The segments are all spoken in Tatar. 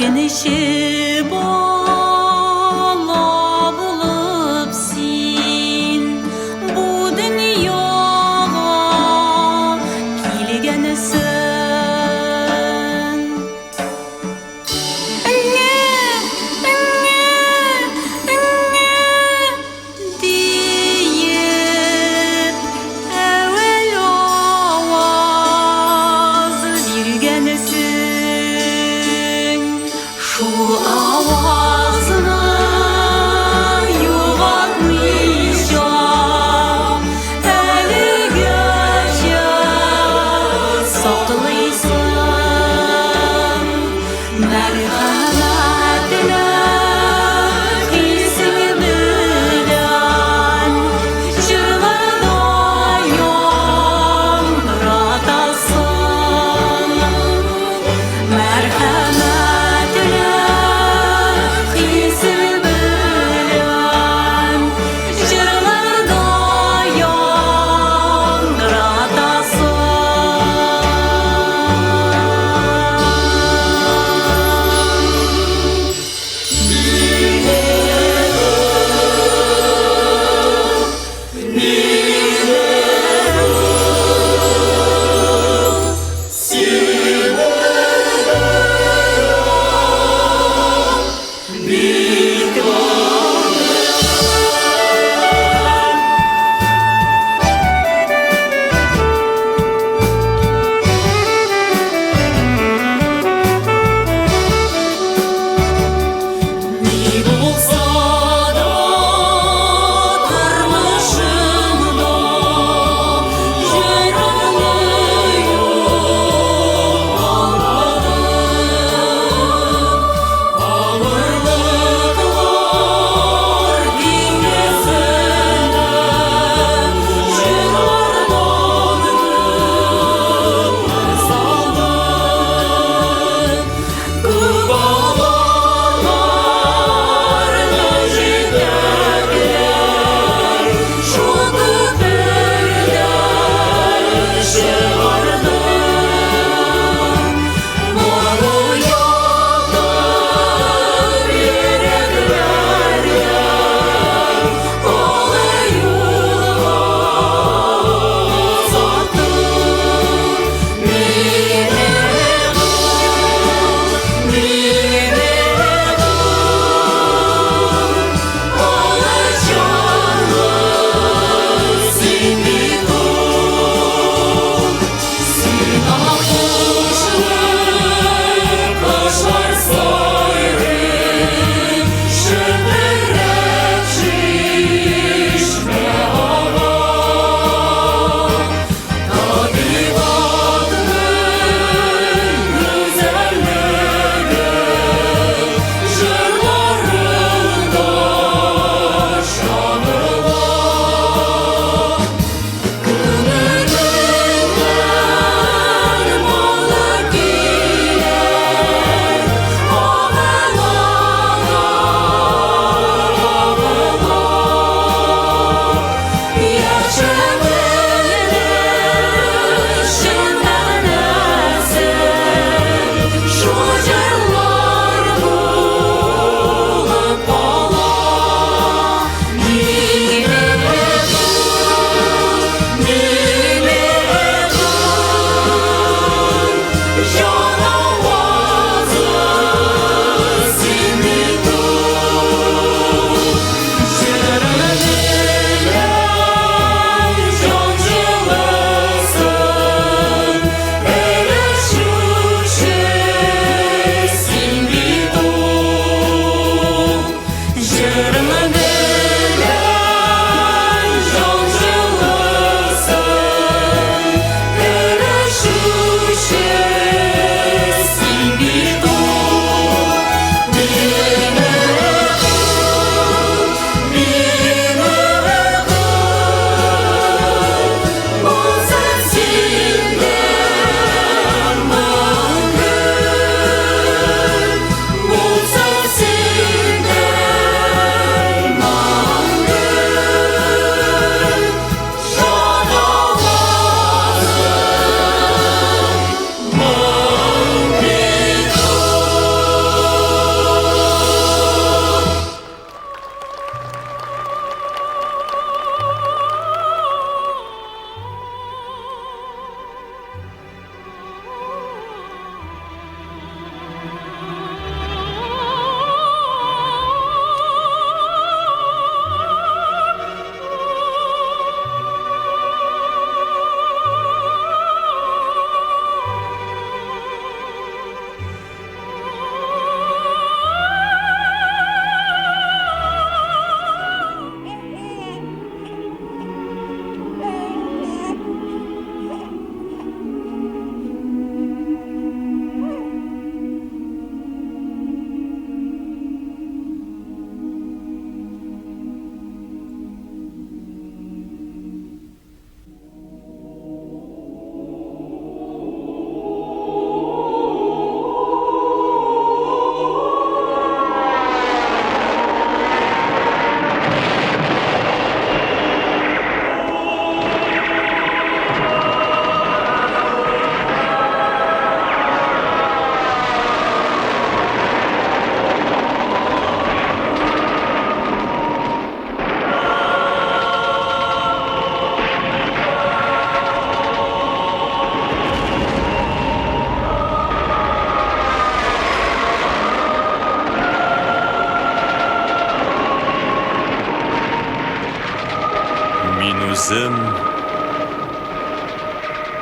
Бишенче бала булып син бу дөньяга килгәнсең. Әңгә, әңгә, әңгә диеп әүвәл аваз биргәнсең. Шул аваз.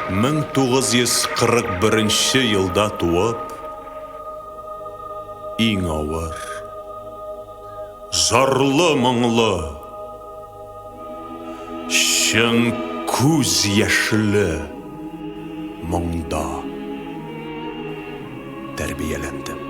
1941 елда туып, иң авыр, зарлы моңлы, чын күз яшьле моңда тәрбияләндем.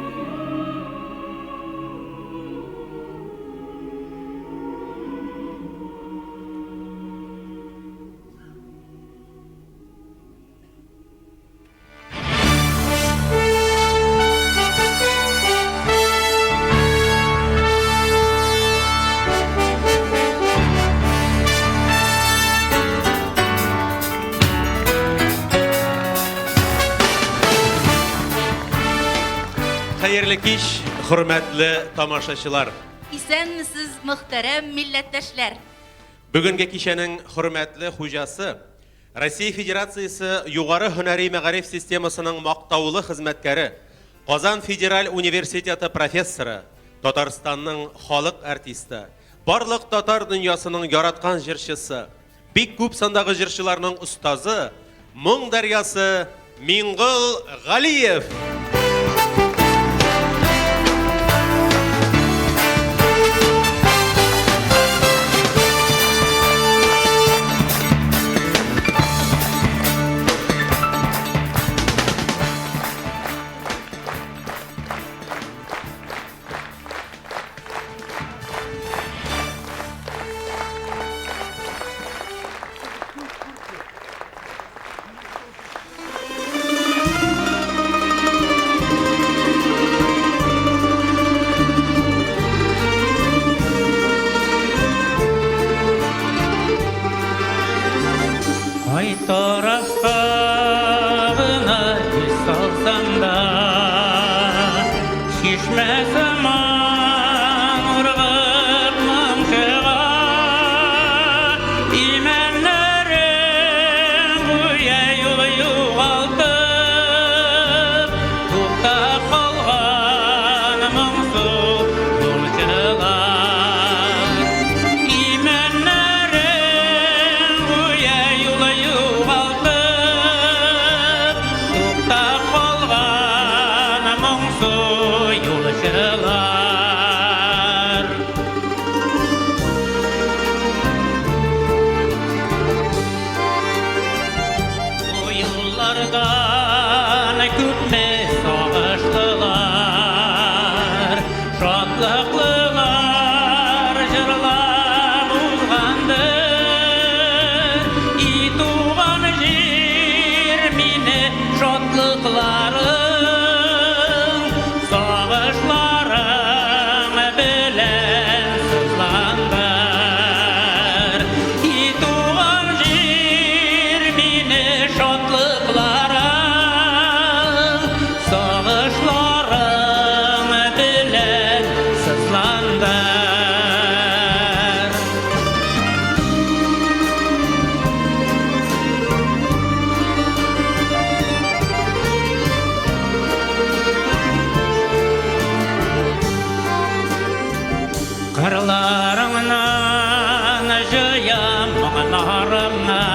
Хәерле кич, хөрмәтле тамашачылар. Исәнмесез, мөхтәрәм милләттәшләр. Бүгенге кичәнең хөрмәтле хуҗасы, Россия Федерациясе югары һөнәри мәгариф системасының мактаулы хезмәткәре, Казан федераль университеты профессоры, Татарстанның халык артисты, барлык татар дөньясының яраткан җырчысы, бик күп сандагы җырчыларның остазы, моң дәрьясы Миңгол Галиев! Кай тарафка гына күз салсам да, чишмә сыман ургып моң чыга. Имәннәрең гүя юл югалтып, туктап калган моңсу юлчылар. Имәннәрең гүя юл югалтып, туктап калган моңсу юлчылар. Бу юллардан күпме сагышлылар, шатлыклылар җырлап узгандыр. И туган җир, мине шатлыкларың, сагышларың белән сызландыр. И туган җир, мине шатлыкларың, сагышларың белән сызландыр. Кырларыңнан җыям моңнарымны,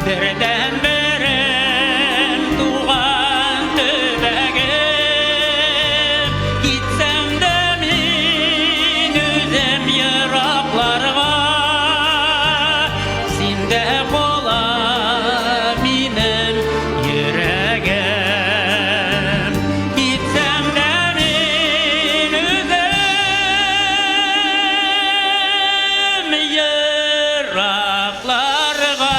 бердән-берем туган төбәгем. Китсәм дә мин үзем еракларга, синдә кала минем йөрәгем. Китсәм дә мин үзем еракларга,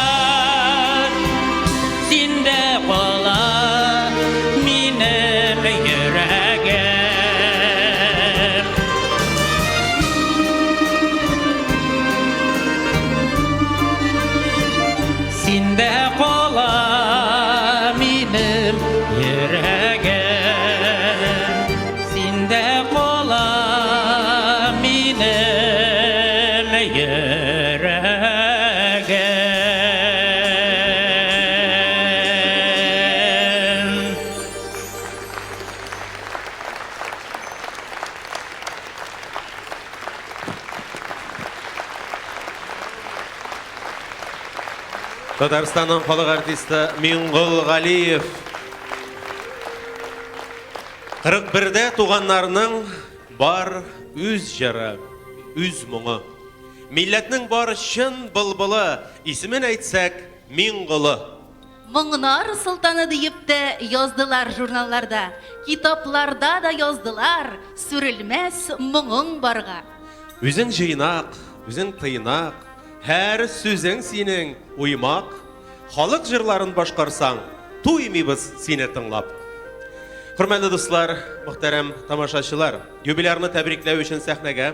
синдә кала минем йөрәгем. Синдә кала минем йөрәгем. Синдә кала минем йөрәгем. Татарстанның халык артисты Миңгол Галиев. 41-дә туганнарның бар үз җыры, үз моңы. Милләтнең бар чын былбылы, исемен әйтсәк, Миңголы. Моңнар солтаны диеп тә яздылар журналларда, китапларда да яздылар, сүрелмәс моңың барга. Үзең җыйнак, үзең тыйнак, һәр сүзең синең уймак. Халык җырларын башкарсаң, туймыйбыз сине тыңлап. Хөрмәтле дуслар, мөхтәрәм тамашачылар, юбилярны тәбрикләү өчен сәхнәгә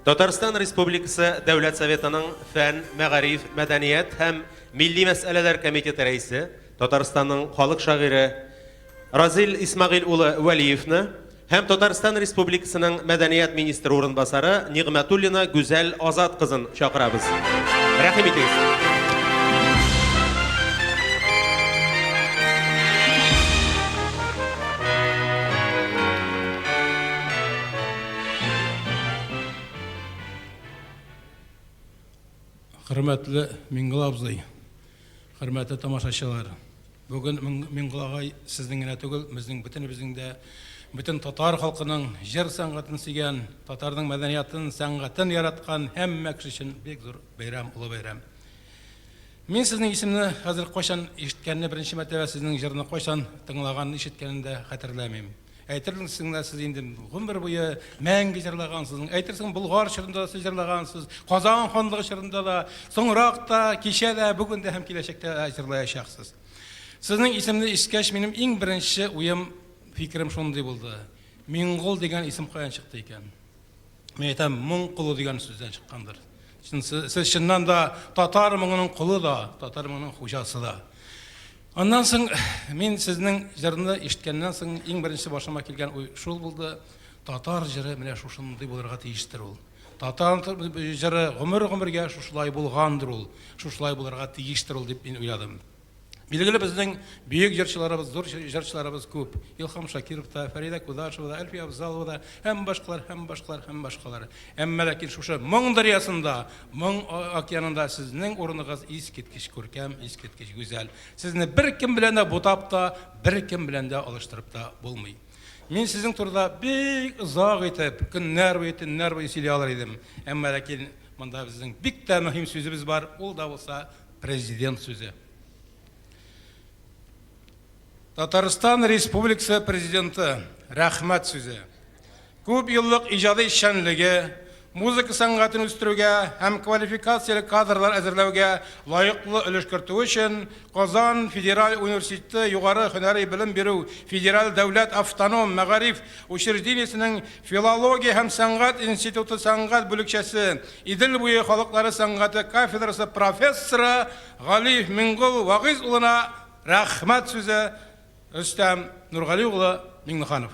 Татарстан Республикасы Дәүләт Советының фән, мәгариф, мәдәният һәм Милли мәсьәләләр комитеты рәисе, Татарстанның халык шагыйре Разил Исмәгыйль улы Вәлиевны һәм Татарстан Республикасының мәдәният министры урынбасары Нигъмәтуллина Гүзәл Азат кызын чакырабыз. Рәхим итегез. Хөрмәтле Миңгол абзый, хөрмәтле тамашачылар! Бүген Миңгол агай сезнең генә түгел, безнең бөтенебезнең дә, бөтен татар халкының җыр сәнгатен сөйгән, татарның мәдәниятын, сәнгатен яраткан һәммә кеше өчен бик зур бәйрәм, олы бәйрәм. Мин сезнең исемне хәзер кайчан ишеткәнне, беренче мәртәбә сезнең җырны кайчан тыңлаганны, ишеткәнне дә хәтерләмим. Әйтерсең лә сез инде гомер буе мәңге җырлагансыз. Әйтерсең Болгар чорында да сез җырлагансыз, Казан ханлыгы чорында да, соңрак та, кичә дә, бүген дә һәм киләчәктә дә җырлаячаксыз. Сезнең исемне ишеткәч, минем иң беренче уем, фикерем шундый булды. Миңгол дигән исем каян чыкты икән? Мин әйтәм, моң колы дигән сүздән чыккандыр. Сез чыннан да татар моңының колы да, татар моңының хуҗасы да. Аннан соң мин сезнең җырны ишеткәннән соң иң беренче башыма килгән уй шул булды, татар җыры менә шушындый булырга тиештер ул. Татар җыры гомер-гомергә шушылай булгандыр ул, шушылай булырга тиештер ул дип мин уйладым. Билгеле, безнең бөек җырчыларыбыз, зур җырчыларыбыз күп. Илһам Шакиров та, Фәридә Кудашева да, Әлфия Авзалова да һәм башкалар, һәм башкалар, һәм башкалар. Әмма ләкин шушы моң дәрьясында, моң океанында сезнең урыныгыз искиткеч күркәм, искиткеч гүзәл. Сезне беркем белән дә бутап та, беркем белән дә алыштырып та булмый. Мин сезнең турыда бик озак итеп, көннәр буе, төннәр буе сөйли алыр идем. Әмма ләкин монда безнең бик тә мөһим сүзебез бар, ул да булса Президент сүзе. Татарстан Республикасы Президенты рәхмәт сүзе. Күп еллык иҗади эшчәнлеге, музыка сәнгатен үстерүгә һәм квалификацияле кадрлар әзерләүгә лаеклы өлеш кертүе өчен Казан федераль университеты югары һөнәри белем бирү федераль дәүләт автоном мәгариф учреждениесенең филология һәм сәнгать институты сәнгать бүлекчәсе Идел буе халыклары сәнгате кафедрасы профессоры Галиев Миңгол Вагыйз улына рәхмәт сүзе Рөстәм Нургали улы Миңнеханов.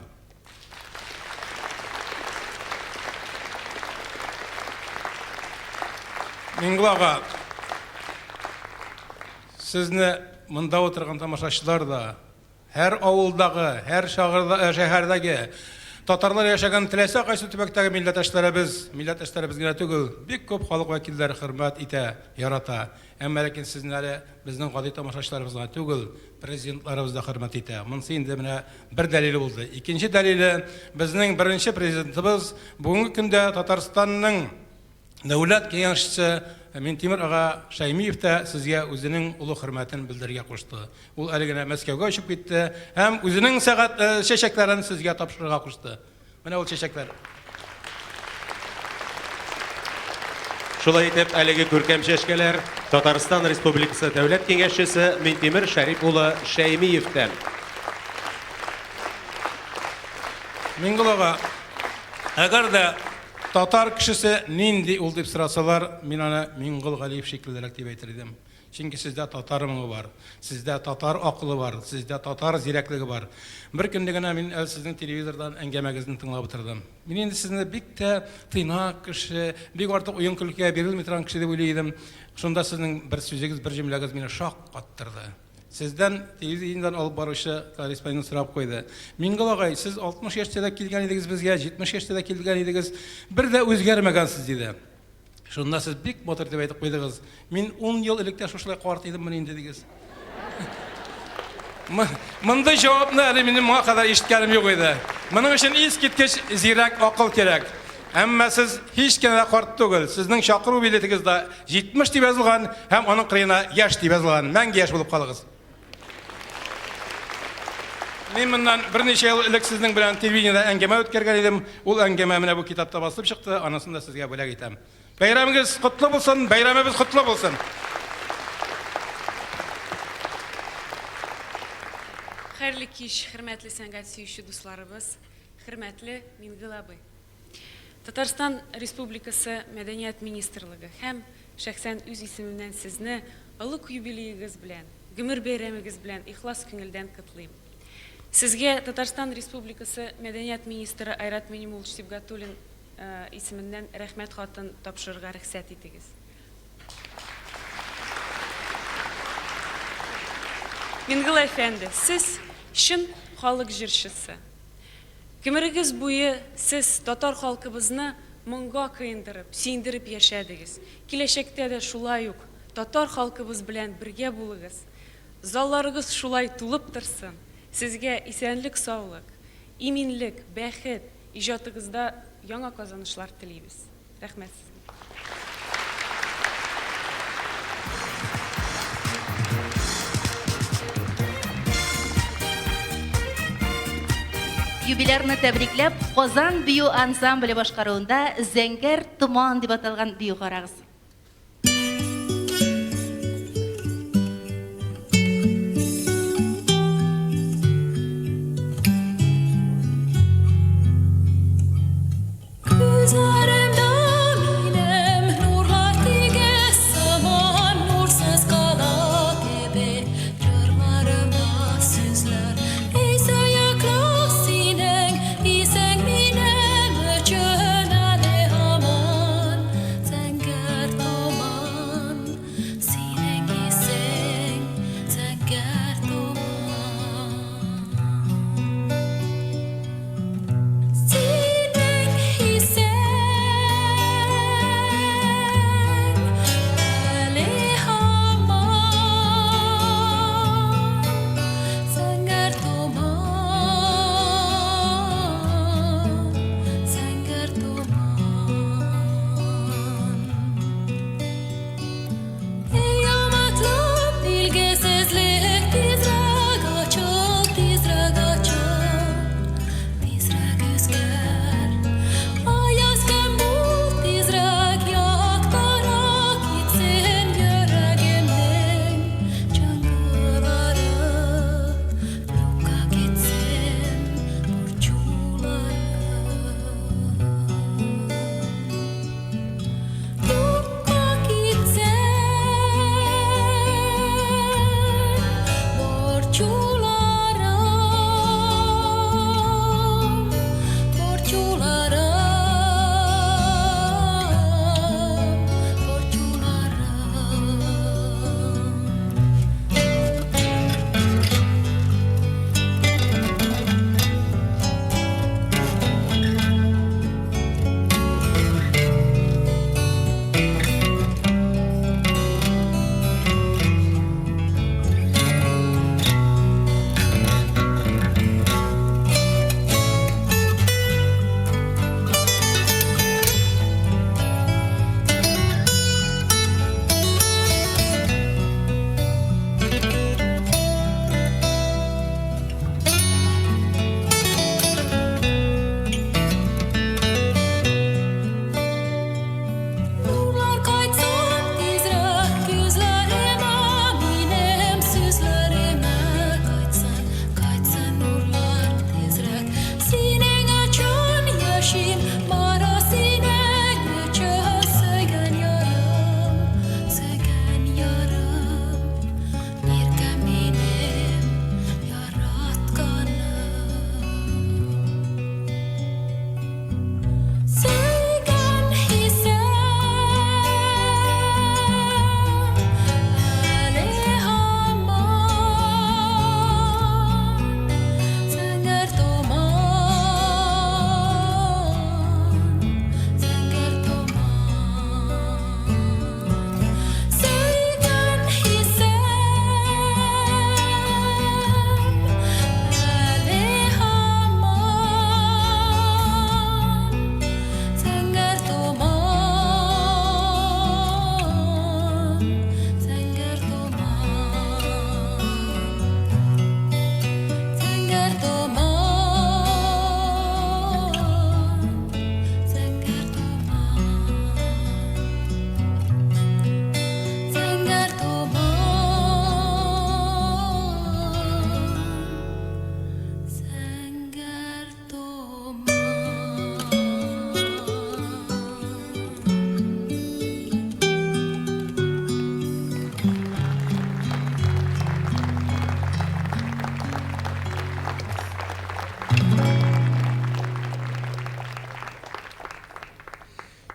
Миңгол ага, сезне монда утырган тамашачылар да, Һәр авылдагы, һәр шәһәрдәге татарлар яшәгән теләсә кайсы төбәктәге милләттәшләребез, милләттәшләребез генә түгел, бик күп халык вәкилләре хөрмәт итә, ярата. Әмма ләкин сезне әле безнең гади тамашачыларыбыз гына түгел, президентларыбыз да хөрмәт итә. Монысы инде менә бер дәлиле булды. Икенче дәлиле, безнең беренче президентыбыз бүгенге көндә Татарстанның Дәүләт киңәшчесе Минтимер ага Шәймиев тә сезгә үзенең олы хөрмәтен белдерергә кушты. Ул әле генә Мәскәүгә очып китте һәм үзенең сәгать чәчәкләрен сезгә тапшырырга кушты. Менә ул чәчәкләр. Шулай итеп, әлеге күркәм чәчкәләр Татарстан Республикасы Дәүләт Киңәшчесе Минтимер Шәрип улы Шәймиевтән. Миңгол ага, әгәр дә Татар кешесе нинди ул дип сорасалар, мин аны Миңгол Галиев шикеллерәк дип әйтер идем. Чөнки сездә татар моңы бар, сездә татар акылы бар, сездә татар зирәклеге бар. Бер көнне генә мин әле сезнең телевизордан әңгәмәгезне тыңлап утырдым. Мин инде сезне бик тә тыйнак кеше, бик артык уен-көлкегә бирелми торган кеше дип уйлый идем. Шунда сезнең бер сүзегез, бер җөмләгез мине шаккаттырды. Сездән телевидениедән алып баручы корреспондент сорап куйды. Миңгол агай, сез 60 яшьтә дә килгән идегез безгә, 70 яшьтә дә килгән идегез, бер дә үзгәрмәгәнсез, диде. Шунда сез бик матур итеп әйтеп куйдыгыз. Мин ун ел элек тә шушылай карт идеммени инде, дигез. Мондый җавапны әле минем моңа кадәр ишеткәнем юк иде. Моның өчен искиткеч зирәк акыл кирәк. Әмма сез һич кенә дә карт түгел. Сезнең чакыру билетыгызда 70 дип язылган һәм аның кырыена яшь дип язылган. Мәңге яшь булып калыгыз. Мин моннан берничә ел элек сезнең белән телевидениедә әңгәмә үткәргән идем. Ул әңгәмә менә бу китапта басылып чыкты. Анысын да сезгә бүләк итәм. Бәйрәмегез котлы булсын, бәйрәмебез котлы булсын. Хәерле кич, хөрмәтле сәнгать сөюче дусларыбыз, хөрмәтле Мингыл абый. Татарстан Республикасы Мәдәният министрлыгы һәм шәхсән үз исемемнән сезне олуг юбилеегыз белән, гомер бәйрәмегез белән ихлас күңелдән котлыйм. Сезгә Татарстан Республикасы Мәдәният министры Айрат Минимулович Сибгатуллин исеменнән рәхмәт хатын тапшырырга рөхсәт итегез. Мингыл әфәнде, сез чын халык җырчысы. Гомерегез буе сез татар халкыбызны моңга коендырып, сөендереп яшәдегез. Киләчәктә дә шулай ук татар халкыбыз белән бергә булыгыз. Залларыгыз шулай тулып торсын. Сезгә исәнлек-саулык, иминлек, бәхет, иҗатыгызда яңа казанышлар телибез. Рәхмәт сезгә. Юбилярны тәбрикләп, Казан бию ансамбле башкаруында Зәңгәр томан дип аталган бию карагыз. Күзләремдә минем нурлар тигез сыман, нурсыз кала кебек җырларымда сүзләр. Эй, сөекле синең исең минем өчен әле һаман зәңгәр.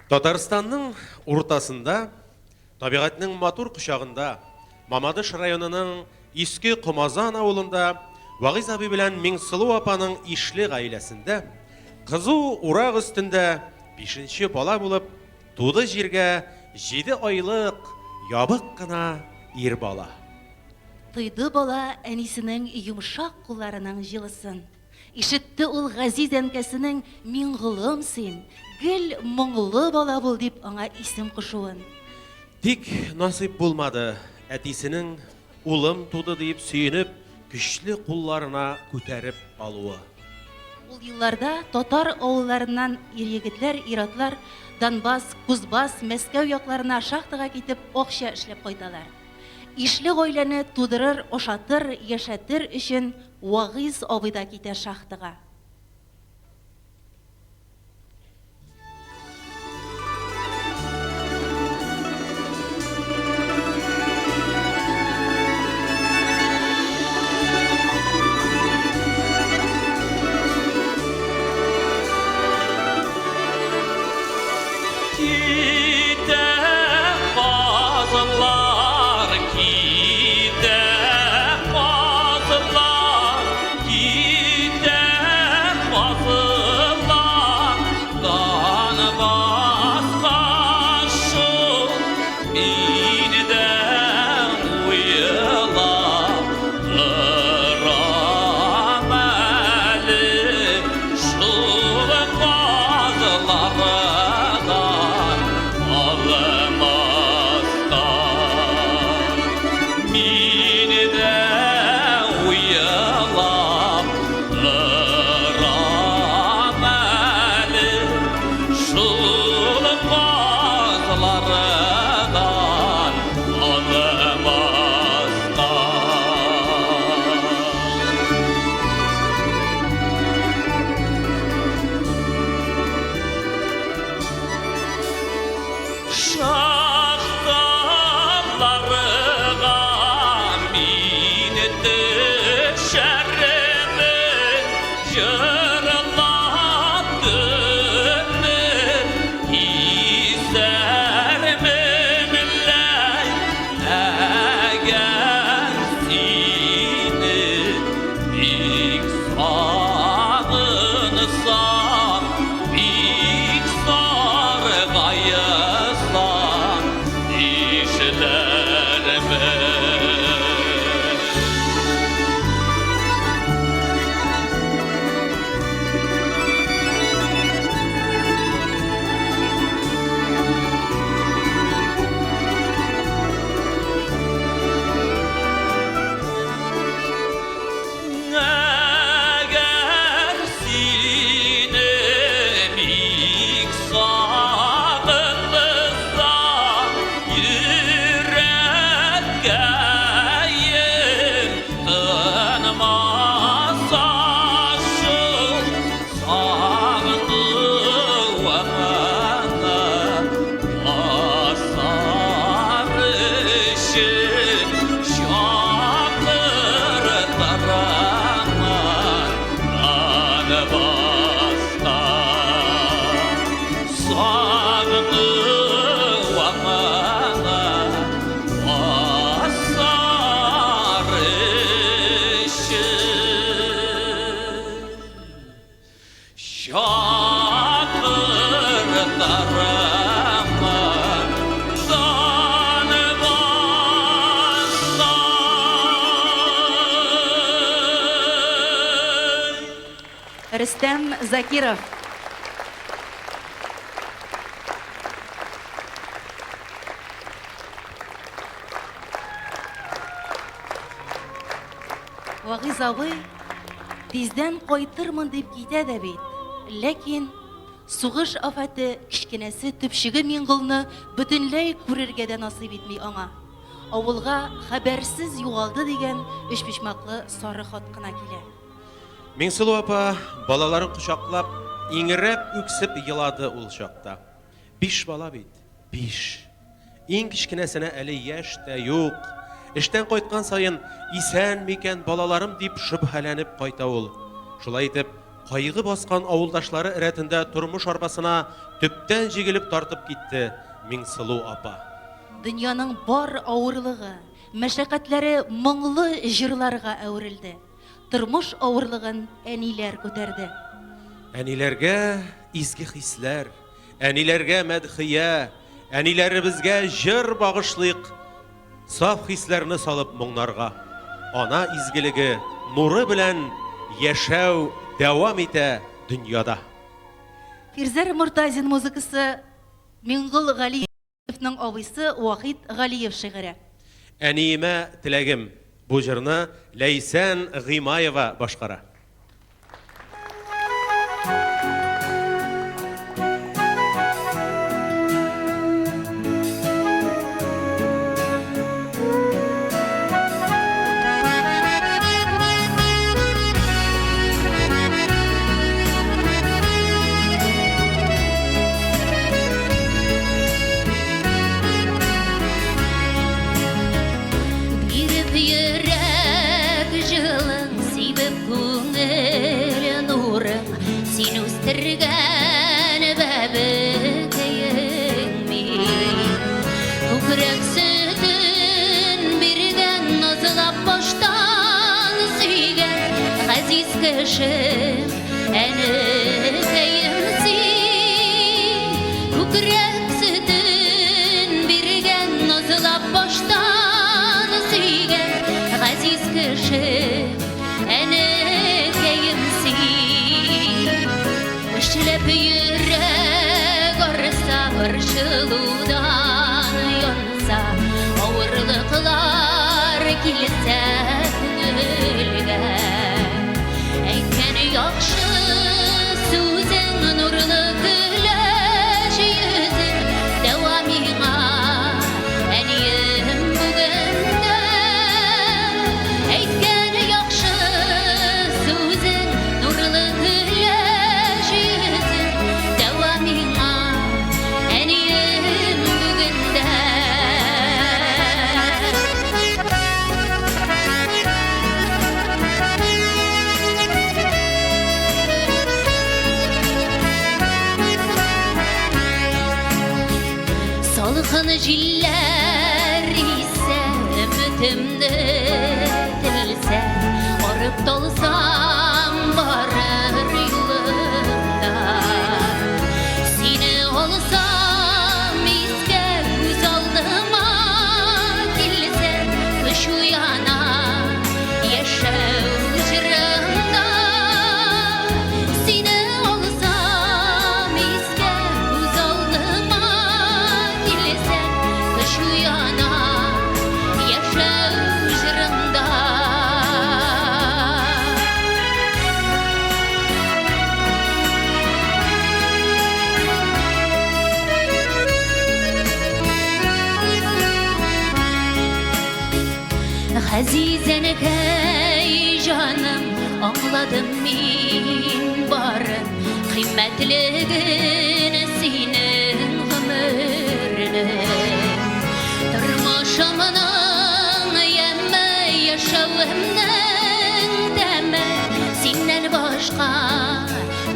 Татарстанның уртасында, табигатьнең матур кочагында, Мамадыш районының Иске Комазан авылында Вагыйз абый белән Миңсылу апаның ишле гаиләсендә кызу урак өстендә бишенче бала булып туды җиргә җиде айлык ябык кына ир бала. Тойды бала әнисенең йомшак кулларының җылысын. Ишетте ул газиз әнкәсенең Миңголым син, гел моңлы бала бул дип аңа исем кушуын. Тик насыйп булмады әтисенең улым туды диеп сөенеп, көчле кулларына күтәреп алуы. Ул елларда татар авылларыннан ир-егетләр, ир-атлар Донбасс, Кузбасс, Мәскәү якларына шахтага китеп акча эшләп кайталар. Ишле гаиләне тудырыр, ашатыр, яшәтер өчен Вагыйз абый да китә шахтага. Китә казлар, китә казлар, китә казлар, Донбасска шул мин дә уйлап торам әле шул казлардан калмаска. Мин дә уйлап торам әле шул казлардан калмаска. Шахталарга мин төшәрмен, җырлап төнне кисәрмен ләй, әгәр сине бик сагынсам, бик саргаесам, нишләрмен? Әгәр сине бик сагынсам, йөрәккәем тынмаса шул сагынуымны басар өчен чакыртырмын Донбасска. Сагынуымны басар өчен чакыртырмын Донбасска. Рөстәм Закиров. Вагыйз абый тиздән кайтырмын дип китә дә бит. Ләкин сугыш афәте кечкенәсе төпчеге Миңголны бөтенләй күрергә дә насыйп итми аңа. Авылга хәбәрсез югалды дигән өчпочмаклы сары хат кына килә. Миңсылу апа балаларын кочаклап, иңрәп үксеп елады ул чакта. Биш бала бит, биш. Иң кечкенәсенә әле яшь тә юк. Эштән кайткан саен, исән микән балаларым дип шөбһәләнеп кайта ул. Шулай итеп, кайгы баскан авылдашлары рәтендә тормыш арбасына төптән җигелеп тартып китте Миңсылу апа. Дөньяның бар авырлыгы, мәшәкатьләре моңлы җырларга әверелде. Тормыш авырлыгын әниләр күтәрде. Әниләргә изге хисләр, әниләргә мәдхия, әниләребезгә җыр багышлыйк, саф хисләрне салып моңнарга. Ана изгелеге нуры белән яшәү дәвам итә дөньяда. Фирзәр Мортазин музыкасы, Миңгол Галиевның абыйсы Вахит Галиев шигыре. Әниемә теләгем. Бу җырны Ләйсән Гыймаева башкара. Биреп йөрәк җылың, сибеп күңел нурың, син үстергән бәбекәең мин. Күкрәк сөтен биргән, назлап баштан сөйгән газиз кешем, әнекәем син. Күкрәк сөтен биргән, назлап баштан сөйгән газиз кешем, әнекәем син. Эшләп йөрәк арса, борчылудан янса, авырлыклар килсә күңелгә. Әйткән яхшы сүзең, нурлы көләч йөзең дәва миңа, әнием, бүген дә. Әйткән яхшы сүзең, нурлы көләч йөзең дәва миңа, әнием, бүген дә. Салкын җилләр исә, өметемне телсә, арып талсам барыр юлымда. Сине алсам искә, күз алдыма килсә, көч уяна яшәү җырымда. Сине алсам искә, күз алдыма килсә, көч уяна яшәү җырымда. Газиз әнекәй җаным, аңладым мин барын, кыйммәтлеген синең гомернең. Тормышымның яме, яшәвемнең тәме синнән башка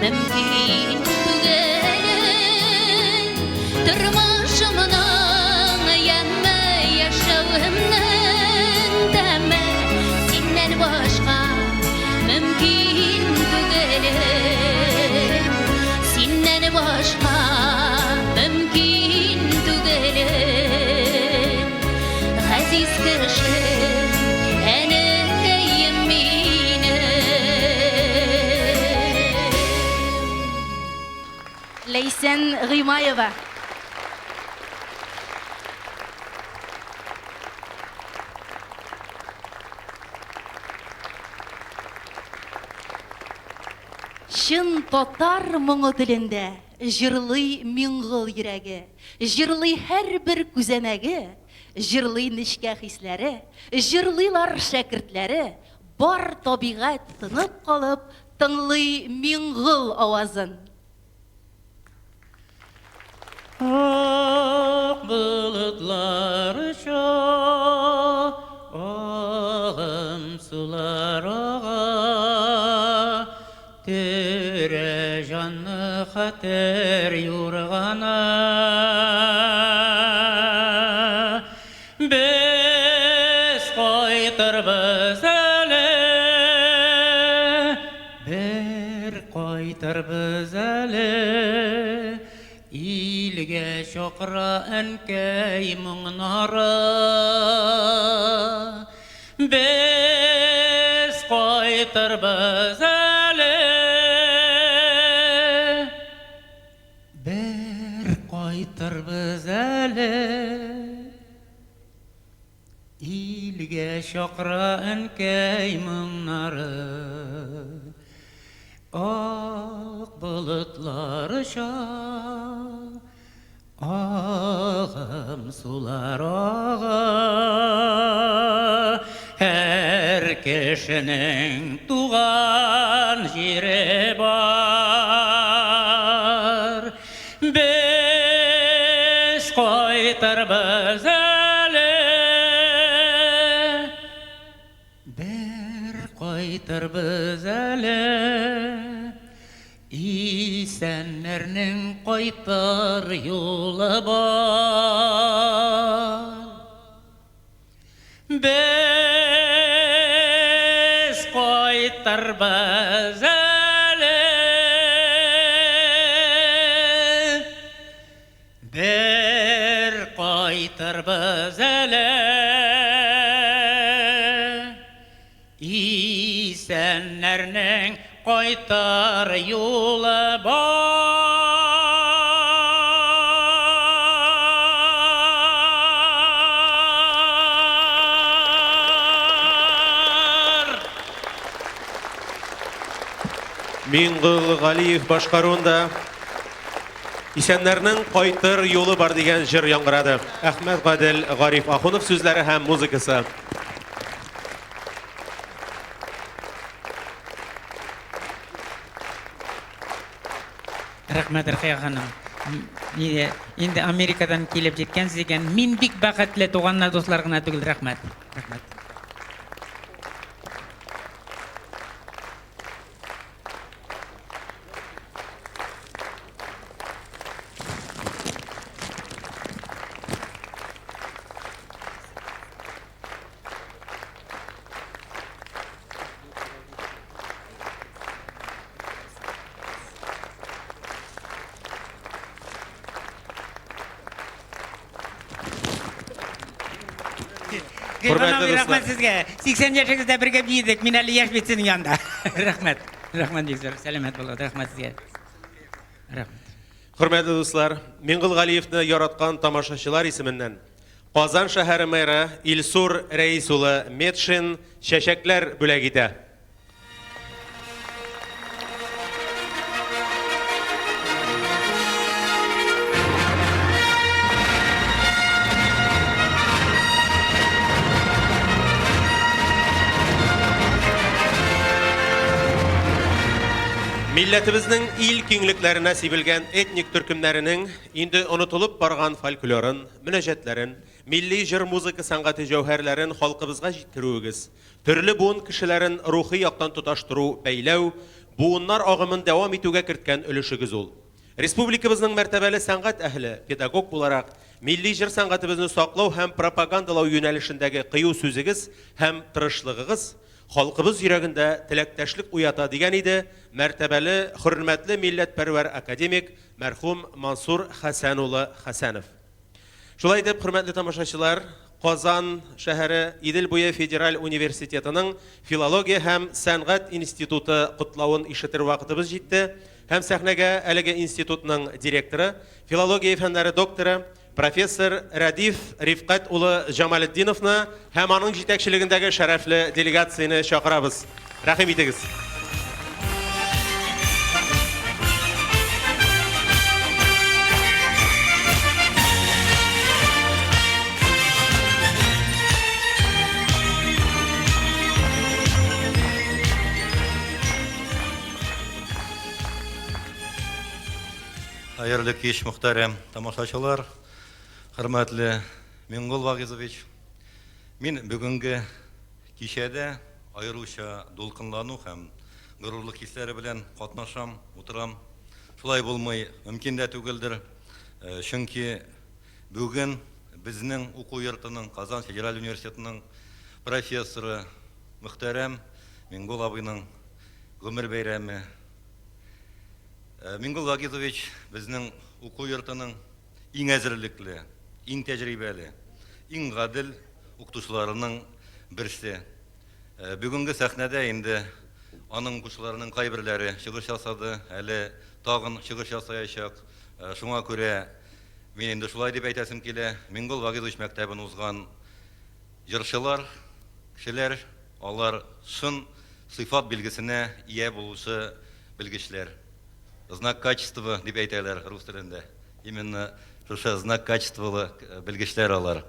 мөмкин түгел. Тормышымның яме, яшәвемнең тәме синнән башка мөмкин түгел. Синнән башка мөмкин түгел. Газиз кешем, әнекәем минем. Ләйсән Гыймаева. Чын татар моңы телендә җырлый Миңгол йөрәге, җырлый һәрбер күзәнәге, җырлый нечкә хисләре, җырлыйлар шәкертләре, бар табигать тынып калып тыңлый Миңгол авазын. Ак болытлар оча, агым сулар ага. хәтер юрганы. Без кайтырбыз әле, бер кайтырбыз әле. Илгә чакыра әнкәй моңнары. Без кайтырбыз әле, бер кайтырбыз әле. Илгә чакыра әнкәй моңнары. Ак болытлар оча, агым сулар ага. Һәр кешенең туган җире бар. Без кайтырбыз әле, бер кайтырбыз әле. Исәннәрнең кайтыр юлы бар. Без кайтырбыз әле, бер кайтырбыз әле. Исәннәрнең кайтыр юлы бар. Миңгол Галиев башкаруында Исәннәрнең кайтыр юлы бар дигән җыр яңгырады. Әхмәт Гадел, Гариф Ахунов сүзләре һәм музыкасы. Рәхмәт, Рхия ханым. Нидә, инде Америкадан килеп җиткәнсез икән. Мин бик бәхетле, туганнар, дуслар гына түгел, рәхмәт. Рәхмәт. Гыйльфан Хөрмәтле абый, рәхмәт дуслар. сезгә. 80 яшегездә бергә биедек. Мин әле яшь бит сезнең янда. Рәхмәт. Рәхмәт бик зур. Сәламәт булыгыз. Рәхмәт сезгә. Рәхмәт. Хөрмәтле дуслар, Миңгол Галиевны яраткан тамашачылар исеменнән Казан шәһәре мэры Илсур Рәис улы Метшин чәчәкләр бүләк итә. Милләтебезнең ил киңлекләренә сибелгән этник төркемнәренең инде онытылып барган фольклорын, мөнәҗәтләрен, милли җыр-музыка сәнгате җәүһәрләрен халкыбызга җиткерүегез, төрле буын кешеләрен рухи яктан тоташтыру, бәйләү, буыннар агымын дәвам итүгә керткән өлешегез ул. Республикабызның мәртәбәле сәнгать әһеле, педагог буларак, милли җыр сәнгатебезне саклау һәм пропагандалау юнәлешендәге кыю сүзегез һәм тырышлыгыгыз халкыбыз йөрәгендә теләктәшлек уята, дигән иде мәртәбәле, хөрмәтле милләтпәрвәр академик мәрхүм Мансур Хәсән улы Хәсәнов. Шулай итеп, хөрмәтле тамашачылар, Казан шәһәре Идел буе федераль университетының филология һәм сәнгать институты котлавын ишетер вакытыбыз җитте һәм сәхнәгә әлеге институтның директоры, филология фәннәре докторы, профессор Рәдиф Рифкать улы Җамалетдиновны һәм аның җитәкчелегендәге шәрәфле делегацияне чакырабыз. Рәхим итегез. Хәерле кич, мөхтәрәм тамашачылар, хөрмәтле Миңгол Вагизович. Мин бүгенге кичәдә аеруча дулкынлану һәм горурлык хисләре белән катнашам, утырам. Шулай булмый мөмкин дә түгелдер. Чөнки бүген безнең уку йортының, Казан федераль университетының профессоры мөхтәрәм Миңгол абыйның гомер бәйрәме. Миңгол Вагизович безнең уку йортының иң әзерлекле, иң тәҗрибәле, иң гадел укытучыларының берсе. Бүгенге сәхнәдә инде аның укучыларының кайберләре чыгыш ясады, әле тагын чыгыш ясаячак. Шуңа күрә мин инде шулай дип әйтәсем килә, Миңгол Вагизович мәктәбен узган җырчылар, кешеләр, алар чын сыйфат билгесенә ия булучы белгечләр. Знак качества дип әйтәләр рус телендә. Именно шушы знак качестволы белгечләр алар.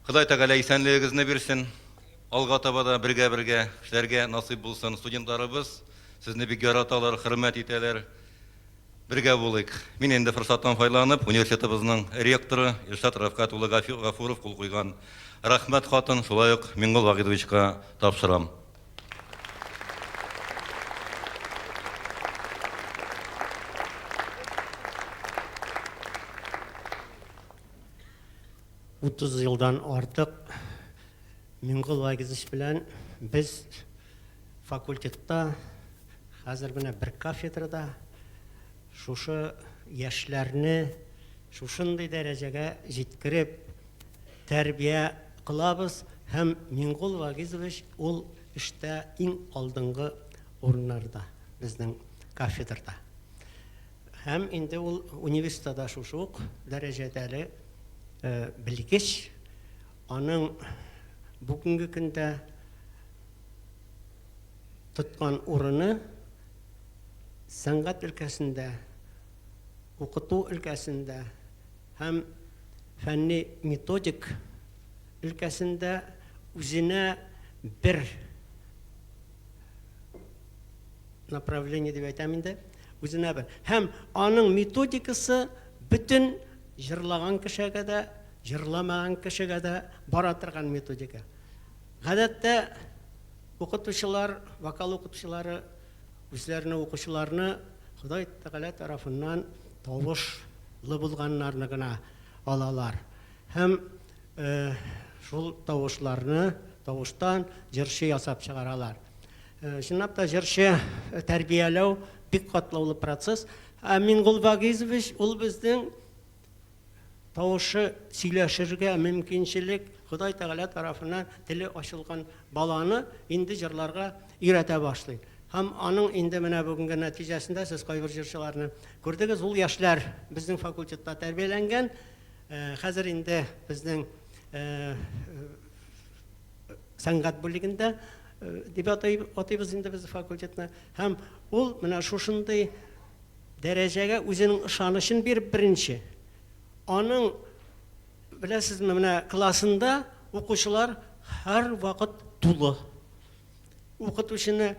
Ходай Тәгалә исәнлегегезне бирсен. Алга таба да бергә-бергә эшләргә насыйп булсын. Студентларыбыз сезне бик яраталар, хөрмәт итәләр. Бергә булыйк. Мин инде форсаттан файдаланып, университетыбызның ректоры Илшат Рәфкать улы Гафуров кул куйган Рәхмәт хатын шулай ук Миңгол Вагитовичка тапшырам. 30 елдан артык Миңгол Вагизович белән без факультетта, хәзер менә бер кафедрада шушы яшьләрне шушындый дәрәҗәгә җиткереп тәрбия кылабыз һәм Миңгол Вагизович ул эштә иң алдынгы урыннарда безнең кафедрада. Һәм инде ул университетта шушы ук дәрәҗәдәге белгеч. Аның бүгенге көндә тоткан урыны сәнгать өлкәсендә, укыту өлкәсендә һәм фәнни методик өлкәсендә үзенә бер направление дип әйтәм инде, үзенә бер. Һәм аның методикасы бөтен җырлаган кешегә дә, җырламаган кешегә дә бара торган методика. Гадәттә укытучылар, вокал укытучылары үзләренең укучыларны Ходай Тәгалә тарафыннан тавышлы булганнарны гына алалар. Һәм шул тавышларны, тавыштан җырчы ясап чыгаралар. Чынлап та җырчы тәрбияләү бик катлаулы процесс. Ә Миңгол Вагизович ул безнең тавышы сөйләшергә мөмкинчелек Ходай Тәгалә тарафыннан теле ачылган баланы инде җырларга өйрәтә башлый. Һәм аның инде менә бүгенге нәтиҗәсендә сез кайбер җырчыларны күрдегез, ул яшьләр безнең факультетта тәрбияләнгән. Хәзер инде безнең сәнгать бүлегендә дип атыйбыз инде без факультетны. Һәм ул менә шушындый дәрәҗәгә үзенең ышанычын биреп беренче. Аның, беләсезме, менә классында укучылар һәрвакыт тулы. Укытучыны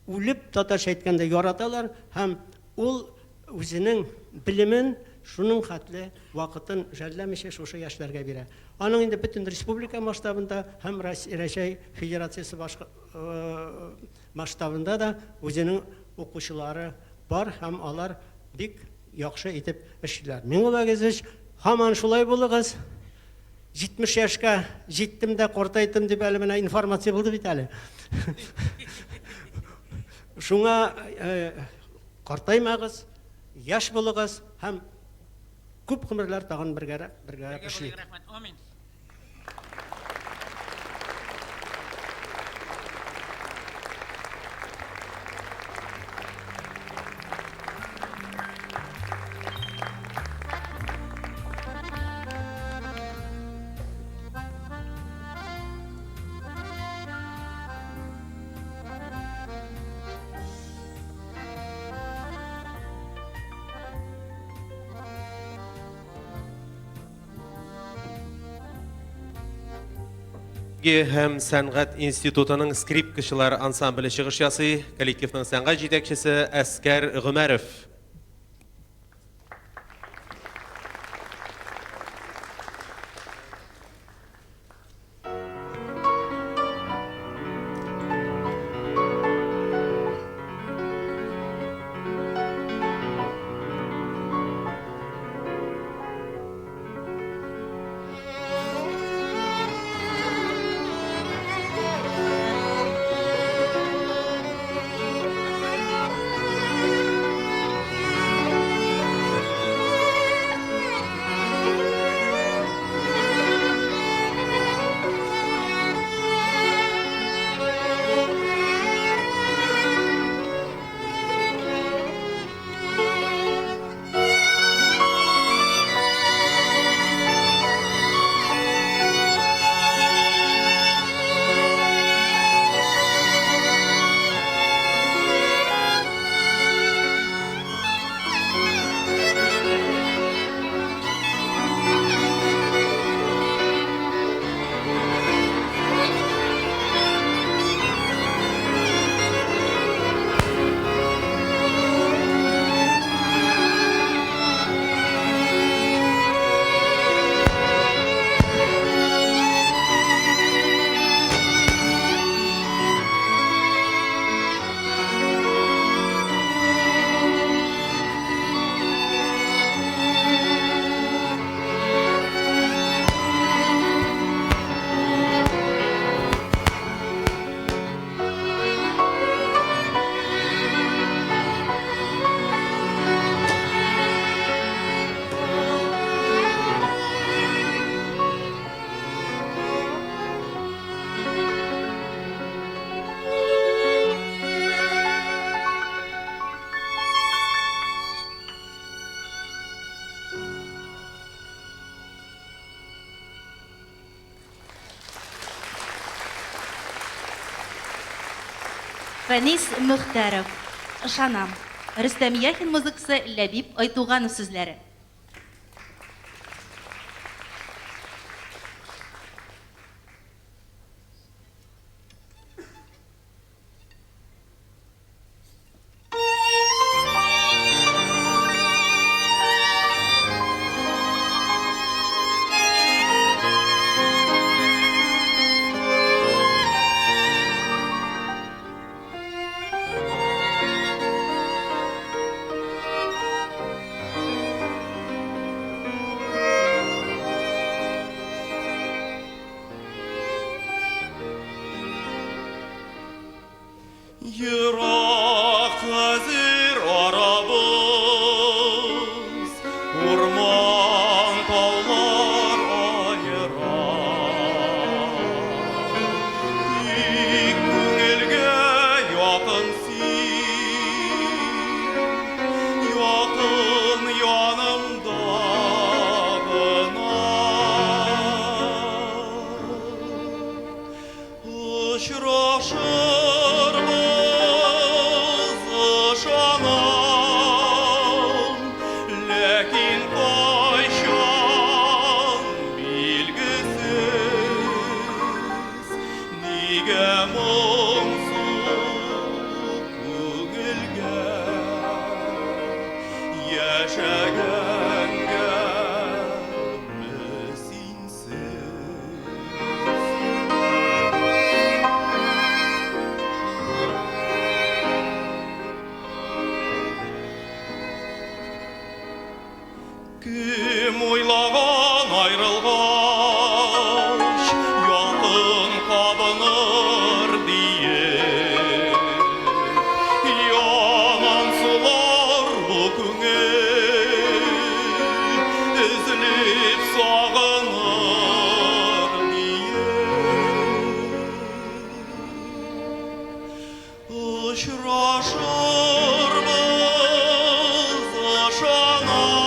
үлеп, татарча әйткәндә, яраталар һәм ул үзенең белемен шуның хәтле вакытын жәлләмичә шушы яшьләргә бирә. Аның инде бөтен республика масштабында һәм Рәсәй Федерациясе масштабында да үзенең укучылары бар һәм алар бик яхшы итеп эшлиләр. Миңгол Агизович, һаман шулай булыгыз. 70 яшькә җиттем дә картайттым дип әле менә информация булды бит әле. Шуңа картаймагыз, яшь булыгыз һәм күп гомерләр тагын бергәрәп, бергәрәп эшлик. Рәхмәт. Амин. Һәм сәнгать институтының скрипкачылар ансамбле чыгыш ясый. Коллективның сәнгать җитәкчесе Әскәр Гомәров. Фәнис Мөхтәров. Ышанам. Рөстәм Яхин музыкасы, Ләбиб Айтуганов сүзләре. Ерак хәзер арабыз, Урман, таулар аера. Тик күңелгә якын син, Якын янымда гына. Очрашырбыз, ышанам, ләкин кайчан билгесез. Нигә моңсу күңелгә яшәгәнгә синсез? Кем уйлаган аерылгач, ялкын кабыныр диеп, Яман сулар бу күңел, өзелеп сагыныр диеп. Очрашырбыз, ышанам,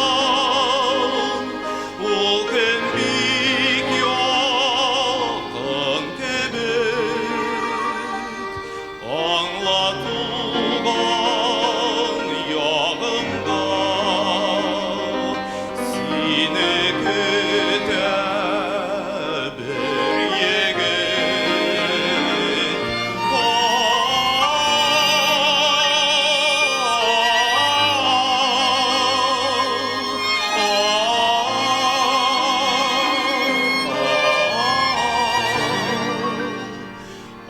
ул көн бик якын кебек, Аңла туган ягымда, сине көтә бер егет.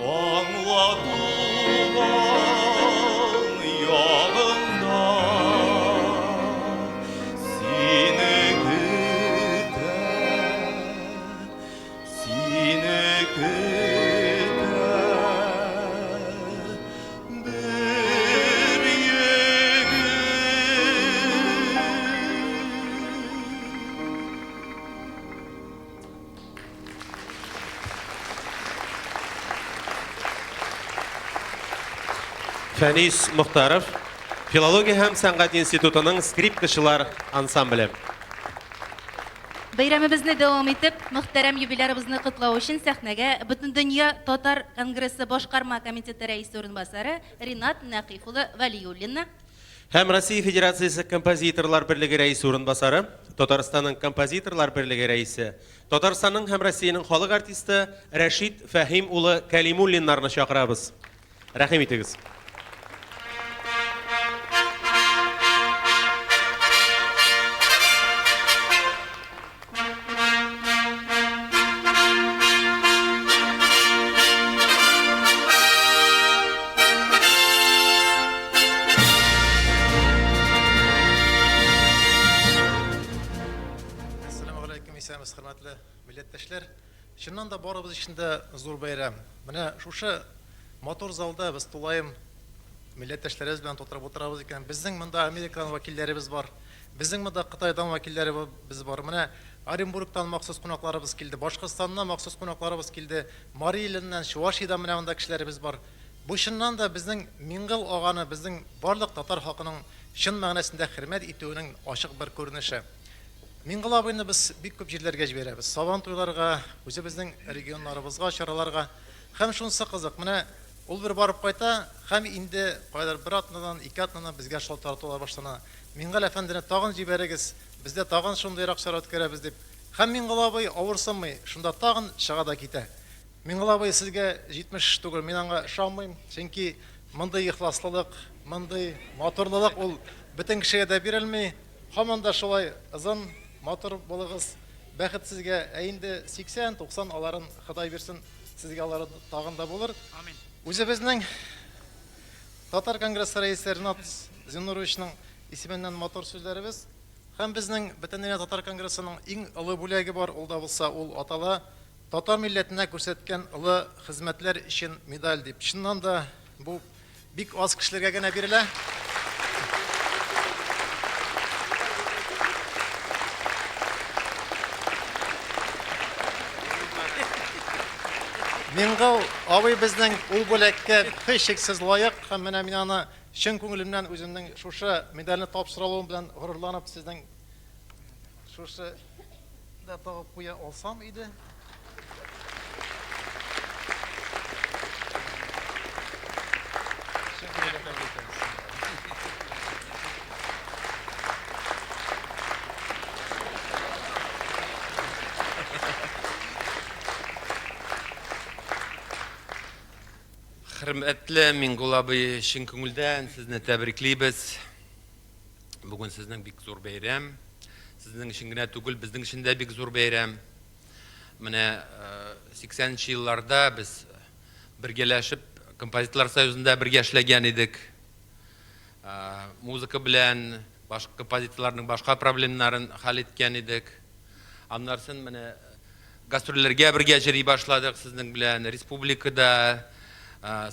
Аңла туган ягымда, сине көтә, сине көтә бер егет. Фәнис Мохтаров, Филология һәм сәнгать институтының скрипкачылар ансамбле. Бәйрәмебезне дәвам итеп, мөхтәрәм юбилярыбызны котлау өчен сәхнәгә Бөтендөнья татар конгрессы башкарма комитеты рәисе урынбасары Ринат Нәкыйф улы Вәлиуллинны, Һәм Россия Федерациясе Композиторлар берлеге рәисе урынбасары, Татарстанның Композиторлар берлеге рәисе, Татарстанның һәм Россиянең халык артисты Рәшит Фәһим улы Кәлимуллиннарны чакырабыз. Рәхим итегез. Әссәламегаләйкем, исәнмесез, хөрмәтле милләттәшләр. Чыннан да барыбыз өчен дә зур бәйрәм. Менә шушы матур залда без тулаем милләттәшләребез белән тутырып утырабыз икән. Безнең монда Америкадан вәкилләребез бар. Безнең монда Кытайдан вәкилләребез бар. Менә Оренбургтан махсус кунакларыбыз килде, Башкортстаннан махсус кунакларыбыз килде, Мари Иленнән, Чувашиядән менә монда кешеләребез бар. Бу чыннан да безнең Миңгол аганы безнең барлык татар халкының чын мәгънәсендә хөрмәт итүенең ачык бер күренеше. Миңгол абыйны без бик күп җирләргә җибәрәбез. Сабан туйларга, үзебезнең регионнарыбызга, чараларга. Һәм шунысы кызык, менә Ул бер барып кайта һәм инде каядыр бер атнадан, ике атнадан безгә шалтыратулар башлана. Миңгол әфәндене тагын җибәрегез, бездә тагын шундыйрак чара үткәрәбез дип. Һәм Миңгол абый авырсынмый, шунда тагын чыга да китә. Миңгол абый, сезгә 70 түгел, мин аңа ышанмыйм, чөнки мондый ихласлылык, мондый матурлылык ул бөтен кешегә дә бирелми. Һаман да шулай озын, матур булыгыз, бәхет сезгә. Ә инде 80, 90 аларын Ходай бирсен, сезгә алары тагын да булыр. Амин. Үзебезнең Татар конгрессы рәисе Ринат Зиннуровичның исеменнән матур сүзләребез. Һәм безнең Бөтендөнья татар конгрессының иң олы бүләге бар, ул да булса ул атала Татар милләтенә күрсәткән олы хезмәтләр өчен медаль дип. Чыннан да бу бик аз кешеләргә генә бирелә. Миңгол абый безнең ул бүләккә һичшиксез лаек һәм менә мин аны чын күңелемнән үземнең шушы медальне тапшыра алуым белән горурланып сезнең шушы да тагып куя алсам иде. Хөрмәтле Миңгул абый, чын күңелдән сезне тәбриклибез. Бүген сезнең бик зур бәйрәм. Сезнең өчен генә түгел, безнең өчен дә бик зур бәйрәм. Менә 80 нче елларда без бергәләшеп Композиторлар союзында бергә эшләгән идек. Музыка белән башка композиторларның башка проблемнарын хәл иткән идек. Аннарсын менә Гастрольләргә бергә җыри башладык сезнең белән, республикада,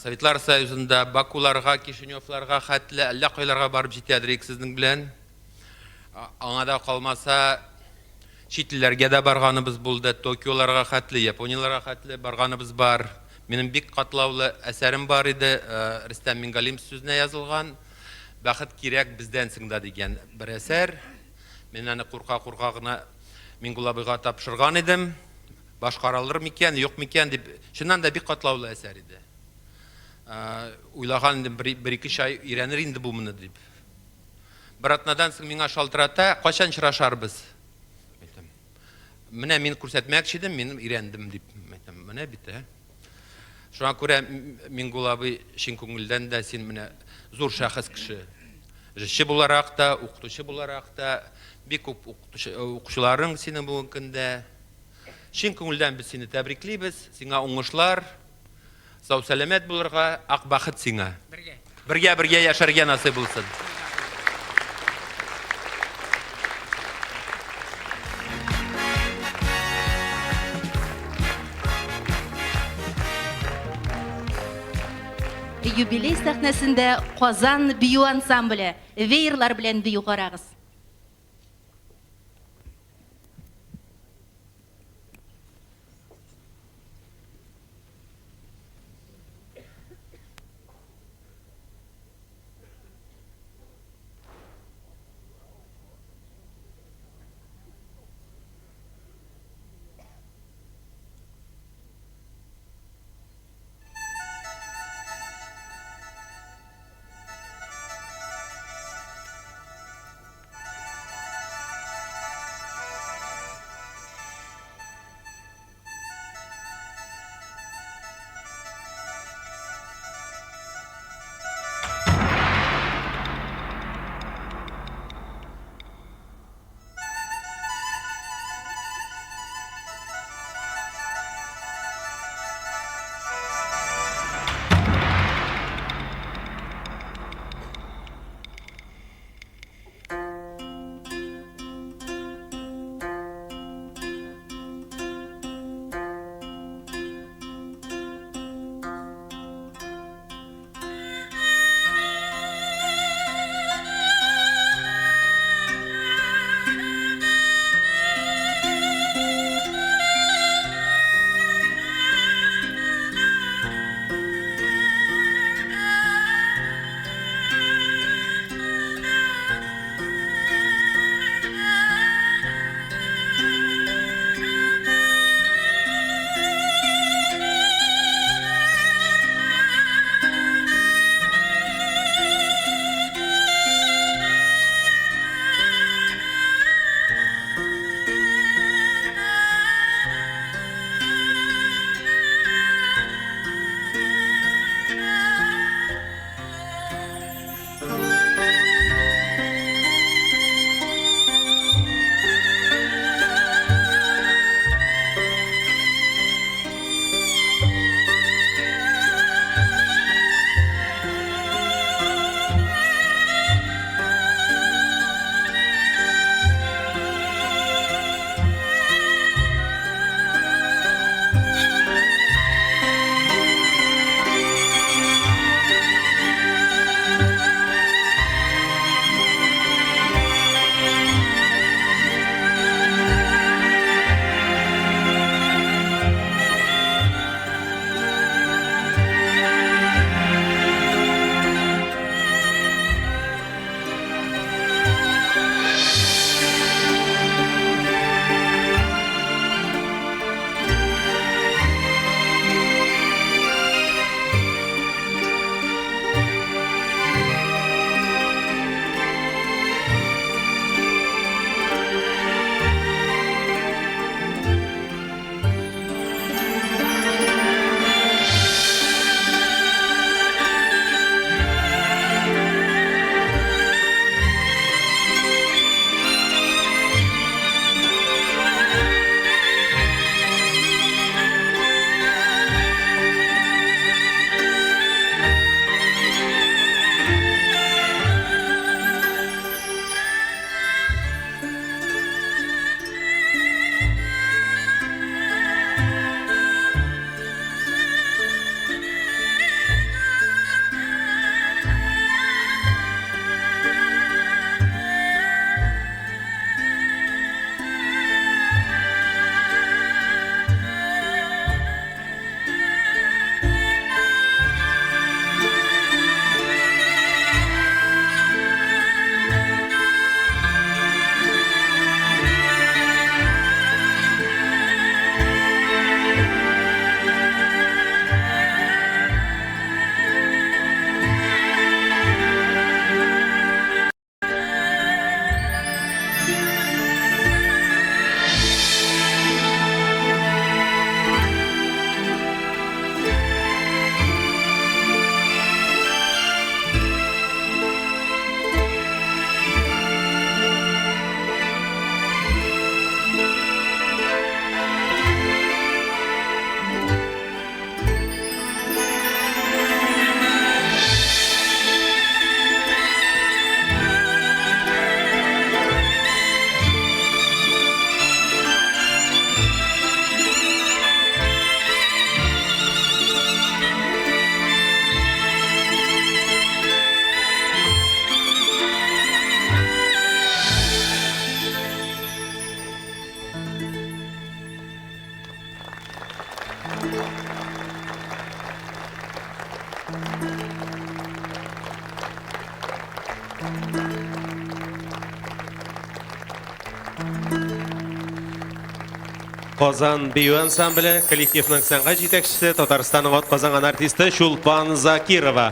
Советлар Союзында, Бакуларга, Кишиневларга хәтле, әллә кайларга барып җитәдер идек сезнең белән. Аңа да калмаса, чит илләргә дә барганыбыз булды, Токиоларга хәтле, Японияләргә хәтле барганыбыз бар. Минем бик катлаулы әсәрем бар иде, Рөстәм Мингалимов сүзенә язылган Бәхет кирәк бездән соң да дигән бер әсәр. Мин аны курка-курка гына Миңгул абыйга тапшырган идем. Башкаралыр микән, юк микән дип. Чыннан да бик катлаулы әсәр иде. Уйлаган идем, бер-ике ай өйрәнер инде бу моны дип. Бер атнадан соң миңа шалтырата, кайчан очрашарбыз? Әйтәм. Менә мин күрсәтмәкче идем, мин өйрәндем дип. Әйтәм, менә бит, ә. Шуңа күрә, Миңгул абый, чын күңелдән дә син менә зур шәхес кеше. Җырчы буларак та, укытучы буларак та, бик күп укучыларың синең бүгенге көндә. Чын күңелдән без сине тәбриклибез, сиңа уңышлар, сау-сәламәт булырга, ак бәхет сиңа. Бергә. Бергә-бергә яшәргә насыйп булсын. Юбилей сәхнәсендә Казан бию ансамбле веерлар белән бию карагыз. Казан бию ансамбле коллективның сәнгать җитәкчесе, Татарстанның атказанган артисты Чулпан Закирова.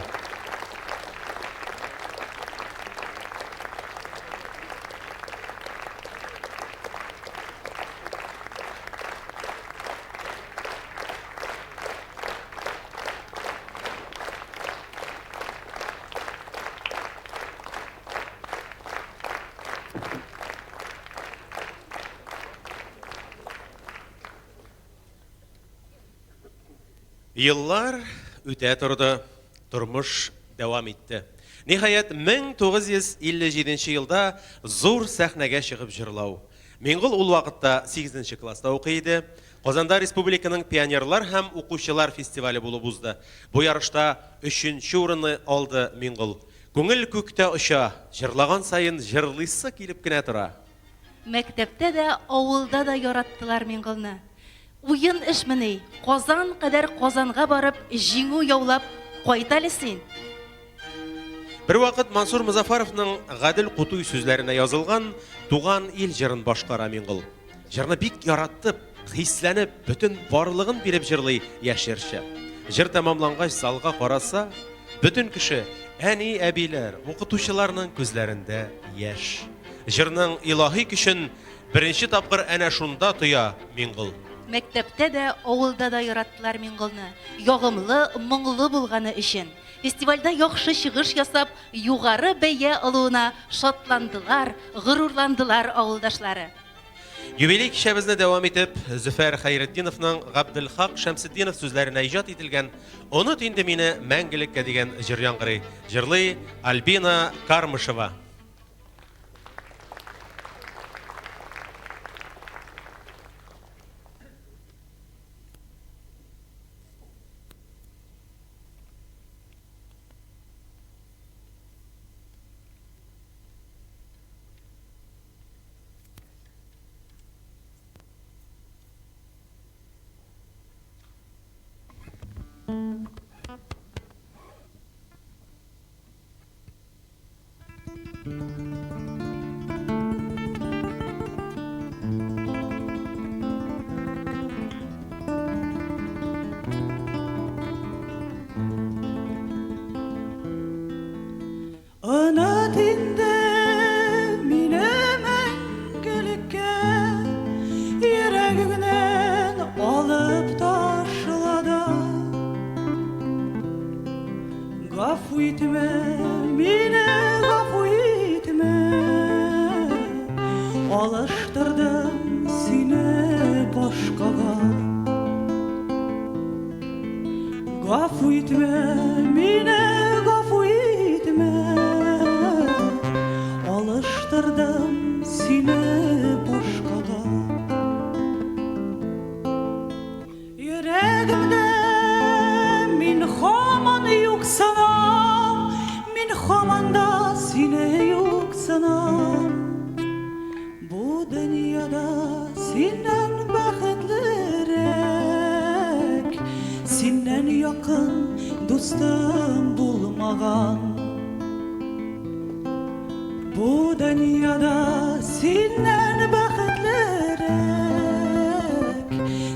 Еллар үтә торды, тормыш дәвам итте. Ниһаять, 1957 елда зур сәхнәгә чыгып җырлау. Миңгол ул вакытта 8 класста укый иде. Казанда республиканың пионерлар һәм укучылар фестивале булып узды. Бу ярышта өченче урынны алды Миңгол. Күңел күктә оча, җырлаган саен җырлыйсы килеп кенә тора. Мәктәптә дә, авылда да яраттылар Миңголны. Уен эшмени, Казан кадәр Казанга барып, җиңү яулап кайт әле син! Бервакыт Мансур Мозафаровның Гадел Кутуй сүзләренә язылган Туган ил җырын башкара Миңгол. Җырны бик яратып, хисләнеп, бөтен барлыгын биреп җырлый яшь җырчы. Җыр тәмамлангач залга караса, бөтен кеше, әни, әбиләр, укытучыларның күзләрендә яшь. Җырның илаһи көчен беренче тапкыр әнә шунда тоя Миңгол. Мәктәптә дә, авылда да яраттылар Миңголны, ягымлы, моңлы булганы өчен. Фестивальдә яхшы чыгыш ясап, югары бәя алуына шатландылар, горурландылар авылдашлары. Юбилей кичәбезне дәвам итеп, Зөфәр Хәйретдиновның Габделхак Шәмсетдинов сүзләренә иҗат ителгән Оныт инде мине мәңгелеккә дигән җыр яңгырый. Җырлый Альбина Кармышева. Оныт инде мине мәңгелеккә, Йөрәгеңнән алып ташла да. Гафу итмә мине, гафу итмә, Алыштырдым сине башкага. Гафу итмә мине, гафу итмә, Алыштырдым сине башкага. Йөрәгемдә мин һаман юксынам, Мин һаман да сине юксынам. Бу дөньяда синнән бәхетлерәк, Синнән якын дустым булмаган. Бу дөньяда синнән бәхетлерәк,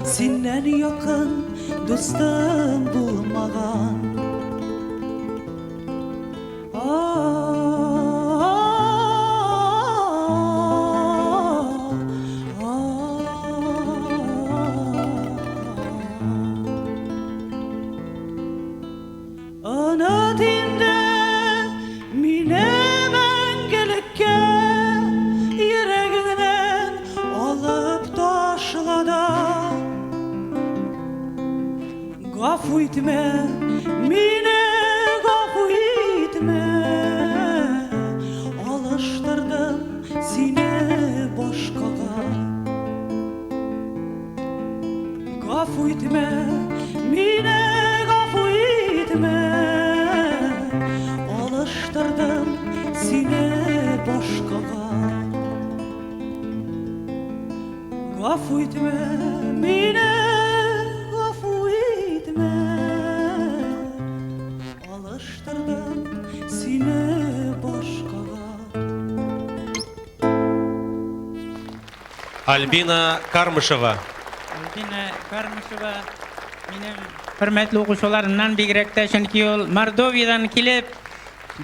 Синнән якын дустым булмаган. Оныт инде мине мәңгелеккә, Йөрәгеңнән алып ташла да. Гафу итмә мине, гафу итмә, Алыштырдым сине башкага. Гафу итмә мине, гафу итмә, Алыштырдым сине башкага. Гафу итмә мине, гафу итмә, Алыштырдым. Алыштырдым сине башкага. Альбина Кармышева. Альбина Кармышева минем хөрмәтле укучыларымнан бигрәк тә, чөнки ул Мордовиядән килеп,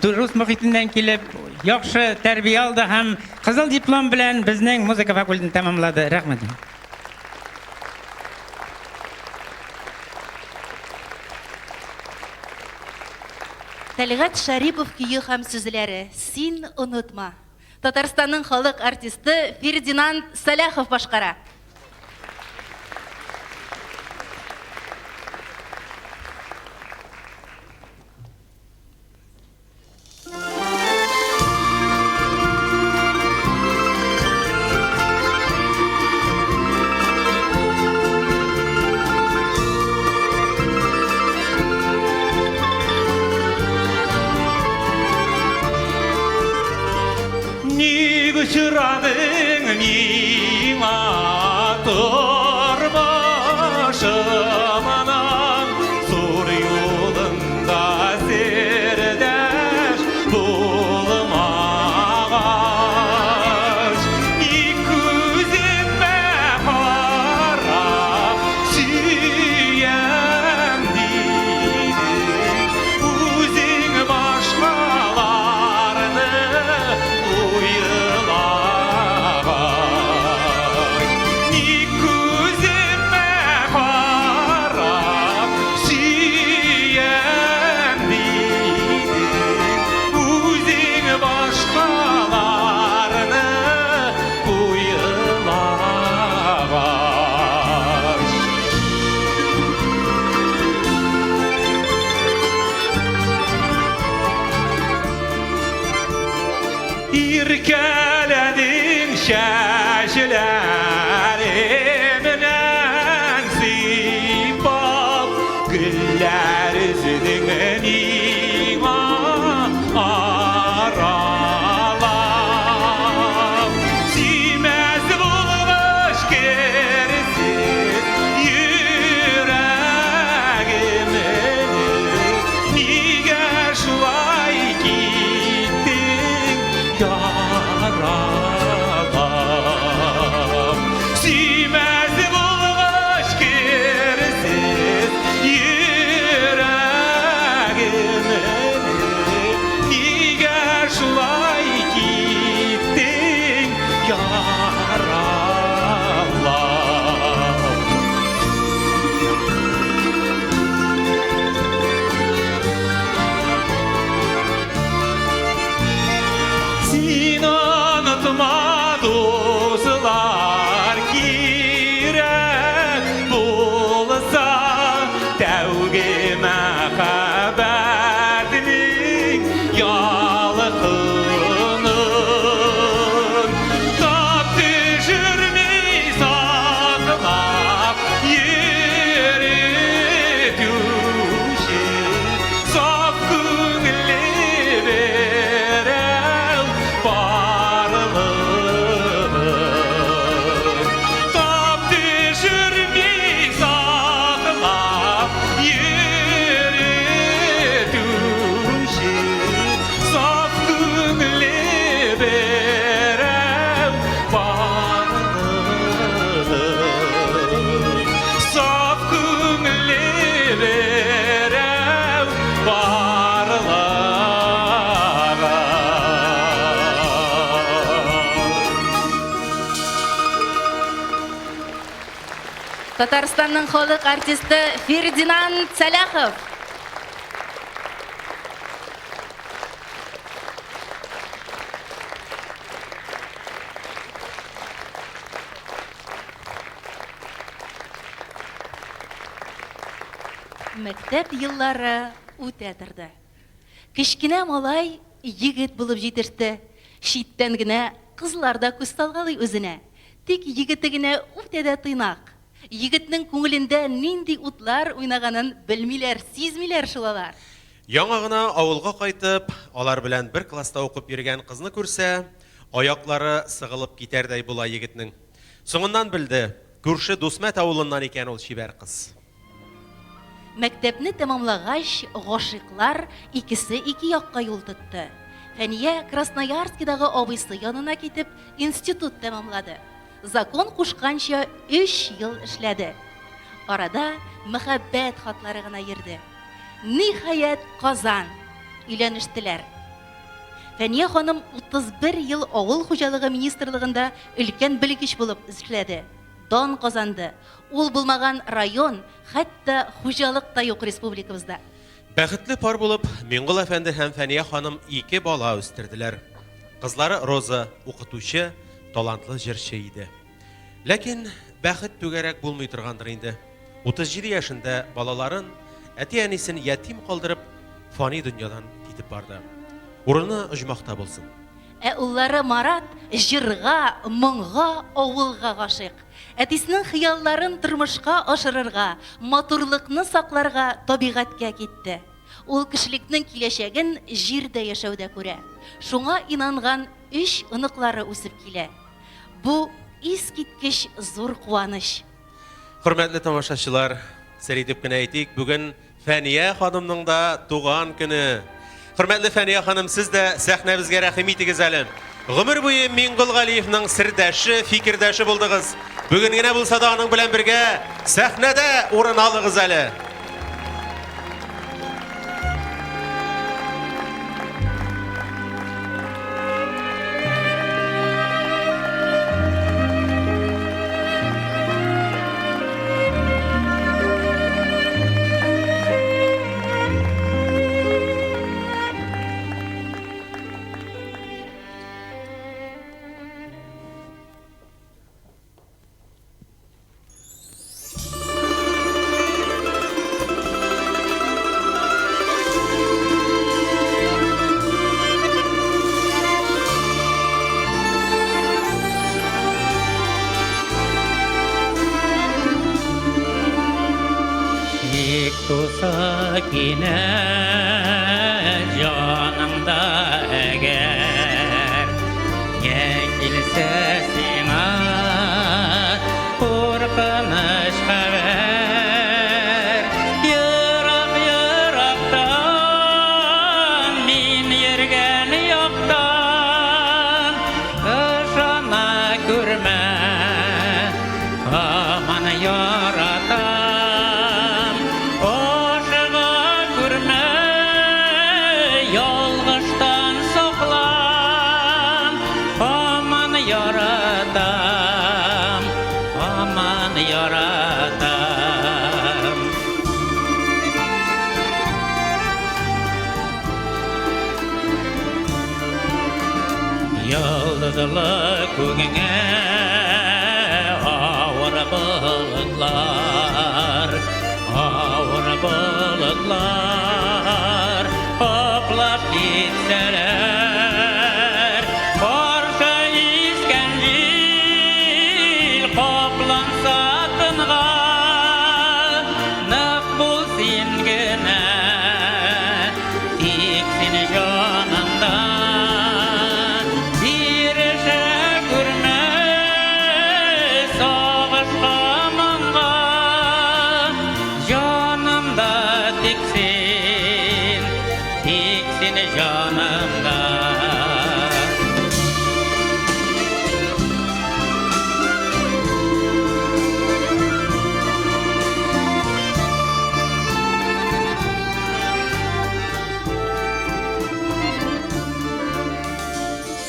рус мохитеннән килеп, яхшы тәрбия алды һәм кызыл диплом белән безнең музыка факультетын тәмамлады. Рәхмәт. Тәлгать Шәрипов көе һәм сүзләре Син онытма. Татарстанның халык артисты Фердинанд Сәлахов башкара. Ник очрадың миңа тормышымның зур юлында сердәш булмагач? Ник күземә карап сөям дидең, үзең башкаларны уйлагач? Ник күземә карап сөям дидең, үзең башкаларны уйлагач? Иркәләдең чәчләремнән сыйпап, гөлләр өзең миңа аралап. Сөймәс булгач керсез йөрәгемне, нигә шулай киттең яралап? Сөймәс булгач керсез йөрәгемне, нигә шулай киттең яралап? Син онытма, дуслар, кирәк булса, тәүге мәхәббәтнең ялкынын. Тап төшерми саклап йөретүче саф күңелле берәү барлыгын. Тап төшерми саклап йөретүче саф күңелле берәү барлыгын. Саф күңелле берәү барлыгын. Татарстанның халык артисты Фердинанд Сәлахов. Мәктәп еллары үтә торды. Кечкенә малай егет булып җитеште. Читтән генә кызлар да күз салгалый үзенә. Тик егете генә үтә дә тыйнак. Егетнең күңелендә нинди утлар уйнаганын белмиләр, сизмиләр шул алар. Яңа гына авылга кайтып, алар белән бер класста укып йөргән кызны күрсә, аяклары сыгылып китәрдәй була егетнең. Соңыннан белде, күрше Дусмәт авылыннан икән ул чибәр кыз. Мәктәпне тәмамлагач, гашыйклар икесе ике якка юл тотты. Фәния Красноярскидагы абыйсы янына китеп, институт тәмамлады. Закон кушканча өч ел эшләде. Арада мәхәббәт хатлары гына йөрде. Ниһаять, Казан! Өйләнештеләр. Фәния ханым 31 ел авыл хуҗалыгы министрлыгында өлкән белгеч булып эшләде. Дан казанды. Ул булмаган район, хәтта хуҗалык та юк республикабызда. Бәхетле пар булып, Миңгол әфәнде һәм Фәния ханым ике бала үстерделәр. Кызлары Роза, укытучы, талантлы җырчы иде. Ләкин бәхет түгәрәк булмый торгандыр инде. 37 яшендә балаларын, әти-әнисен ятим калдырып, фани дөньядан китеп барды. Урыны оҗмахта булсын. Ә уллары Марат җырга, моңга, авылга гашыйк. Әтисенең хыялларын тормышка ашырырга, матурлыкны сакларга табигатькә китте. Ул кешелекнең киләчәген җирдә яшәүдә күрә. Шуңа инанган өч оныклары үсеп килә. Бу, искиткеч зур куаныч. Хөрмәтле тамашачылар, сер итеп кенә әйтик, бүген Фәния ханымның да туган көне. Хөрмәтле Фәния ханым, сез дә сәхнәбезгә рәхим итегез әле. Гомер буе Миңгол Галиевның сердәше, фикердәше булдыгыз. Бүген генә булса да аның белән бергә сәхнәдә урын алыгыз әле. Тик туса кинәт җаныңда әгәр, Я килсә сиңа куркыныч хәбәр, Ерак-ерактан мин йөргән яктан Ышана күрмә, һаман яратам. Ашыга күрмә, ялгыштан саклан. Һаман яратам, һаман яратам. Йолдызлы күгеңә авыр болытлар, авыр болытлар каплап китсәләр, каршы искән җил капланса тынга, нык бул син генә, тик син җанымда. Бирешә күрмә сагышка, моңга, җанымда тик син, тик син җанымда.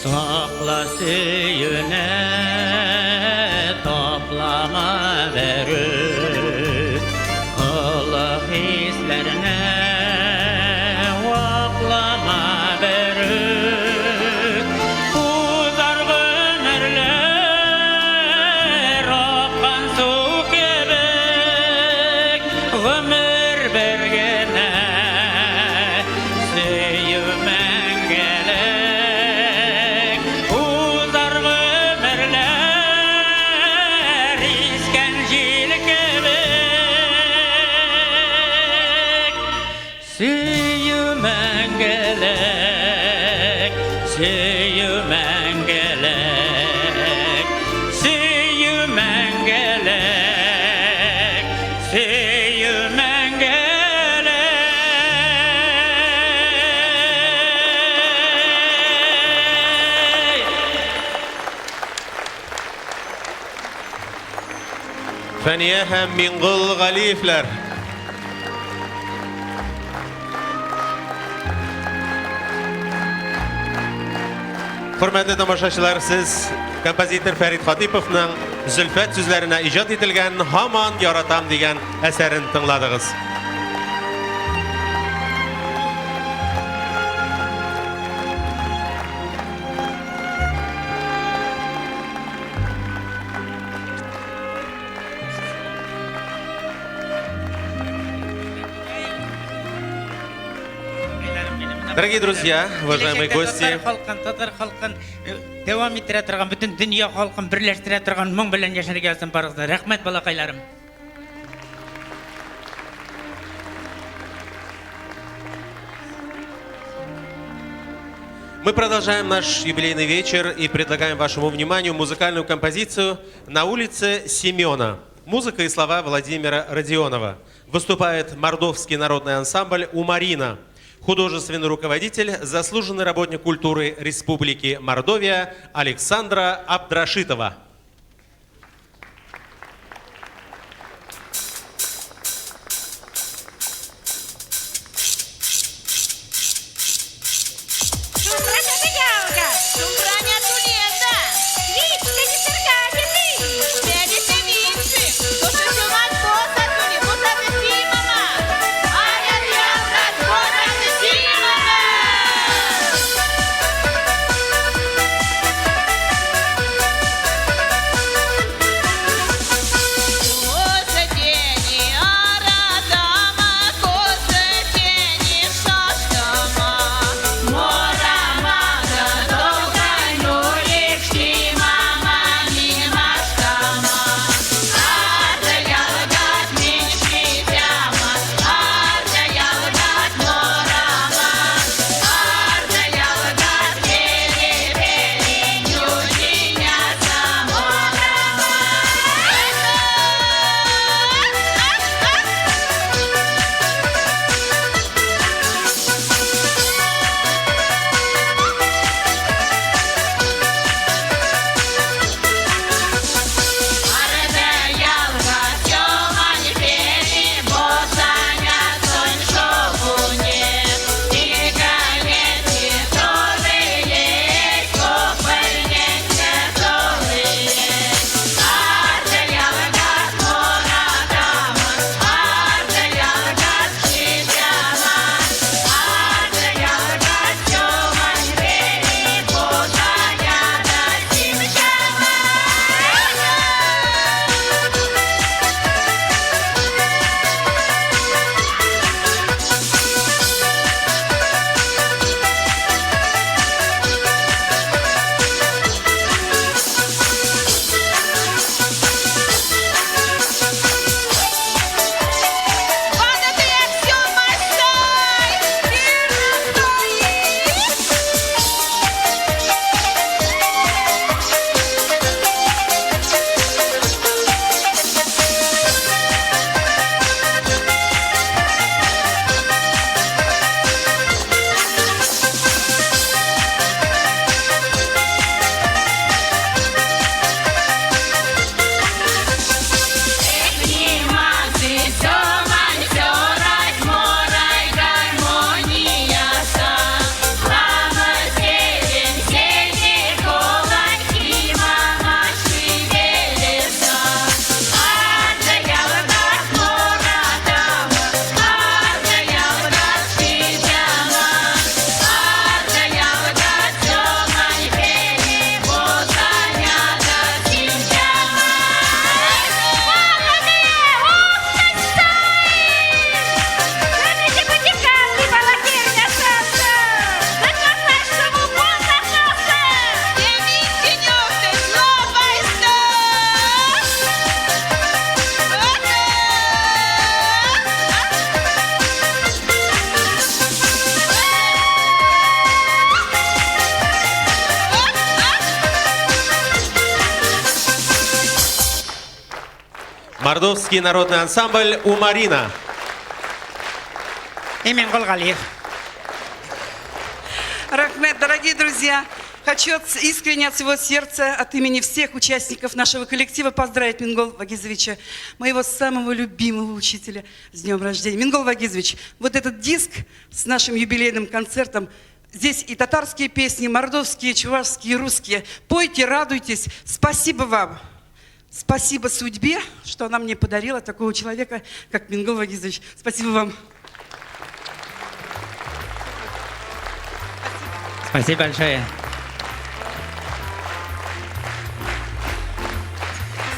Сакла сөюне, таплама берүк, Олы хисләрне ваклама берүк. Узар гомерләр аккан су кебек, Гомер бер генә, сөю мәңгелек. Узар гомерләр искән җил кебек, Сөю мәңгелек, сөю мәңгелек, сөю мәңгелек, сөю мәңгелек. Фәния һәм Миңгол Галиевләр. Хөрмәтле тамашачылар, сез композитор Фәрит Хатиповның Зөлфәт сүзләренә иҗат ителгән Һаман яратам дигән әсәрен тыңладыгыз. Дорогие друзья, уважаемые гости. Татар халкын, татар халкын э, дәвам иттерә торган, бөтен дөнья халкын берләштерә торган моң белән яшәргә язсын барыгызга. Рәхмәт, балакайларым. Мы продолжаем наш юбилейный вечер и предлагаем вашему вниманию музыкальную композицию «На улице Семена». Музыка и слова Владимира Родионова. Выступает Мордовский народный ансамбль «Умарина». Художественный руководитель, заслуженный работник культуры Республики Мордовия Александра Абдрашитова. Мордовский народный ансамбль «Умарина». Имин Галиев. Рахмет, дорогие друзья. Хочу искренне от всего сердца, от имени всех участников нашего коллектива поздравить Мингол Вагизовича, моего самого любимого учителя, с днем рождения. Мингол Вагизович, вот этот диск с нашим юбилейным концертом, здесь и татарские песни, мордовские, чувашские, русские. Пойте, радуйтесь. Спасибо вам. Спасибо судьбе, что она мне подарила такого человека, как Мингол Вагизович. Спасибо вам. Спасибо большое.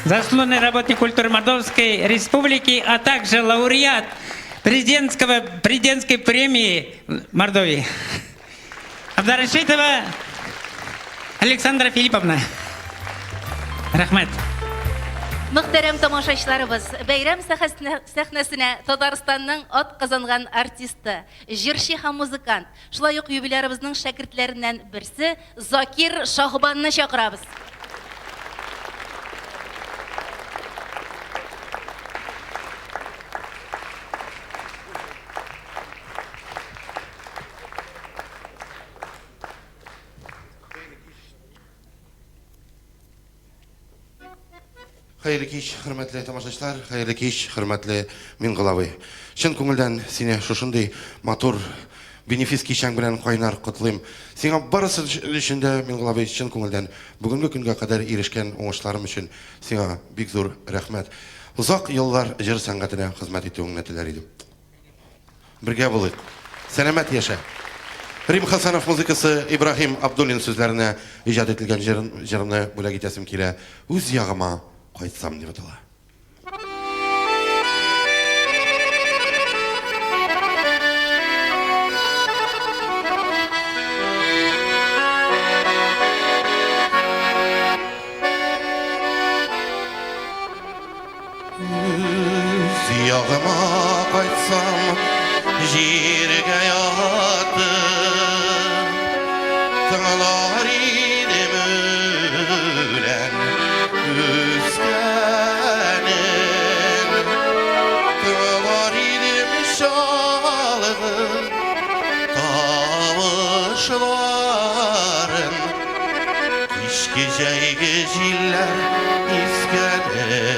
Заслуженный работник культуры Мордовской Республики, а также лауреат президентского, президентской премии Мордовии. Абдарашитова Александра Филипповна. Рәхмәт. Мөхтәрәм тамашачыларыбыз, бәйрәм сәхнәсенә Татарстанның ат казанган артисты, җырчы һәм музыкант, шулай ук юбилярыбызның шәкертләреннән берсе Закир Шаһбанны чакырабыз. Хәерле кич, хөрмәтле тамашачылар, хәерле кич, хөрмәтле Мингол абый. Чын күңелдән сине шушындый матур бенефис кичәң белән кайнар котлыйм. Сиңа барысы өчен дә, Мингол абый, чын күңелдән бүгенге көнгә кадәр ирешкән уңышларым өчен сиңа бик зур рәхмәт. Озак еллар җыр сәнгатенә хезмәт итүеңне теләр идем. Бергә булыйк. Сәламәт яшә. Рим Хасанов музыкасы Ибраһим Абдуллин сүзләренә иҗат ителгән җырын, җырны бүләк итәсем килә. Үз ягыма кайтсам дип атала. Үз ягыма кайтсам, җиргә ятып, тыңлар идем үлән үскәнен. Тыңлар идем чалгы тавышларын. Кичке җәйге җилләр искәнен.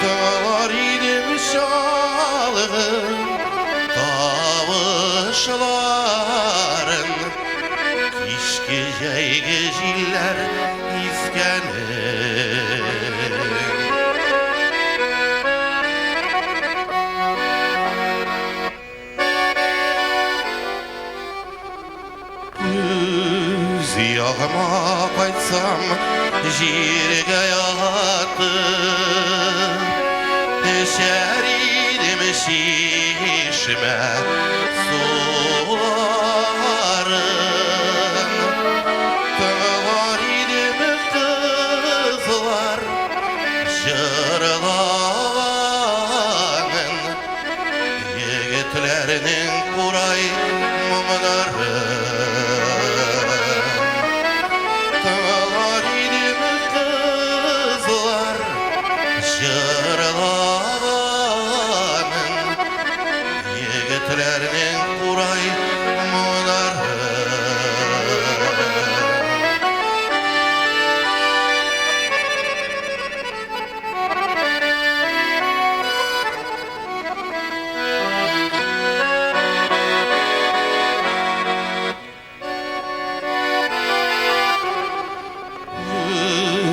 Тыңлар идем чалгы тавышларын. Кичке җәйге җилләр искәнен. Үз ягыма кайтсам, җиргә ятып, эчәр идем чишмә суларын. Тыңлар идем кызлар җырлаганын. Егетләрнең курай моңнары. Тыңлар идем кызлар җырлаганын. Егетләрнең курай моңнары.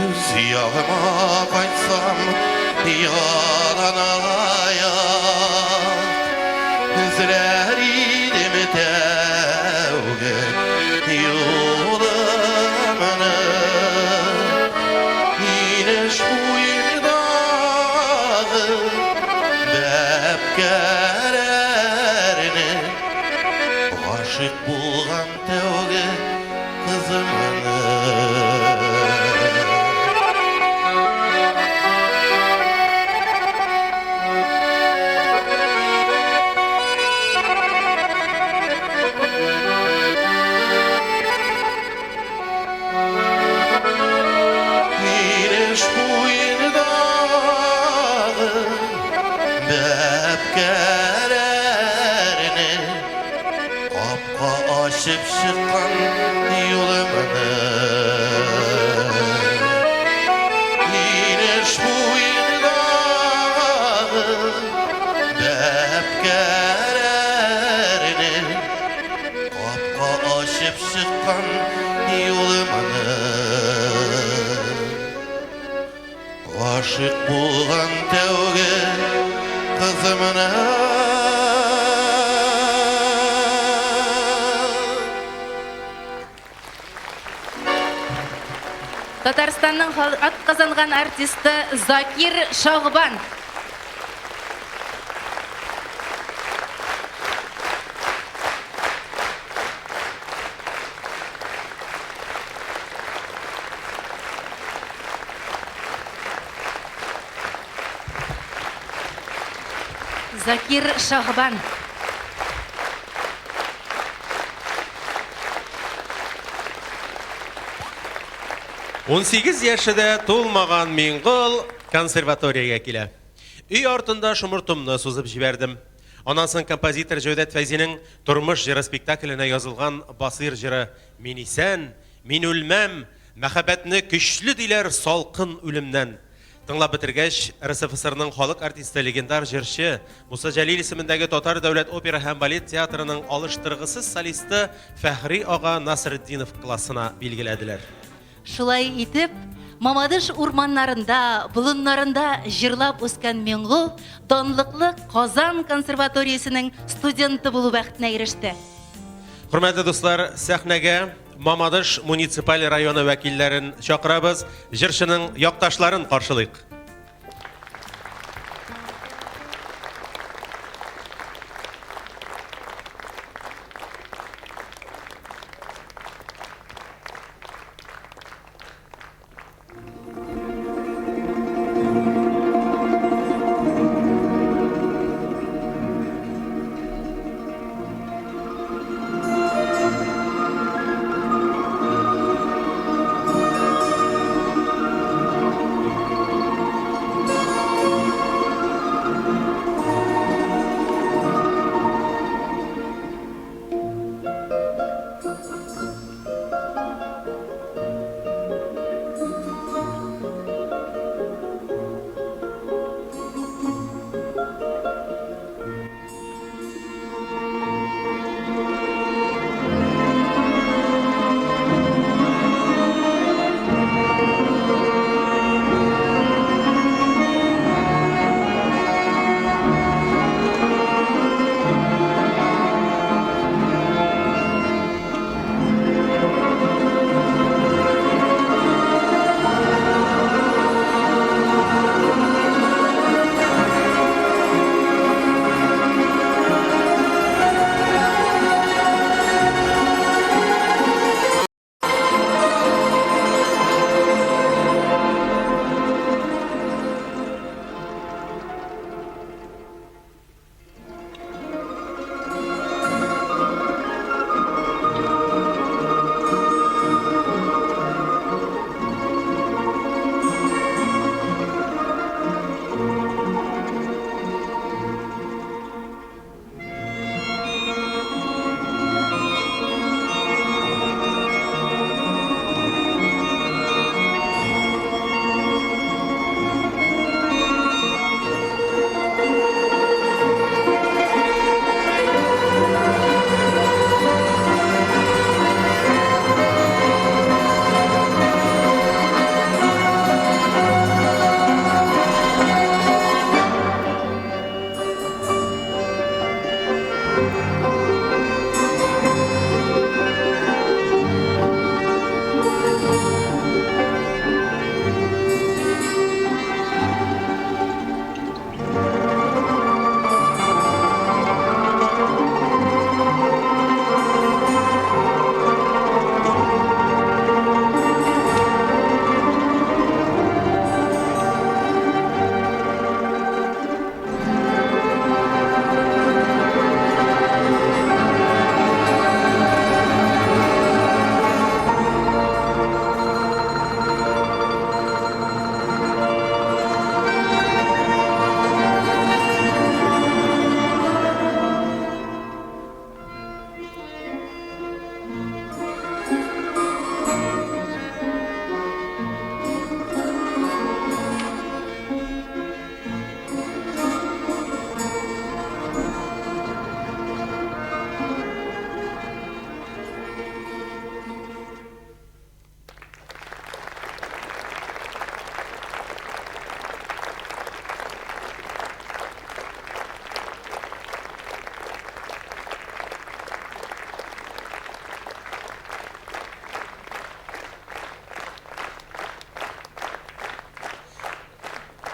Үз ягыма кайтсам, ялан аяк, эзләр идем тәүге юлымны. Инеш буендагы бәбкәләрне, гашыйк булган тәүге кызымны. Инеш буендагы бәбкәләрне, Капка ачып чыккан юлымны. Инеш буендагы бәбкәләрне Капка ачып чыккан юлымны. Гашыйк булган тәүге кызымны. Татарстанның атказанган артисты Закир Шагбан. Закир Шахбан. 18 яше дә тулмаган Миңгол консерваториягә килә. Өй артында шомыртымны сузып җибәрдем. Аннан соң композитор Җәүдәт Фәйзинең Тормыш җыры спектакленә язылган Басыйр җыры Мин исән, мин үлмәм, мәхәббәтне көчле диләр салкын үлемнән. Тыңлап бетергәч, РСФСРның халык артисты, легендар җырчы, Муса Җәлил исемендәге Татар дәүләт опера һәм балет театрының алыштыргысыз солисты Фәхри ага Насретдинов классына билгеләделәр. Шулай итеп, Мамадыш урманнарында, болыннарында җырлап үскән Миңгол данлыклы Казан консерваториясенең студенты булу бәхетенә иреште. Хөрмәтле дуслар, сәхнәгә Мамадыш муниципаль районы вәкилләрен чакырабыз. Җырчының якташларын каршылыйк.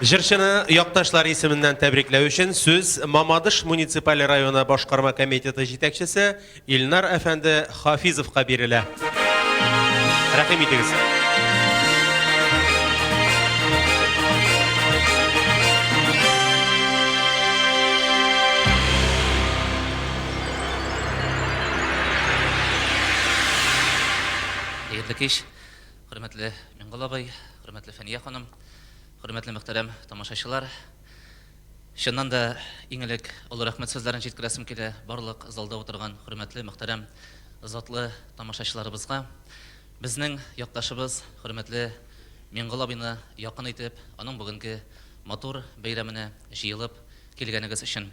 Җырчыны якташлар исеменнән тәбрикләү өчен сүз Мамадыш муниципаль районы башкарма комитеты җитәкчесе Илнар әфәнде Хафизовка бирелә. Рәхим итегез. Хәерле кич, хөрмәтле Миңгол абый, хөрмәтле Фәния ханым. Хөрмәтле мөхтәрәм тамашачылар, чыннан да иң элек олы рәхмәт сүзләрен җиткерәсем килә барлык залда утырган хөрмәтле, мөхтәрәм, затлы тамашачыларыбызга. Безнең якташыбыз, хөрмәтле Миңгол абыйны якын итеп, аның бүгенге матур бәйрәменә җыелып килгәнегез өчен.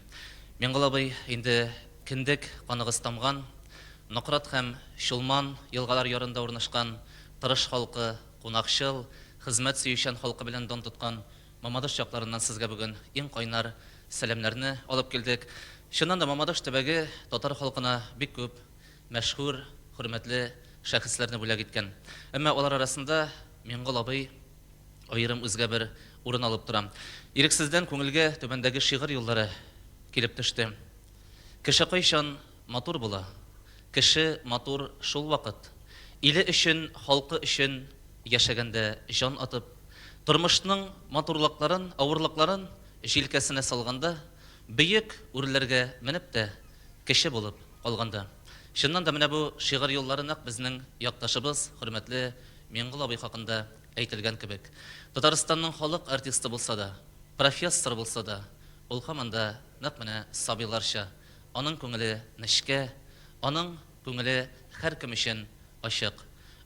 Миңгол абый, инде кендек каныгыз тамган, Нократ һәм Чулман елгалар ярында урнашкан тырыш халкы, кунакчыл, хезмәт сөючән халкы белән дан тоткан Мамадыш якларыннан сезгә бүген иң кайнар сәламнәрне алып килдек. Чыннан да Мамадыш төбәге татар халкына бик күп мәшһүр, хөрмәтле шәхесләрне бүләк иткән. Әмма алар арасында Миңгол абый аерым үзгә бер урын алып тора. Ирексездән күңелгә түбәндәге шигырь юллары килеп төште. Кеше кайчан матур була? Кеше матур шул вакыт, иле өчен, халкы өчен яшәгәндә җан атып, тормышның матурлыкларын, авырлыкларын җилкәсенә салганда, бөек үрләргә менеп тә, кеше булып калганда. Чыннан да, менә бу шигырь юллары нәкъ безнең якташыбыз, хөрмәтле Миңгол абый хакында әйтелгән кебек. Татарстанның халык артисты булса да, профессор булса да, ул һаман да нәкъ менә сабыйларча, аның күңеле нечкә, аның күңеле һәркем өчен ачык.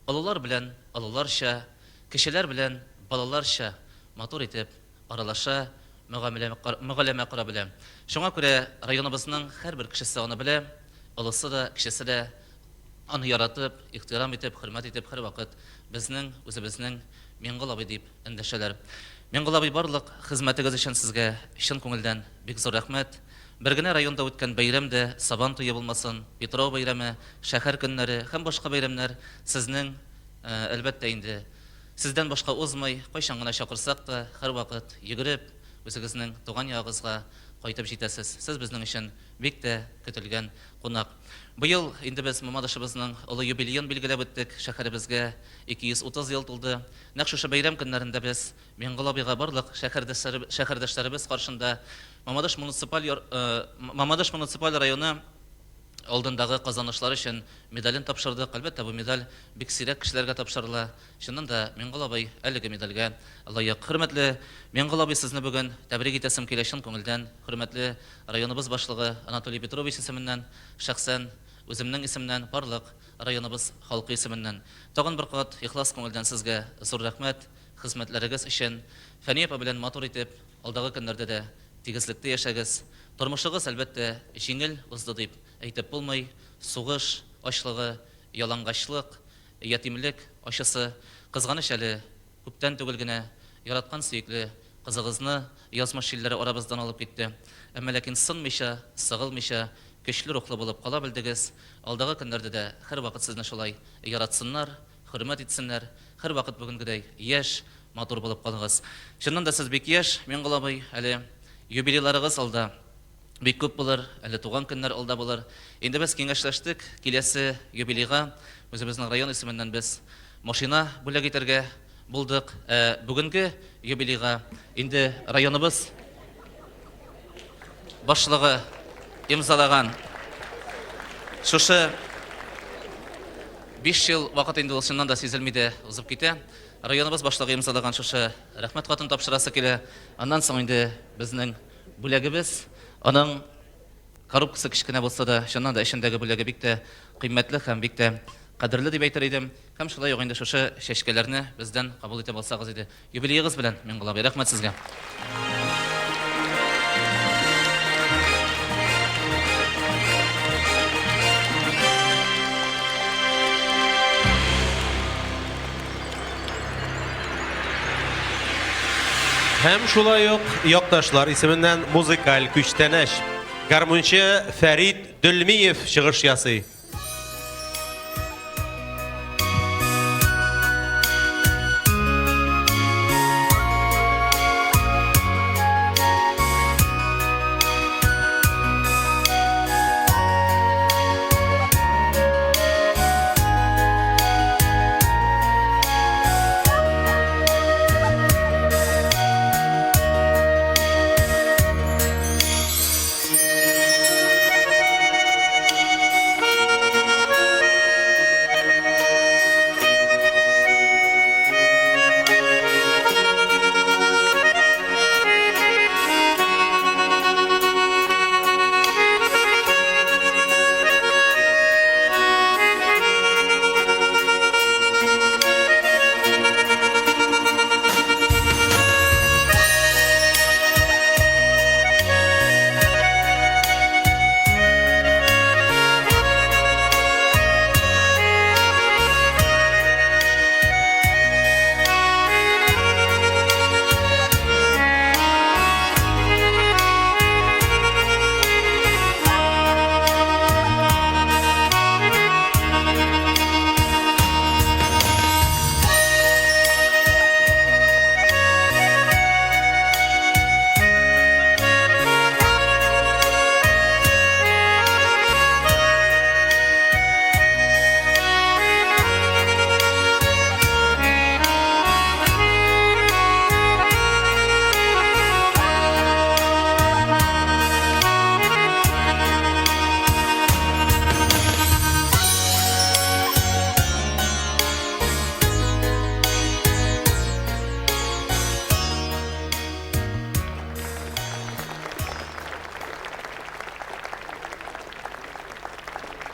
Олылар белән олыларча, кечеләр белән балаларча матур итеп аралаша, мөгамәлә кора белә. Шуңа күрә районыбызның һәрбер кешесе аны белә, олысы да, кечесе дә аны яратып, ихтирам итеп, хөрмәт итеп һәрвакыт безнең, үзебезнең Миңгол абый дип эндәшәләр. Миңгол абый, барлык хезмәтегез өчен сезгә чын күңелдән бик зур рәхмәт. Бер генә районда үткән бәйрәм дә, Сабан туе булмасын, Питрау бәйрәме, шәһәр көннәре һәм башка бәйрәмнәр сезнең, әлбәттә инде, сездән башка узмый, кайчан гына чакырсак та, һәрвакыт йөгереп, үзегезнең туган ягыгызга кайтып җитәсез. Сез безнең өчен бик тә көтелгән кунак. Быел инде без Мамадышыбызның олы юбилеен билгеләп үттек, шәһәребезгә 230 ел тулды. Нәкъ шушы бәйрәм көннәрендә без Миңгол абыйга барлык шәһәрдәшләребез каршында Мамадыш муниципаль Мамадыш муниципаль районы алдындагы казанышлар өчен медален тапшырдык. Әлбәттә, бу медаль бик сирәк кешеләргә тапшырыла. Чыннан да, Миңгол абый әлеге медальгә лаек. Хөрмәтле Миңгол абый, сезне бүген тәбрик итәсем килә чын күңелдән. Хөрмәтле районыбыз башлыгы Анатолий Петрович исеменнән, шәхсән үземнең исемнән, барлык районыбыз халкы исеменнән. Тагын бер кат ихлас күңелдән сезгә зур рәхмәт. Хезмәтләрегез өчен. Фәния апа белән матур итеп, алдагы көннәрдә дә тигезлектә яшәгез. Тормышыгыз, әлбәттә, җиңел узды дип әйтеп булмый. Сугыш ачлыгы, ялангачлык, ятимлек ачысы. Кызганыч әле, күптән түгел генә яраткан сөекле кызыгызны язмыш җилләре арабыздан алып китте. Әмма ләкин сынмыйча, сыгылмыйча, көчле рухлы булып кала белдегез. Алдагы көннәрдә дә һәрвакыт сезне шулай яратсыннар, Хөрмәт итсеннәр, һәрвакыт бүгенгедәй яшь, матур булып калыгыз. Чыннан да сез бик яшь, Миңгол абый, әле юбилейларыгыз алда бик күп булыр, әле туган көннәр алда булыр. Инде без киңәшләштек, киләсе юбилейга үзебезнең район исеменнән без машина бүләк итәргә булдык. Ә бүгенге юбилейга инде районыбыз башлыгы имзалаган шушы 5 ел вакыт инде ул чыннан да сизелми дә узып китә. Районыбыз башлыгы имзалаган шушы рәхмәт хатын тапшырасы килә. Аннан соң инде безнең бүләгебез, аның коробкасы кечкенә булса да, чыннан да эчендәге бүләге бик тә кыйммәтле һәм бик тә кадерле дип әйтер идем. Һәм шулай ук инде шушы чәчкәләрне бездән кабул итеп алсагыз иде. Юбилеегыз белән, Миңгол абый, рәхмәт сезгә. Һәм шулай ук якташлар исеменнән музыкаль күчтәнәч. Гармунчы Фәрит Дөлмиев чыгыш ясый.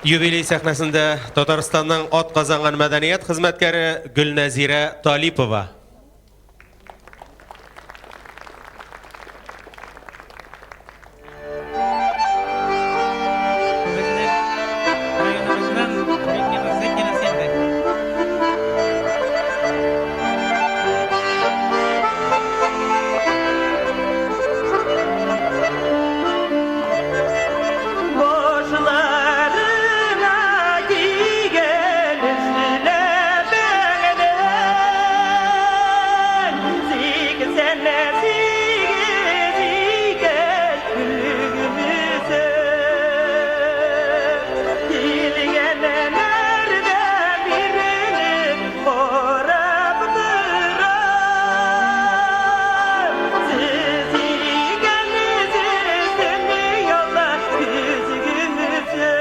Юбилей сәхнәсендә Татарстанның атказанган мәдәният хезмәткәре Гөлнәзирә Талипова. Башларына кигән эшләпәңне, 88 икән өлгесе. Килгәннәрдә бирелеп карап торам. Сез икәнсез дөньяда көзгесе.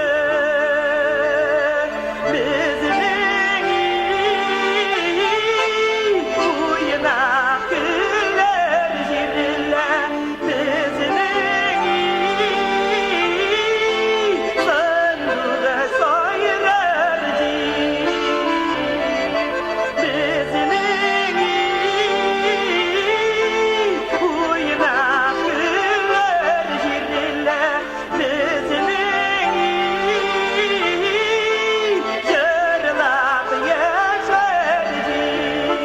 Безнең уйнап көләр җирләр, безнең сандугач сайрар җир, безнең уйнап көләр җирләр, безнең җырлап яшәр җир.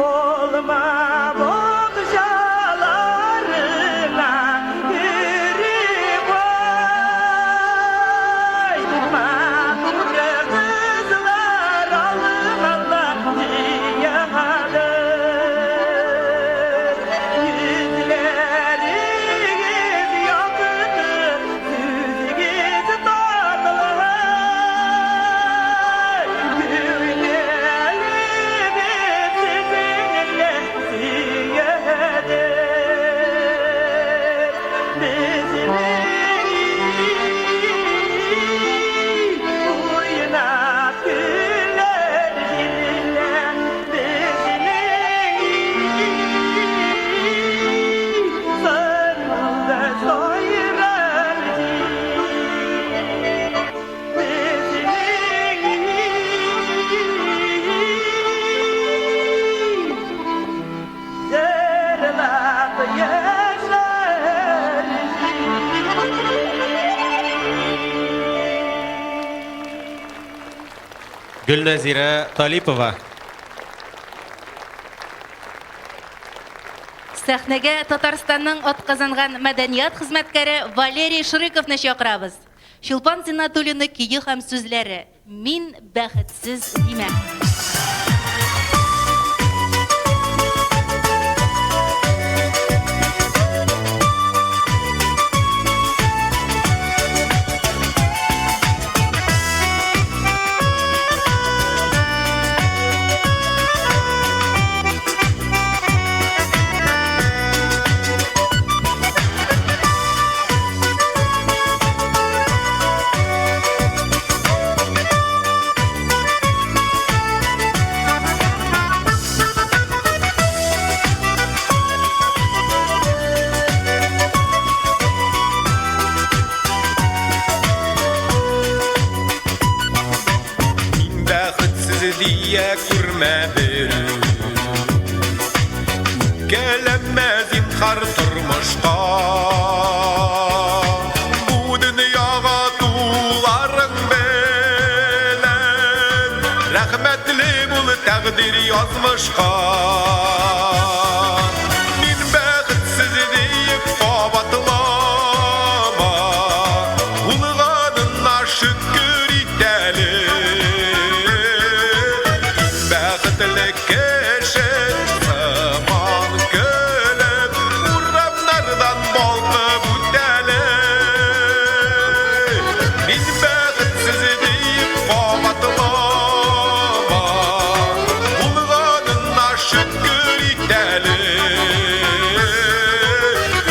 Olma boğçalarına yürü vay. Mahmur kızlar almalar ziyadır. Yüzleriniz yaktı, süzgüz tatlı. Güvenelimiz sizinle ziyadır. Bizleri uynat güller iller, bizleri sarılda soyrar Zerlat yaşar. Гөлнәзирә Талипова. Сәхнәгә Татарстанның атказанган мәдәният хезмәткәре Валерий Шрыковны чакырабыз. Чулпан Зиннатуллина көе һәм сүзләре Мин бәхетсез димә. Мин бәхетсез дия күрмә берүк. Үпкәләмә зинһар тормышка. Бу дөньяга туларың белән рәхмәтле бул тәкъдир язмышка. Мин бәхетсез диеп кабатлама, булганына шөкер ит әле. Иң бәхетле кеше сыман көлеп, урамнардан балкып үтәле. Мин бәхетсез диеп кабатлама, булганына шөкер ит әле.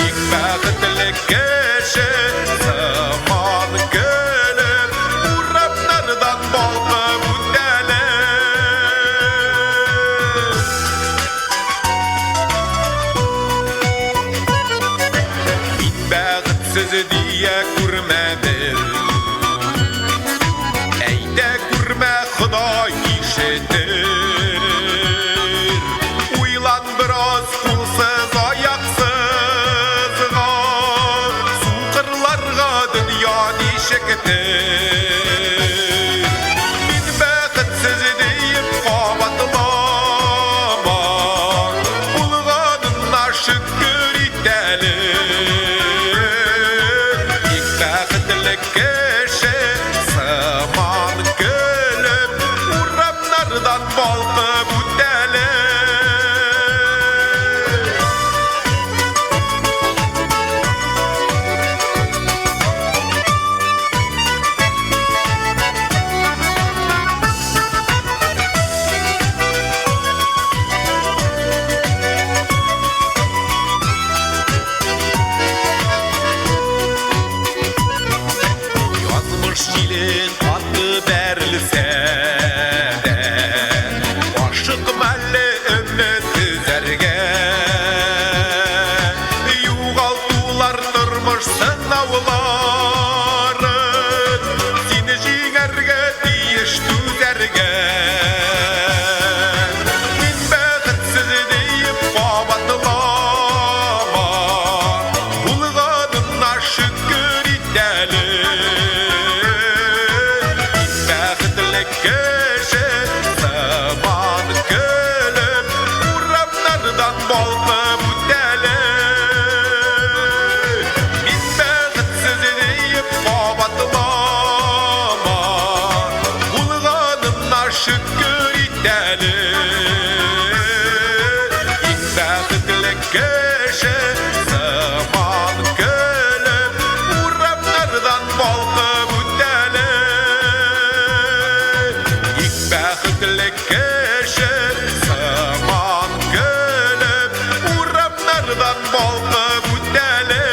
Иң бәхетле кеше сыман көлеп, урамнардан балкып үтәле. Мин бәхетсез дия күрмә берүк, Әйтә күрмә, Ходай ишетер. Уйлан бераз кулсыз, аяксызга, Сукырларга дөнья ничектер. Мин бәхетсез диеп кабатлама, Булганына шөкер ит әле. Иң бәхетле кеше сыман көлеп, урамнардан балкып үтәле. Язмыш җиле каты бәрелсә дә, Ашыкма әле өмет өзәргә. Югалтулар тормыш сынаулары, Сине җиңәргә тиеш түзәргә. Мин бәхетсез диеп кабатлама, Булганына шөкер ит әле. Иң бәхетле кеше сыман көлеп, урамнардан балкып үтәле. Мин бәхетсез диеп кабатлама, Булганына шөкер ит әле. Иң бәхетле кеше сыман көлеп, урамнардан балкып үтәле. Иң бәхетле кеше сыман көлеп, урамнардан балкып үтәле.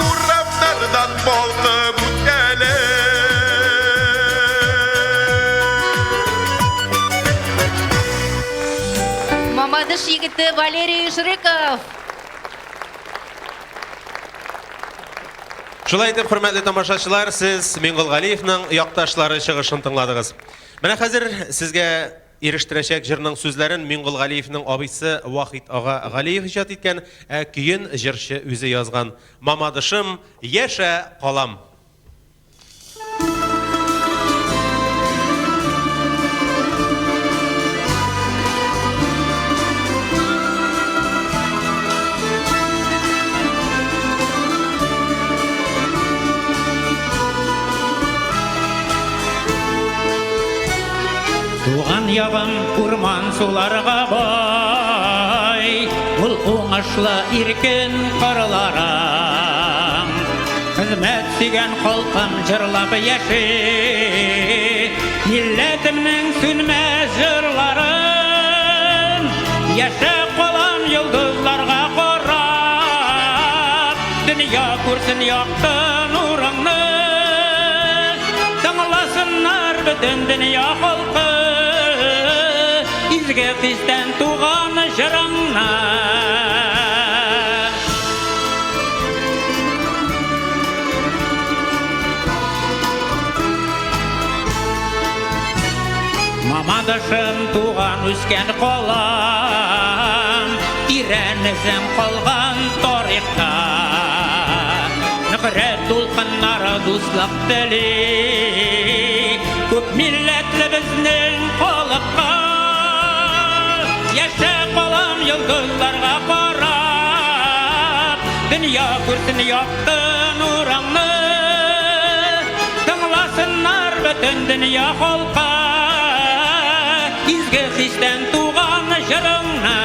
Урамнардан балкып үтәле. Мамадыш егете Валерий Шрыков. Шулай итеп, хөрмәтле тамашачылар, сез Миңгол Галиевның якташлары чыгышын тыңладыгыз. Менә хәзер сезгә ирештерәчәк җырның сүзләрен Миңгол Галиевның абыйсы Вахит ага Галиев иҗат иткән, ә көен җырчы үзе язган. Мамадышым, яшә калам. Туган ягым урман суларга бай, Ул уңышлы иркен кырларым. Хезмәт сөйгән халкым җырлап яши, Милләтемнең сүнмәс җырларын. Яшә калам йолдызларга карап, Дөнья күрсен якты нурыңны. Тыңласыннар бөтен дөнья халкы, Изге хистән туган җырыңны. Мамадышым туган үскән калам, Тирән эзем калган тарихта. Нөхрәт дулкыннары дуслык тели, Күп милләтле безнең халыкка. Яшә калам йолдызларга карап, Дөнья күрсен якты нурыңны. Тыңласыннар бөтен дөнья халкы, Изге хистән туган җырыңны.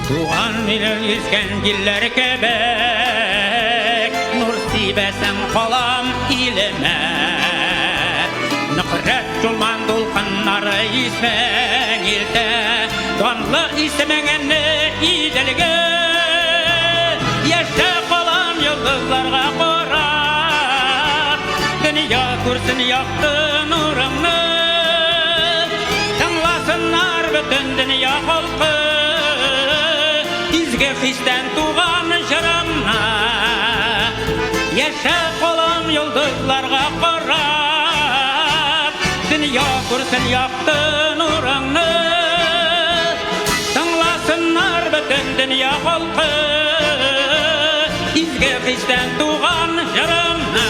Туган Чулман илен йөзгән җилләр кебек, Нур сибәсең калам илемә. Ныкрат Чулман дулкыннары исмең илтә, Данлы исемеңне Иделгә. Яшә калам йолдызларга карап, Дөнья күрсен якты нурыңны. Тыңласыннар бөтен дөнья халкы, Изге хистән туган җырымны. Яшә калам йолдызларга карап, Дөнья күрсен якты нурыңны. Тыңласыннар бөтен дөнья халкы, Изге хистән туган җырымны.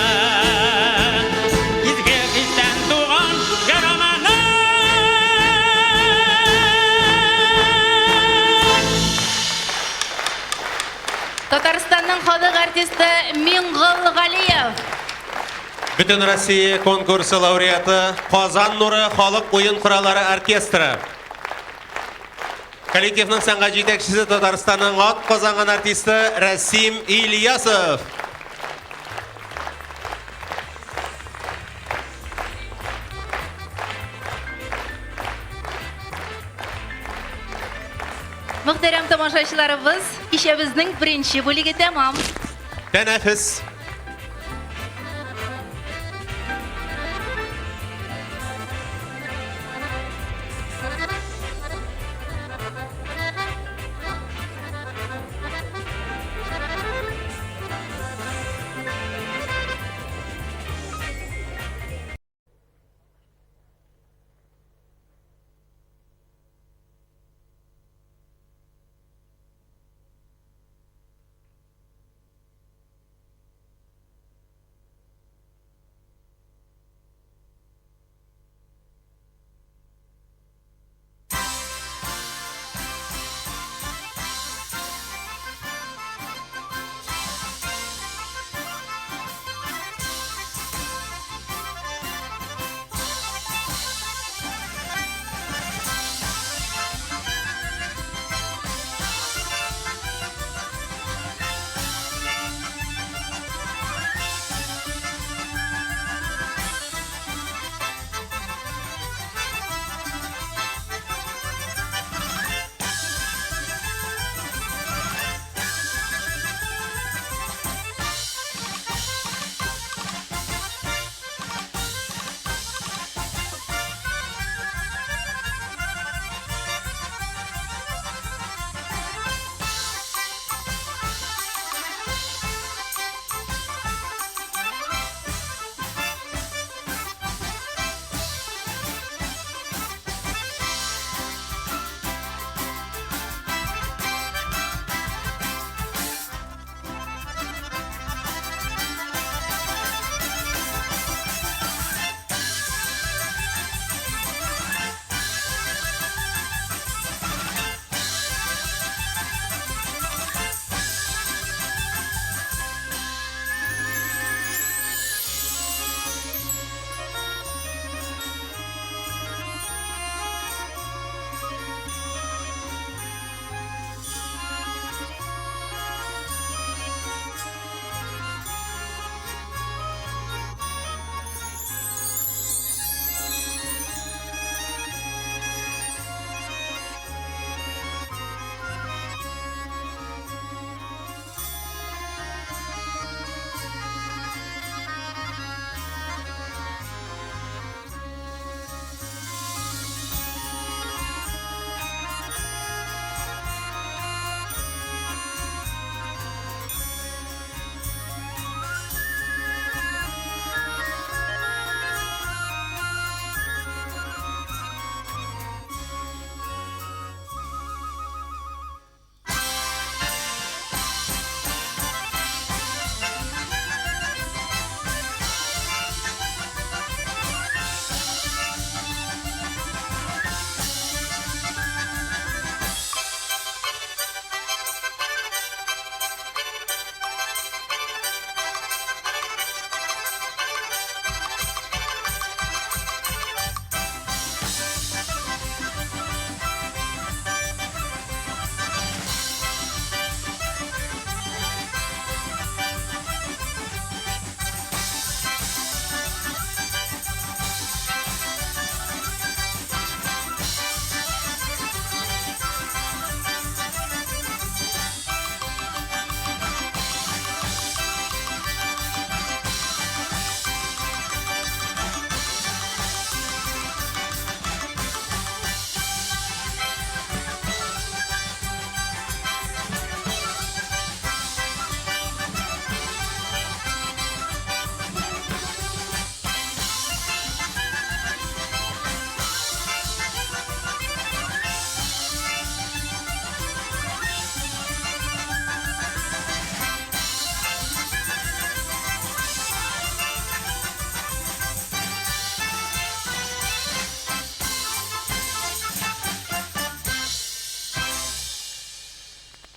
Изге хистән туган җырымны. Татарстанның халык артисты Миңгол Галиев. Бөтен Россия конкурсы лауреаты Казан нуры халык уен кораллары оркестры. Коллективның сәнгать җитәкчесе Татарстанның ат казанган артисты Рәсим Ильясов. Мөхтәрәм тамашачыларыбыз, кичәбезнең беренче бүлеге тәмам. Тәнәфес.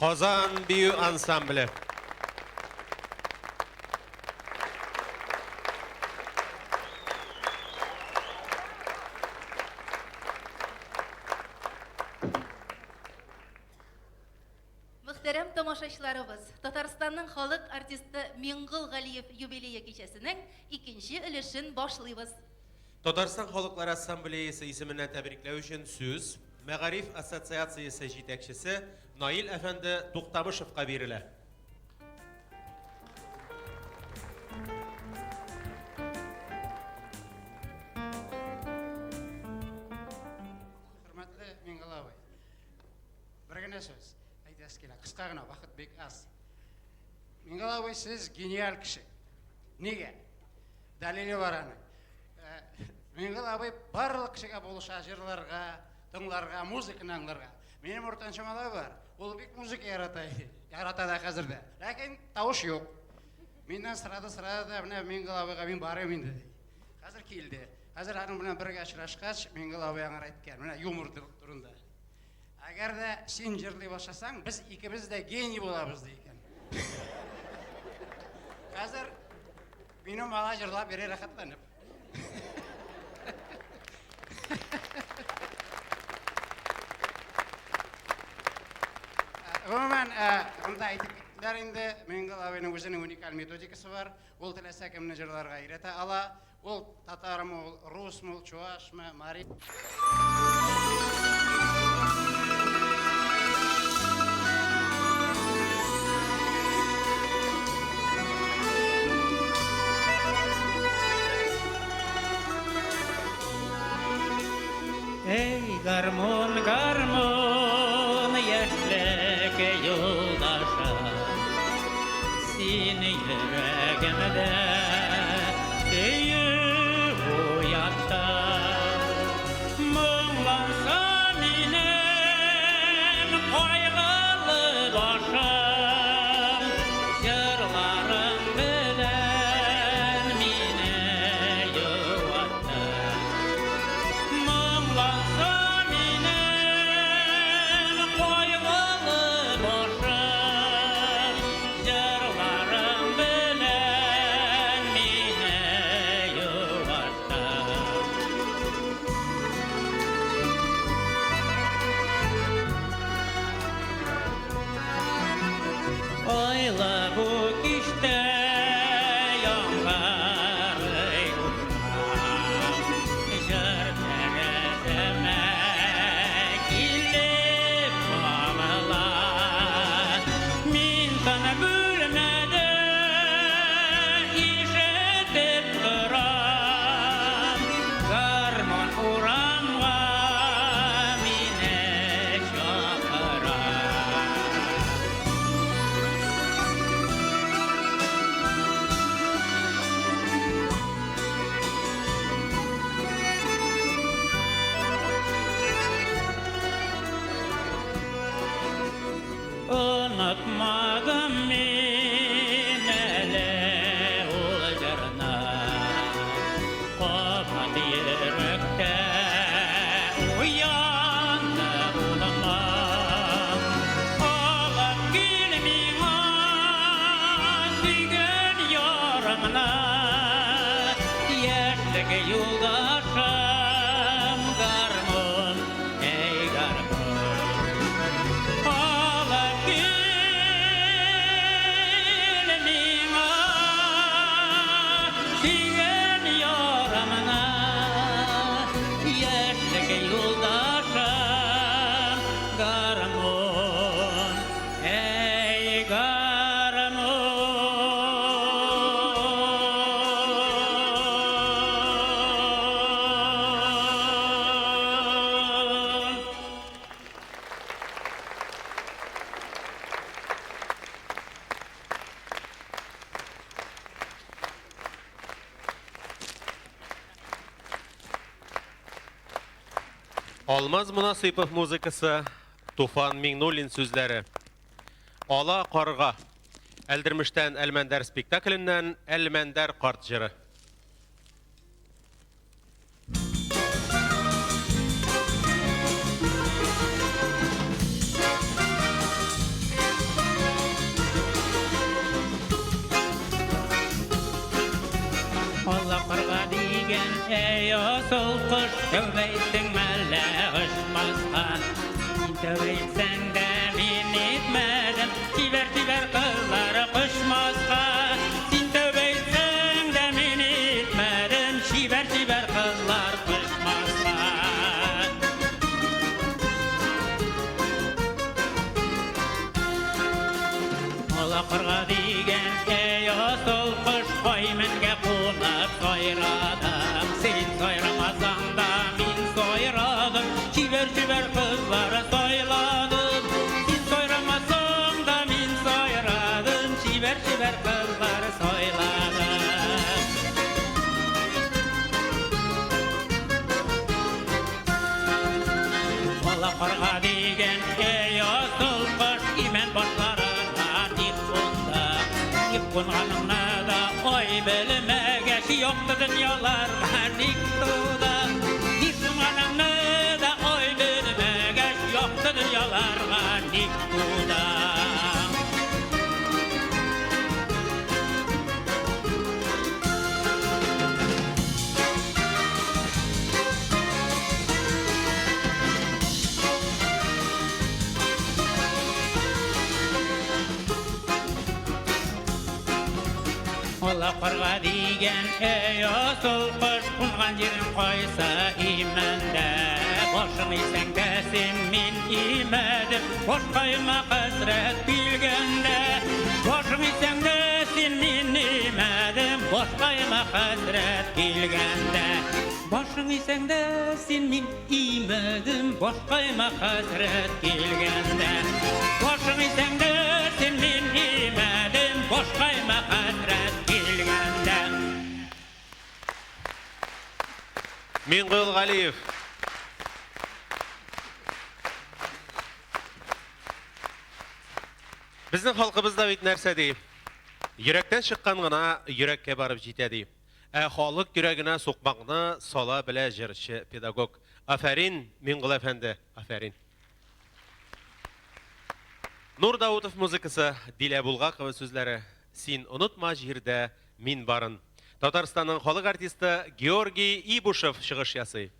Казан бию ансамбле. Мөхтәрәм тамашачыларыбыз, Татарстанның халык артисты Миңгол Галиев юбилее кичәсенең икенче өлешен башлыйбыз. Татарстан халыклар ассамблеясы исеменнән тәбрикләү өчен сүз Мәгариф ассоциациясе җитәкчесе Наил әфәнде Туктамышевка бирелә. Хөрмәтле Миңгол абый, бер генә сүз әйтәсе килә, кыска гына, вакыт бик аз. Миңгол абый, сез гениаль кеше. Нигә? Дәлиле бар аның. Э, Миңгол абый барлык кешегә булыша, җырларга, тыңларга, музыканы аңларга. Минем уртанчы малай бар, ул бик музыка ярата иде, ярата да хәзер дә. Ләкин тавыш юк. Миннән сорады, сорады да, менә Миңгол абыйга мин барыйм инде ди. Хәзер килде. Хәзер аның белән бергә очрашкач, Миңгол абый аңар әйткән, менә юмор турында. Әгәр дә син җырлый башласаң, без икебез дә гений булабыз, ди икән. Хәзер минем бала җырлап йөри рәхәтләнеп. Гомумән, монда әйтеп киттеләр инде, Миңгол абыйның үзенең уникаль методикасы бар. Ул теләсә кемне җырларга өйрәтә ала. Ул татармы, ул русмы, ул чуашмы, мари. Эй, гармун, гармун, яшьлек юлдашы, син йөрәгемдә сөю уяттың. Моңланса минем кайгылы башым, җырларың белән мине юаттың. Моңланса минем кайгылы башым, җырларың белән мине юаттың. Айлы бу кичтә яңгырый урман, җыр тәрәзәмә килеп кагыла. Мин тын бүлмәдә ишетеп торам, гармун урамга мине чакыра. Онытмадым мин әле ул җырны, кабат йөрәктә уянды ул моң. Алып кил миңа сөйгән ярыңны, яшьлек юлдашым, гармун, әй гармун. Алып кил миңа сөйгән ярымны, яшьлек юлдашым, гармун, әй гармун. Алмаз Монасыйпов музыкасы, Туфан Миңнуллин сүзләре. Ала карга. Әлдермештән Әлмәндәр спектакленнән Әлмәндәр карт җыры. Әй, асыл кош, тәүбә иттең мәллә очмаска? Син тәүбә итсәң дә, мин итмәдем, чибәр-чибәр кызлар кочмаска. Син тәүбә итсәң дә, мин итмәдем, чибәр-чибәр кызлар кочмаска. Ала карга дигән, әй, асыл кош, кайменгә кунып сайрадың. Син сайрамасаң да, мин сайрадым, чибәр-чибәр кызлар сайладым. Син сайрамасаң да, мин сайрадым, чибәр-чибәр кызлар сайладым. Ала карга дигән, әй, асыл кош, имән башларына ник кундың? Ник кунганыңны да ай белмәгәч, якты дөньяларга ник тудың? Ник кунганыңны да ай белмәгәч, якты дөньяларга ник тудың? Ала карга дигән, әй, асыл кош, кунган җирең кайсы имәндә? Башың исәң дә син мин имәдем, башкаема хәсрәт килгәндә. Башың исәң дә син мин имәдем, башкаема хәсрәт килгәндә. Башың исәң дә син мин имәдем, башкаема хәсрәт килгәндә. Башың исәң дә син мин имәдем, башкаема хәсрәт килгәндә. Миңгол Галиев. Безнең халкыбызда бит нәрсә ди? Йөрәктән чыккан гына йөрәккә барып җитә ди. Ә халык йөрәгенә сукмакны сала белә җырчы педагог. Афәрин, Миңгол әфәнде, афәрин. Нур Даутов музыкасы, Дилә Булгакова сүзләре. Син онытма җирдә мин барын. Татарстанның халык артисты Георгий Ибушев чыгыш ясый.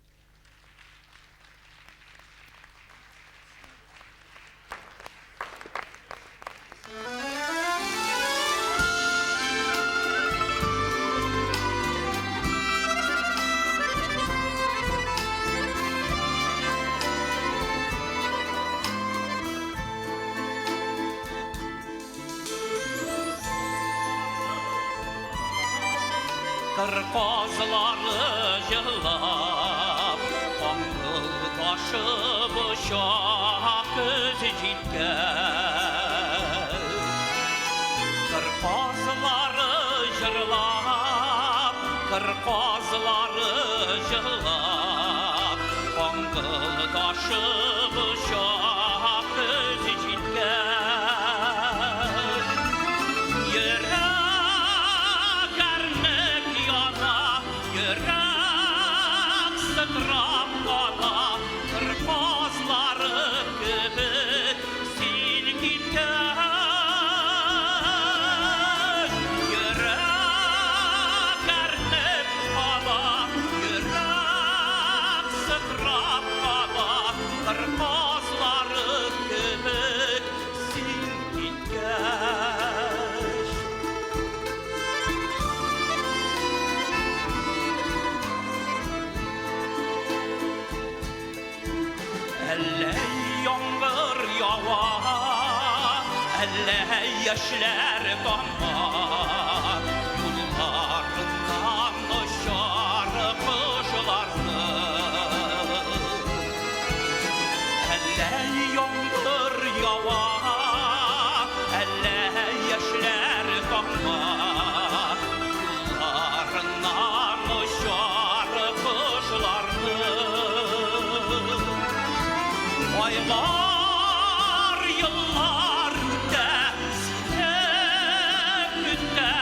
Кыр казлары җырлап, Аңгылдашып оча көз җиткән. Кыр казлары җырлап, кыр казлары җырлап, Аңгылдашып оча көз җиткән. Йөрәк әрнеп яна, йөрәк сыкрап кала, кыр казлары кебек син киткәч. Йөрәк әрнеп кала, йөрәк сыкрап кала, кыр казлары кебек син киткәч. Әллә яңгыр ява, әллә яшьләр тама, юлларыннан очар кошларны. Әллә яңгыр ява, әллә яшьләр тама, юлларыннан очар кошларны. Айлар, еллар үтә, сине көтә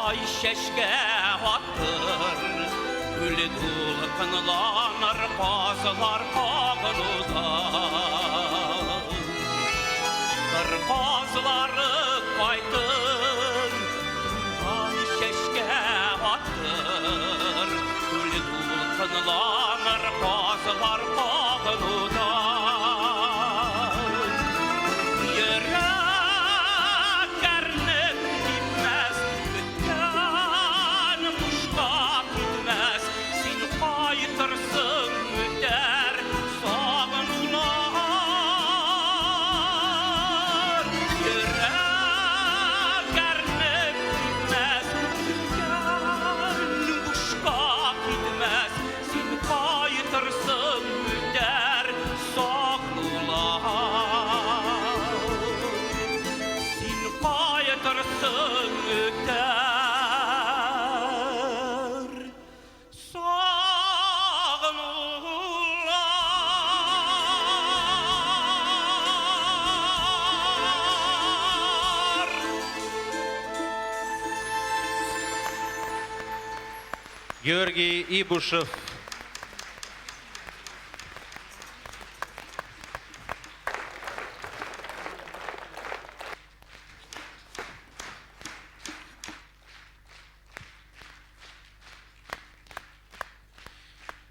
Ай чәчкә атыр, Күл дулкынланыр казлар кагынудан. Кыр казлары кайтыр, Ай чәчкә атыр, Күл дулкынланыр казлар кагынудан. Йөрәк әрнеп китмәс, көткән бушка китмәс, син кайтырсың үтәр сагынулар. Йөрәк әрнеп китмәс, көткән бушка китмәс, син кайтырсың үтәр сагынулар. Син кайтырсың үтәр сагынулар. Георгий Ибушев.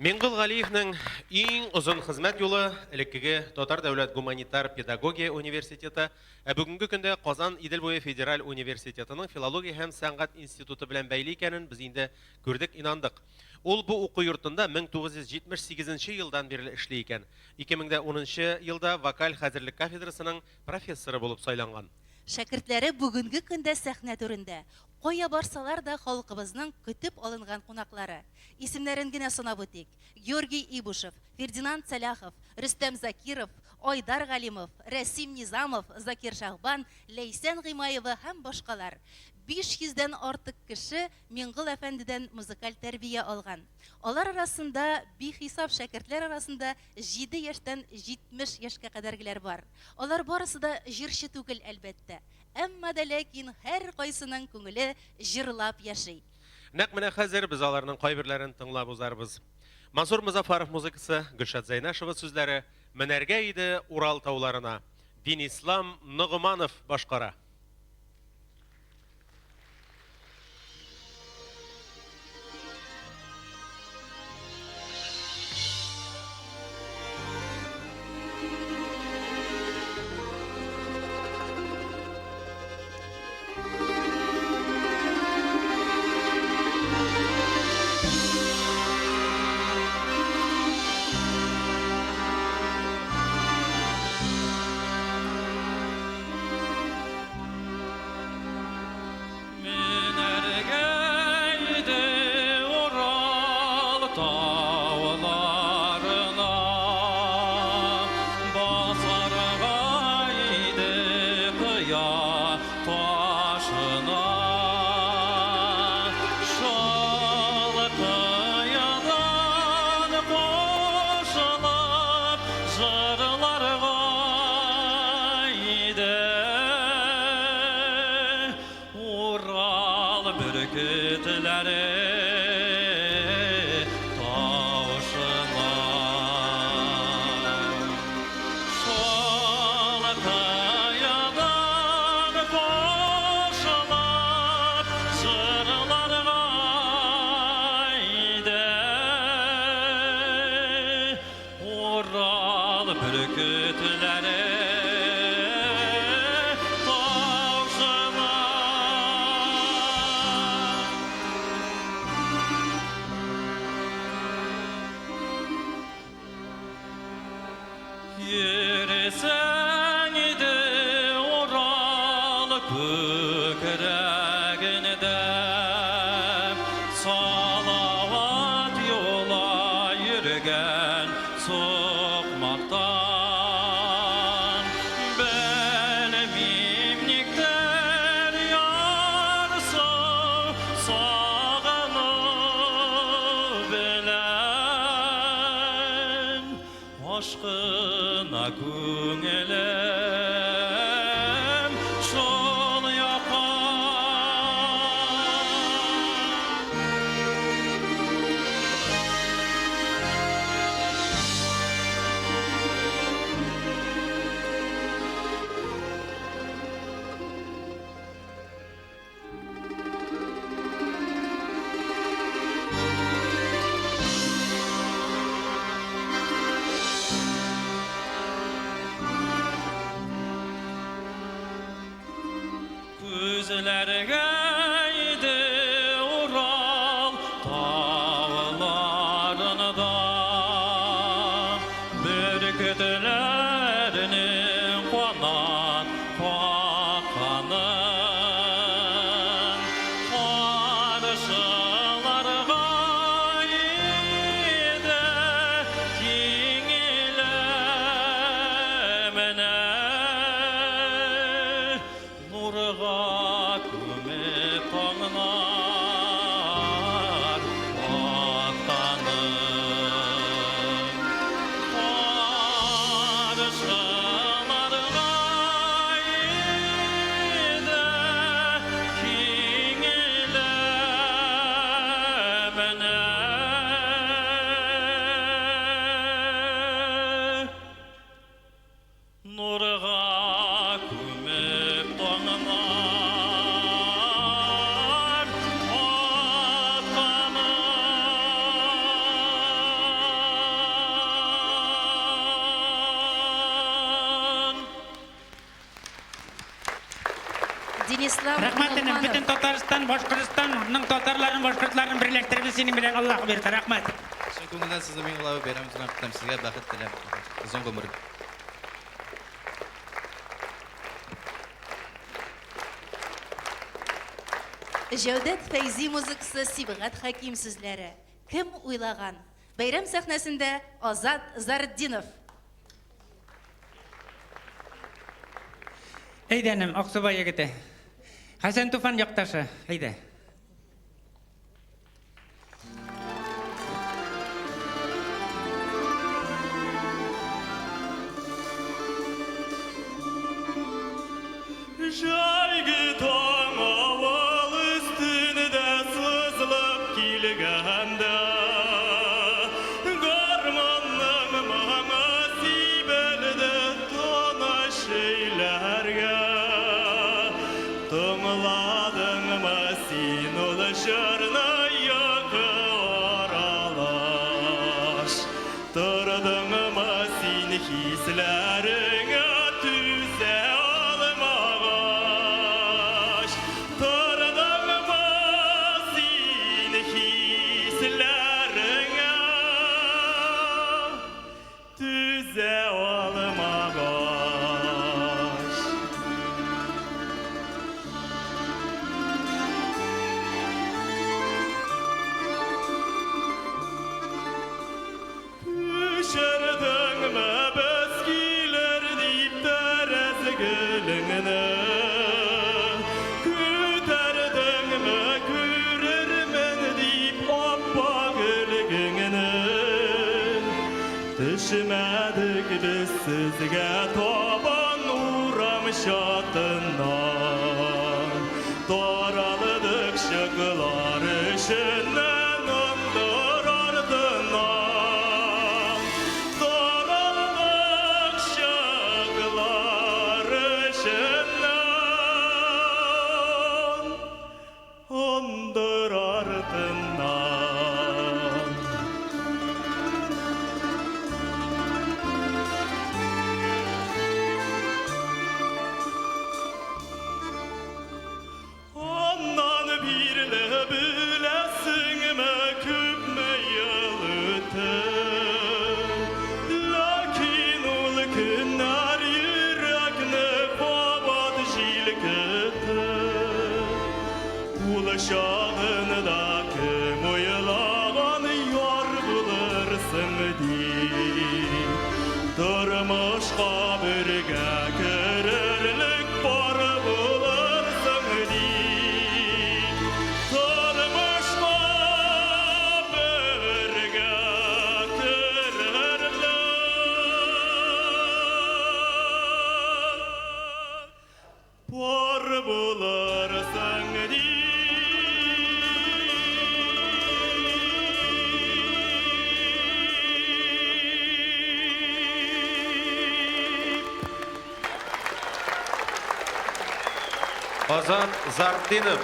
Миңгол Галиевнең иң озын хезмәт юлы элеккеге Татар дәүләт гуманитар педагогия университеты, ә бүгенге көндә Казан Идел буе федераль университетының филология һәм сәнгать институты белән бәйле икәнен без инде күрдек, инандык. Ул бу уку йортында 1978 елдан бирле эшли икән. 2010 елда вокаль хәзерлек кафедрасының профессоры булып сайланган. Шәкертләре бүгенге көндә сәхнә түрендә. Кая барсалар да халкыбызның көтеп алынган кунаклары. Исемнәрен генә санап үтик. Георгий Ибушев, Фердинанд Сәлахов, Рөстәм Закиров, Айдар Галимов, Рәсим Низамов, Закир Шахбан, Ләйсән Гыймаева һәм башкалар. 500дән артык кеше Миңгол әфәндедән музыкаль тәрбия алган. Алар арасында бихисап шәкертләр арасында 7 яшьтән 70 яшькә кадәргеләр бар. Алар барысы да җырчы түгел, әлбәттә. Әмма дә ләкин һәр кайсының күңеле җырлап яши. Нәкъ менә хәзер без аларның кайберләрен тыңлап узарбыз. Мансур Мозаффаров музыкасы, Гөлшат Зәйнашева сүзләре, Менәргә иде Урал тауларына. Динислам Ногыманов башкара. Менәргә иде Урал тауларына, Басарга иде кыя ташына. Шул кыядан кушылып җырларга иде. Урал бөркетләре тавышына. Шул кыядан кушылып җырларга иде. Урал бөркетләре тавышына. Йөресәң иде Урал күкрәгендә, Салават юлы йөргән сукмактан. Белмим никтер ярсу сагыну белән Ашкына күңелем шул якка. Бөркетләргә иде Урал тауларында. Бөркетләрнең канат какканын каршыларга иде киңелеменә. Нурга күмеп таңнар атканын. Каршыларга иде киңелеменә. Нурга күмеп таңнар атканын. Денислам Рәхмәт энем, Ногманов. бөтен Татарстан, Башкортстанның татарларын, башкортларын берләштерде синең белән Аллаһ бирде. Рәхмәт. Чын күңелдән сезне Миңгол абый бәйрәмегез белән котлыйм. Сезгә бәхет теләп, озын гомер. Җәүдәт Фәйзи музыкасы Сибгат Хәким сүзләре. Кем уйлаган? Бәйрәм сәхнәсендә Азат Зартдинов. Әйдә, энем, Аксубай егете. Хәсән Туфан якташы, әйдә. Җәйге таң авыл өстендә сызылып килгәндә, гармунның моңы сибелде таныш өйләргә. Тыңладыңмы син ул җырны йокы аралаш? Тордыңмы син хисләреңә түзә алмагач? Тордыңмы син хисләреңә түзә алмагач? Күчердеңме без килер дип тәрәз гөлеңне? Күтәрдеңме күрермен дип аппак өлгеңне? Төшмәдек без сезгә табан урам чатыннан. Таралдык чыклар эченнән ындыр артыннан. Таралдык чыклар эченнән ындыр артыннан. Аннан бирле беләсеңме күпме ел үтте? Ләкин ул көннәр йөрәкне кабат җилкетте. Ул чагында кем уйлаган яр булырсың дип. Тормышка бергә керерлек пар булырсың дип. Тормышка бергә керерлек пар булырсың дип. Азат Зартдинов.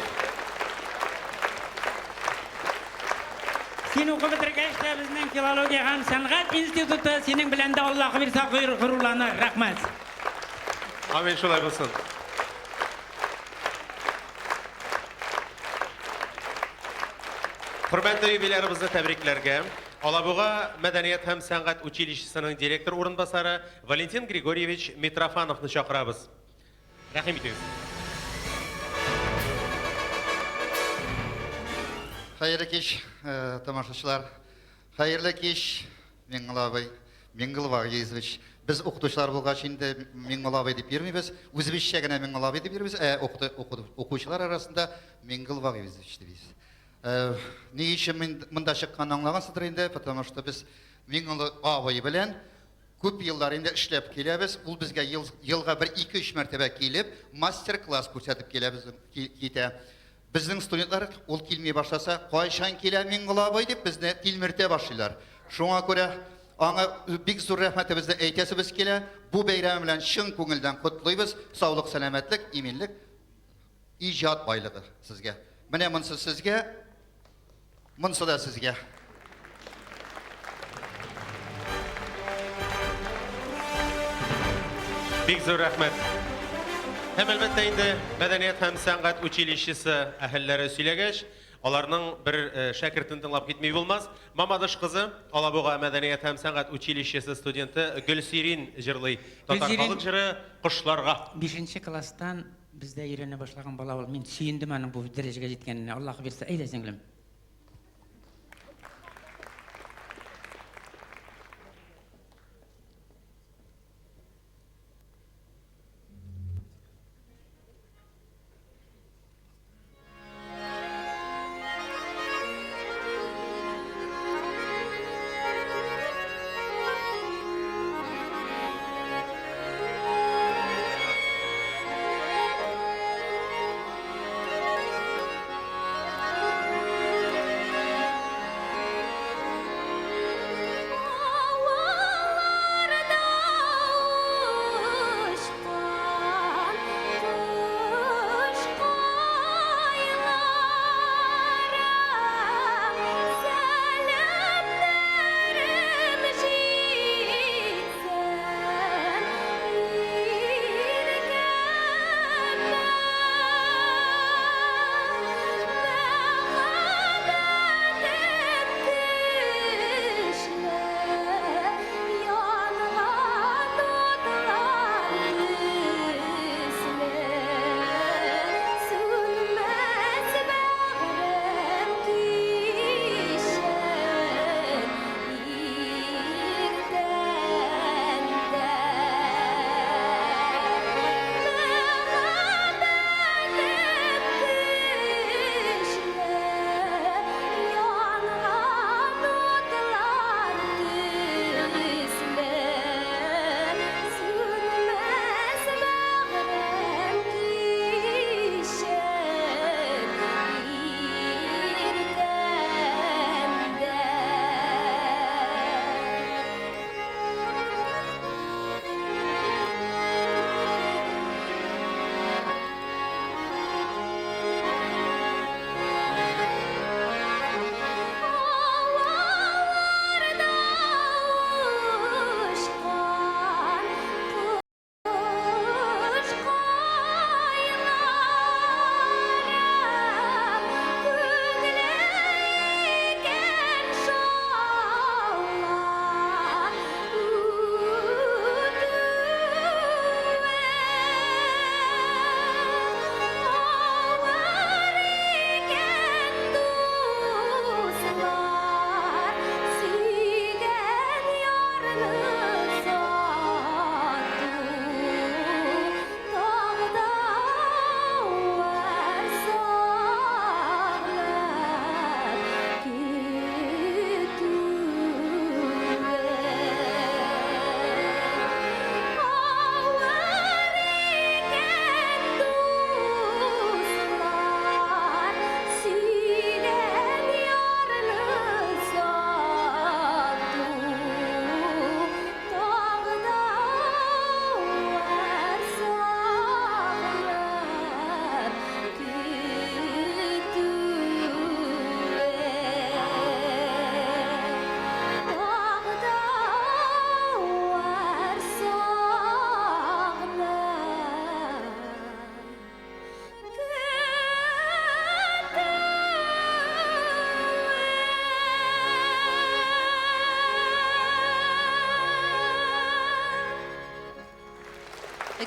Син укып бетергәч тә безнең филология һәм сәнгать институты синең белән дә Аллаһ бирсә горурланыр. Рәхмәт. Амин, шулай булсын. Хөрмәтле юбилярыбызны тәбрикләргә Алабуга мәдәният һәм сәнгать училищесының директор урынбасары Валентин Григорьевич Митрофановны чакырабыз. Рәхим итегез. Хәерле кич, э, тамашачылар. Хәерле кич, Миңгол абый, Миңгол Вагизович. Без укытучылар булгач инде Миңгол абый дип йөрмибез. Үзебезчә генә Миңгол абый дип йөрибез, ә укучылар арасында Миңгол Вагизович дибез. Э, ни өчен мин монда чыкканын аңлагансыздыр инде, потому что без Миңгол абый белән күп еллар инде эшләп киләбез. Ул безгә ел, елга бер ике-өч мәртәбә килеп, мастер-класс күрсәтеп киләбез, китә. Безнең студентлар ул килми башласа, кайчан килә Миңгол абый дип безне тилмертә башлыйлар. Шуңа күрә аңа бик зур рәхмәтебезне әйтәсебез килә. Бу бәйрәме белән чын күңелдән котлыйбыз. Саулык, сәламәтлек, иминлек, иҗат байлыгы сезгә. Менә монсы сезгә, монсы да сезгә. Бик зур рәхмәт. Һәм әлбәттә инде мәдәният һәм сәнгать училищесы әһелләре сөйләгәч, аларның бер э, шәкертен тыңлап китми булмас. Мамадыш кызы, Алабуга мәдәният һәм сәнгать училищесы студенты Гөлсирин җырлый. Татар Гөлсирин- халык җыры Кошларга. Бишенче класстан бездә өйрәнә башлаган бала ул. Мин сөендем аның бу дәрәҗәгә җиткәненә. Аллаһ бирсә, әйдә сеңлем.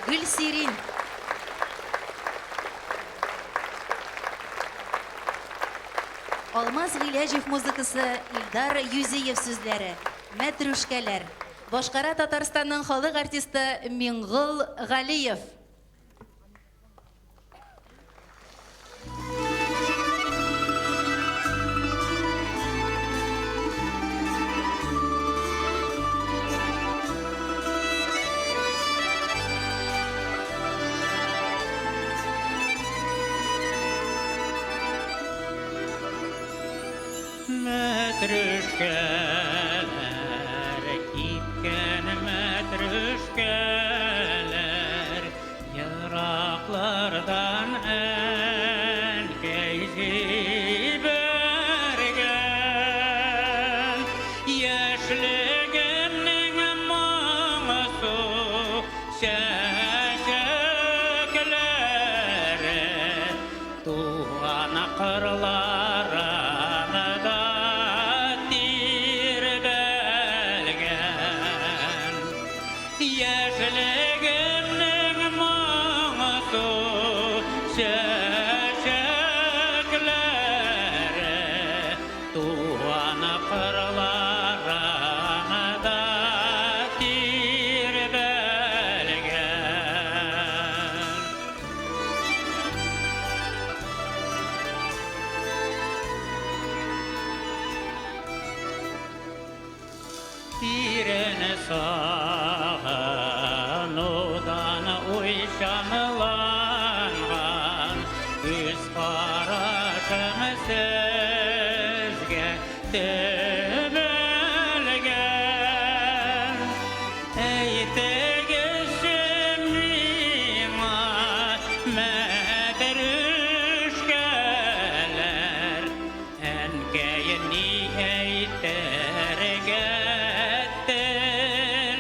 Гөлсирин. Алмаз Гыйләҗев музыкасы, Илдар Юзиев сүзләре. Мәтрүшкәләр. Башкара Татарстанның халык артисты Миңгол Галиев. Мәтрүшкәләр, кипкән мәтрүшкәләр, ераклардан әнкәй җибәргән. Яшьлегемнең моңсу чәчәкләре туган кырларында тирбәлгән. Яшьлегемнең моңсу чәчәкләре туган кырларында тирбәлгән. Тирән сагынудан уйчанланган күз карашым сезгә төбәлгән. Әйтегезче миңа, мәтрүшкәләр, әнкәй ни әйтергә теләгән?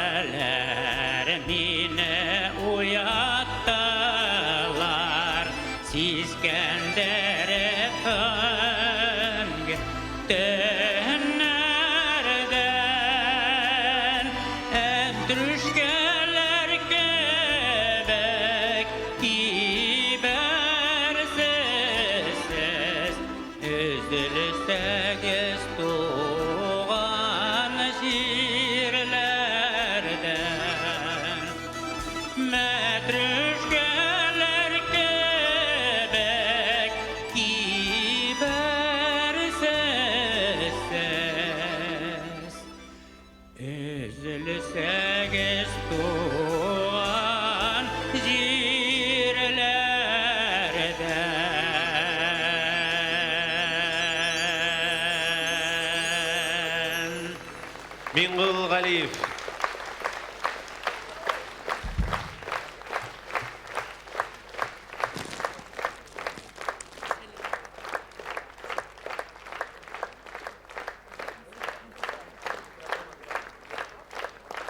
Мәтрүшкәләр мине уяттылар, сискәндереп төнге төннәрдән. Әтрүшкәләр кебек кибәрсез сез, өзелсәгез туган җирләрдән. Мәтрүшкәләр кебек кибәрсез сез, өзелсәгез туган җирләрдән. Миңгол Галиев.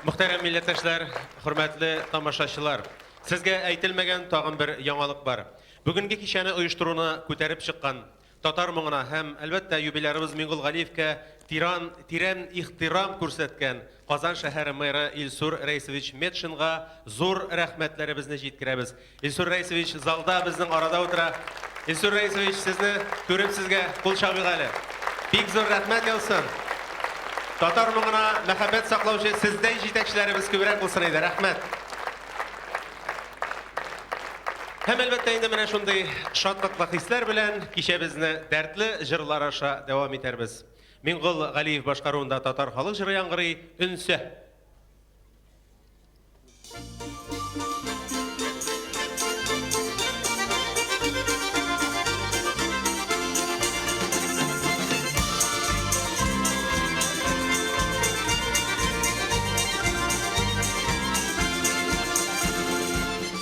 Мөхтәрәм милләттәшләр, хөрмәтле тамашачылар, сезгә әйтелмәгән тагын бер яңалык бар. Бүгенге кичәне оештыруны күтәреп чыккан татар моңына һәм, әлбәттә, юбилярыбыз Миңгол Галиевкә тиран, тирән ихтирам күрсәткән Казан шәһәре мэры Илсур Рәисович Метшинга зур рәхмәтләребезне җиткерәбез. Илсур Рәисович залда безнең арада утыра. Илсур Рәисович, сезне күреп сезгә кул чабыйк әле. Бик зур рәхмәт яусын. Татар моңына мәхәббәт саклаучы сездәй җитәкчеләребез күбрәк булсын иде. Рәхмәт. Һәм әлбәттә инде менә шундый шатлыклы хисләр белән кичәбезне дәртле җырлар аша дәвам итәрбез. Миңгол Галиев башкаруында татар халык җыры яңгырый Өнсә.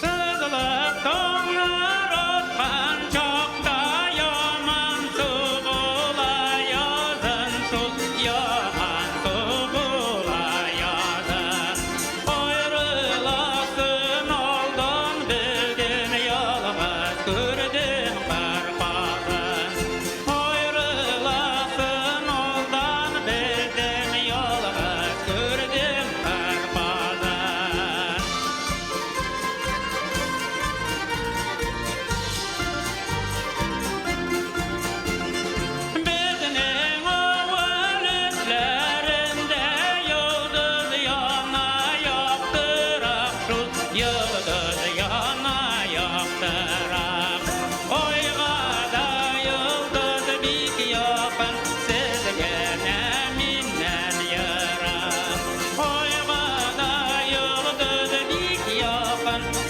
Сызылып таңнар аткан чакта ямансу була.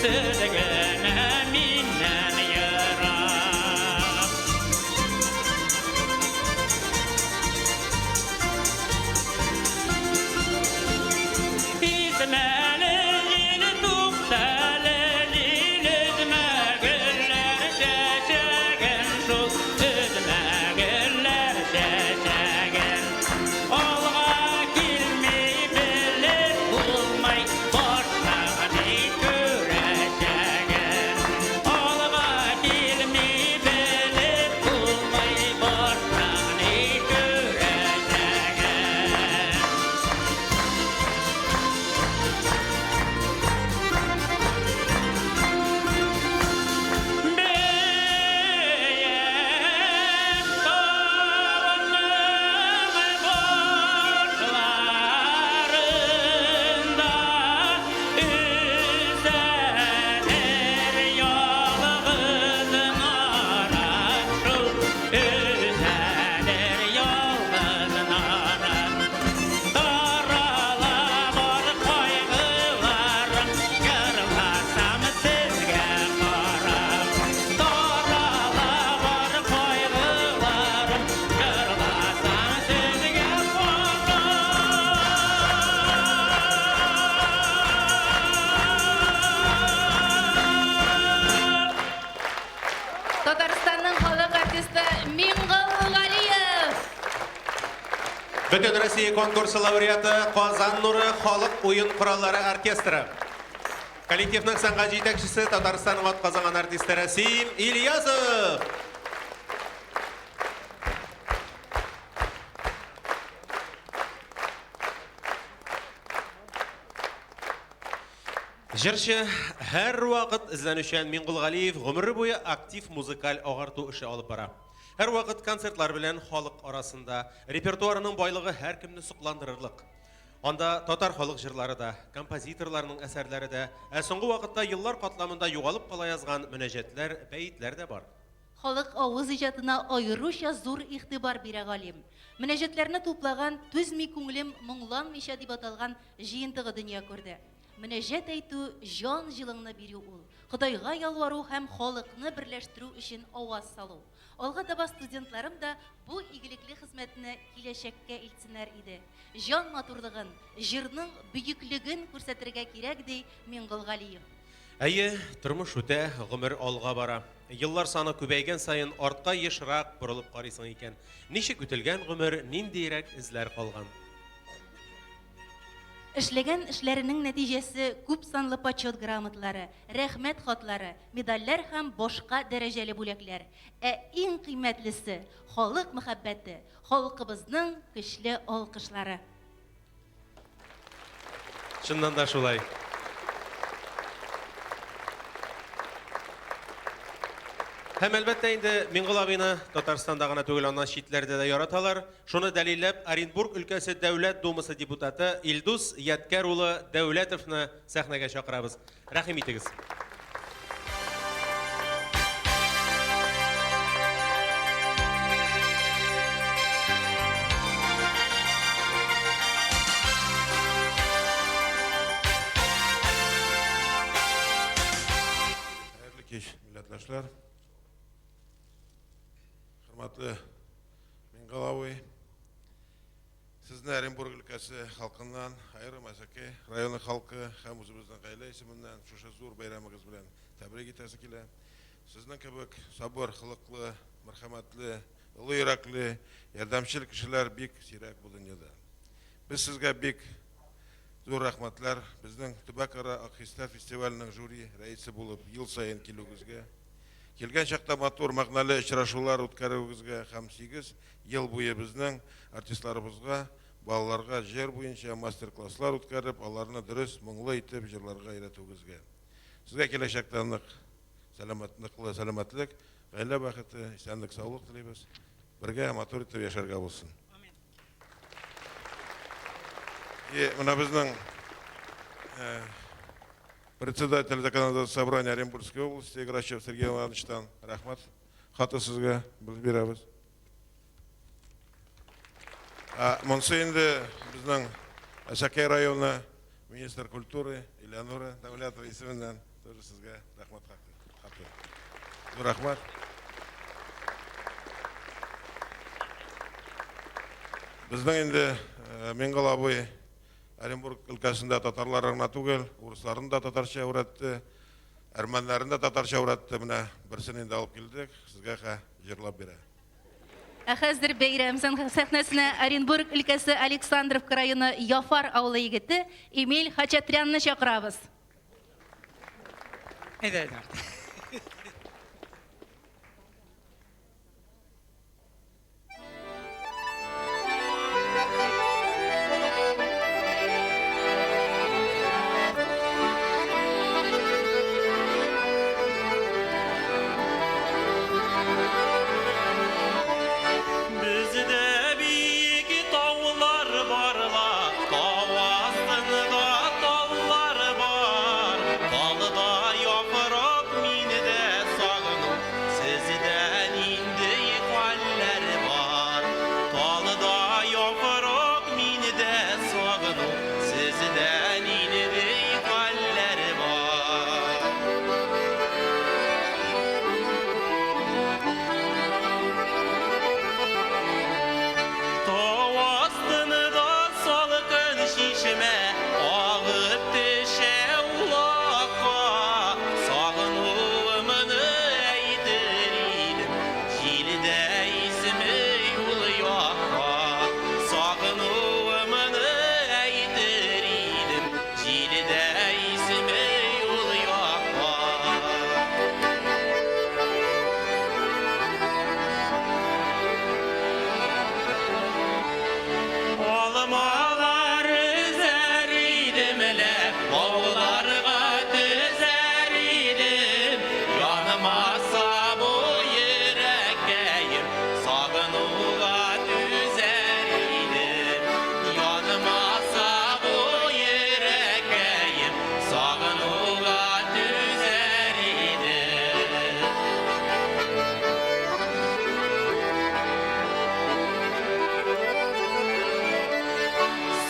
Сез генә миннән ерак. Исмәле җил, туктале җил, өзмә гөлләр чәчәген шул, өзмә гөлләр чәчәген. Алга килми белеп булмый, башта ни күрәчәген. Алга килми белеп булмый, башта ни күрәчәген. Бөек тауның башларында үсәдер ялгыз нарат шул, үсәдер ялгыз нарат. Тарала бар кайгыларым, җырласам сезгә карап. Тарала бар кайгыларым, җырласам сезгә Татарстанның халык артисты Миңгол Галиев. Бөтен Россия конкурсы лауреаты Казан нуры халык уен кораллары оркестры. Коллективның сәнгать җитәкчесе Татарстанның атказанган артисты Рәсим Ильясов. Җырчы һәрвакыт эзләнүчән Миңгол Галиев гомере буе актив музыкаль агарту эше алып бара. Һәрвакыт концертлар белән халык арасында, репертуарының байлыгы һәркемне сокландырырлык. Анда татар халык җырлары да, композиторларның әсәрләре дә, ә соңгы вакытта еллар катламында югалып кала язган мөнәҗәтләр, бәетләр дә бар. Халык авыз иҗатына аеруча зур игътибар бирә галим. Мөнәҗәтләрне туплаган Түзми күңелем моңланмыйча дип аталган җыентыгы дөнья күрде. Мөнәҗәт әйтү, җан җылыңны бирү ул, Ходайга ялвару һәм халыкны берләштерү өчен аваз салу. Алга таба студентларым да бу игелекле хезмәтне киләчәккә илтсеннәр иде. Җан матурлыгын, җырның бөеклеген күрсәтергә кирәк, ди Миңгол Галиев. Әйе, тормыш үтә, гомер алга бара. Еллар саны күбәйгән саен артка ешрак борылып карыйсың икән. Ничек үтелгән гомер, ниндиерәк эзләр калган? Эшләгән эшләренең нәтиҗәсе күпсанлы Почет грамоталары, Рәхмәт хатлары, медальләр һәм башка дәрәҗәле бүләкләр. Ә иң кыйммәтлесе, халык мәхәббәте, халкыбызның көчле алкышлары. Чыннан да шулай. Һәм әлбәттә инде Миңгол абыйны Татарстанда гына түгел, аннан читләрдә дә яраталар. Шуны дәлилләп Оренбург өлкәсе Дәүләт Думасы депутаты Илдус Ядкәр улы Дәүләтовны сәхнәгә чакырабыз. Рәхим итегез. Хәерле кич, милләтләшләр. Хөрмәтле Миңгол абый, Сезне Оренбург өлкәсе халкыннан, аерым Әсәкәй районы халкы һәм үзебезнең гаилә исеменнән шушы зур бәйрәмегез белән тәбрик итәсе килә. Сезнең кебек сабыр холыклы, мәрхәмәтле, олы йөрәкле, ярдәмчел кешеләр бик сирәк бу дөньяда. Без сезгә бик зур рәхмәтләр, безнең төбәкара Ак хисләр фестиваленең жюри рәисе булып ел саен килүегезгә, килгән чакта матур, мәгънәле очрашулар үткәрүегезгә һәм 8 Ел буе безнең артистларыбызга, балаларга җыр буенча мастер-класслар үткәреп, аларны дөрес, моңлы итеп җырларга өйрәтүегезгә. Сезгә киләчәктә нык сәламәт, ныклы сәламәтлек, гаилә бәхете, исәнлек-саулык телибез. Бергә матур итеп яшәргә булсын. И менә безнең председатель законодательного собрания Оренбургской области Грачев Сергей Ивановичтан рәхмәт хаты сезгә без бирәбез. Ә монсы инде безнең Әсәкәй районы министр культуры Элеонора Дәүләтова исеменнән. Тоже сезгә рәхмәт хакы. Хаты. Зур рәхмәт. Безнең инде Миңгол абый Оренбург өлкәсендә татарлар гына түгел, урысларны да татарча өйрәтте, әрмәннәрне дә татарча өйрәтте. Менә берсен инде алып килдек, сезгә хә җырлап бирә. Ә хәзер бәйрәм сәхнәсенә Оренбург өлкәсе Александровка районы Яфар авылы егете Эмиль Хачатрянны чакырабыз. Әйдә, әйдә. Бездә биек таулар бар ла, тау астында таллар бар. Талда яфрак миндә сагыну, сездә нинди хәлләр бар? Талда яфрак миндә сагыну, сездә нинди хәлләр бар? Тау астында салкын чишмә агып төшә улакка. Сагынуымны әйтер идем, җилдә исми ул якка. Сагынуымны әйтер идем, җилдә исми ул якка. Алмалар өзәр идем лә, бауларга төзәр идем. Янмаса бу йөрәккәем, сагынуга түзәр идем. Янмаса бу йөрәккәем, сагынуга түзәр идем.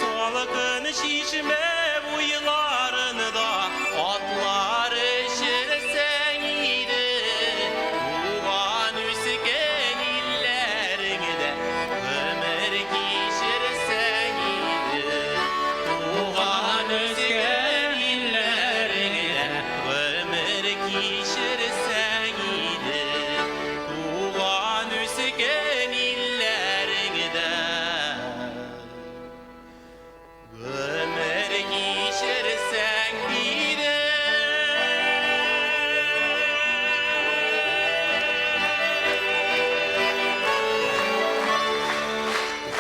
Салкын чишмә буйларында атлар эчерсәң иде. Туган үскән илләреңдә гомер кичерсәң иде. Туган үскән илләреңдә гомер кичерсәң иде. Туган үскән илләреңдә Гомер кичерсәң иде.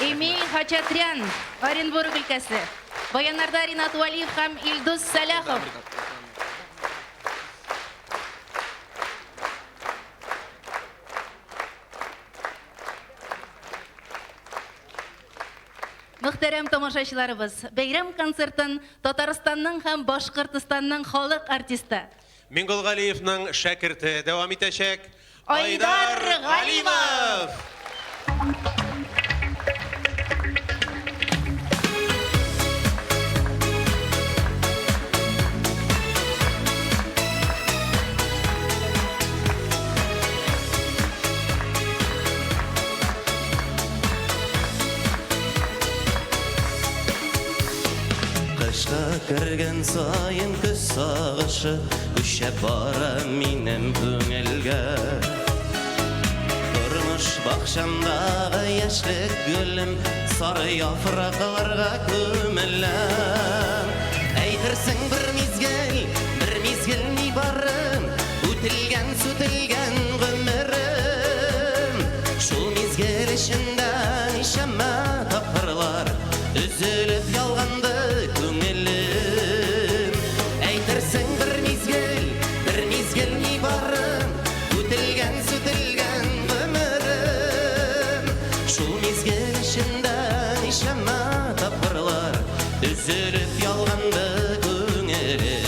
Эмиль Хачатрян, Оренбург өлкәсе. Баяннарда Ринат Вәлиев һәм Илдус Сәлахов. Мөхтәрәм тамашачыларыбыз, бәйрәм концертын Татарстанның һәм Башкортстанның халык артисты Миңгол Галиевның шәкерте дәвам итәчәк. Айдар Галимов! Кышка кергән саен көз сагышы күчә бара минем күңелгә. Тормыш бакчамдагы яшьлек гөлем сары яфракларга күмелә. Әйтерсең бер мизгел нибары, үтелгән, сүтелгән гомерем. Шул мизгел эчендә ничәмә тапкырлар өзелеп ялганды күңелем. Әйтерсең бер мизгел нибары, үтелгән, сүтелгән гомерем. Шул мизгел эчендә ничәмә тапкырлар өзелеп ялганды күңелем.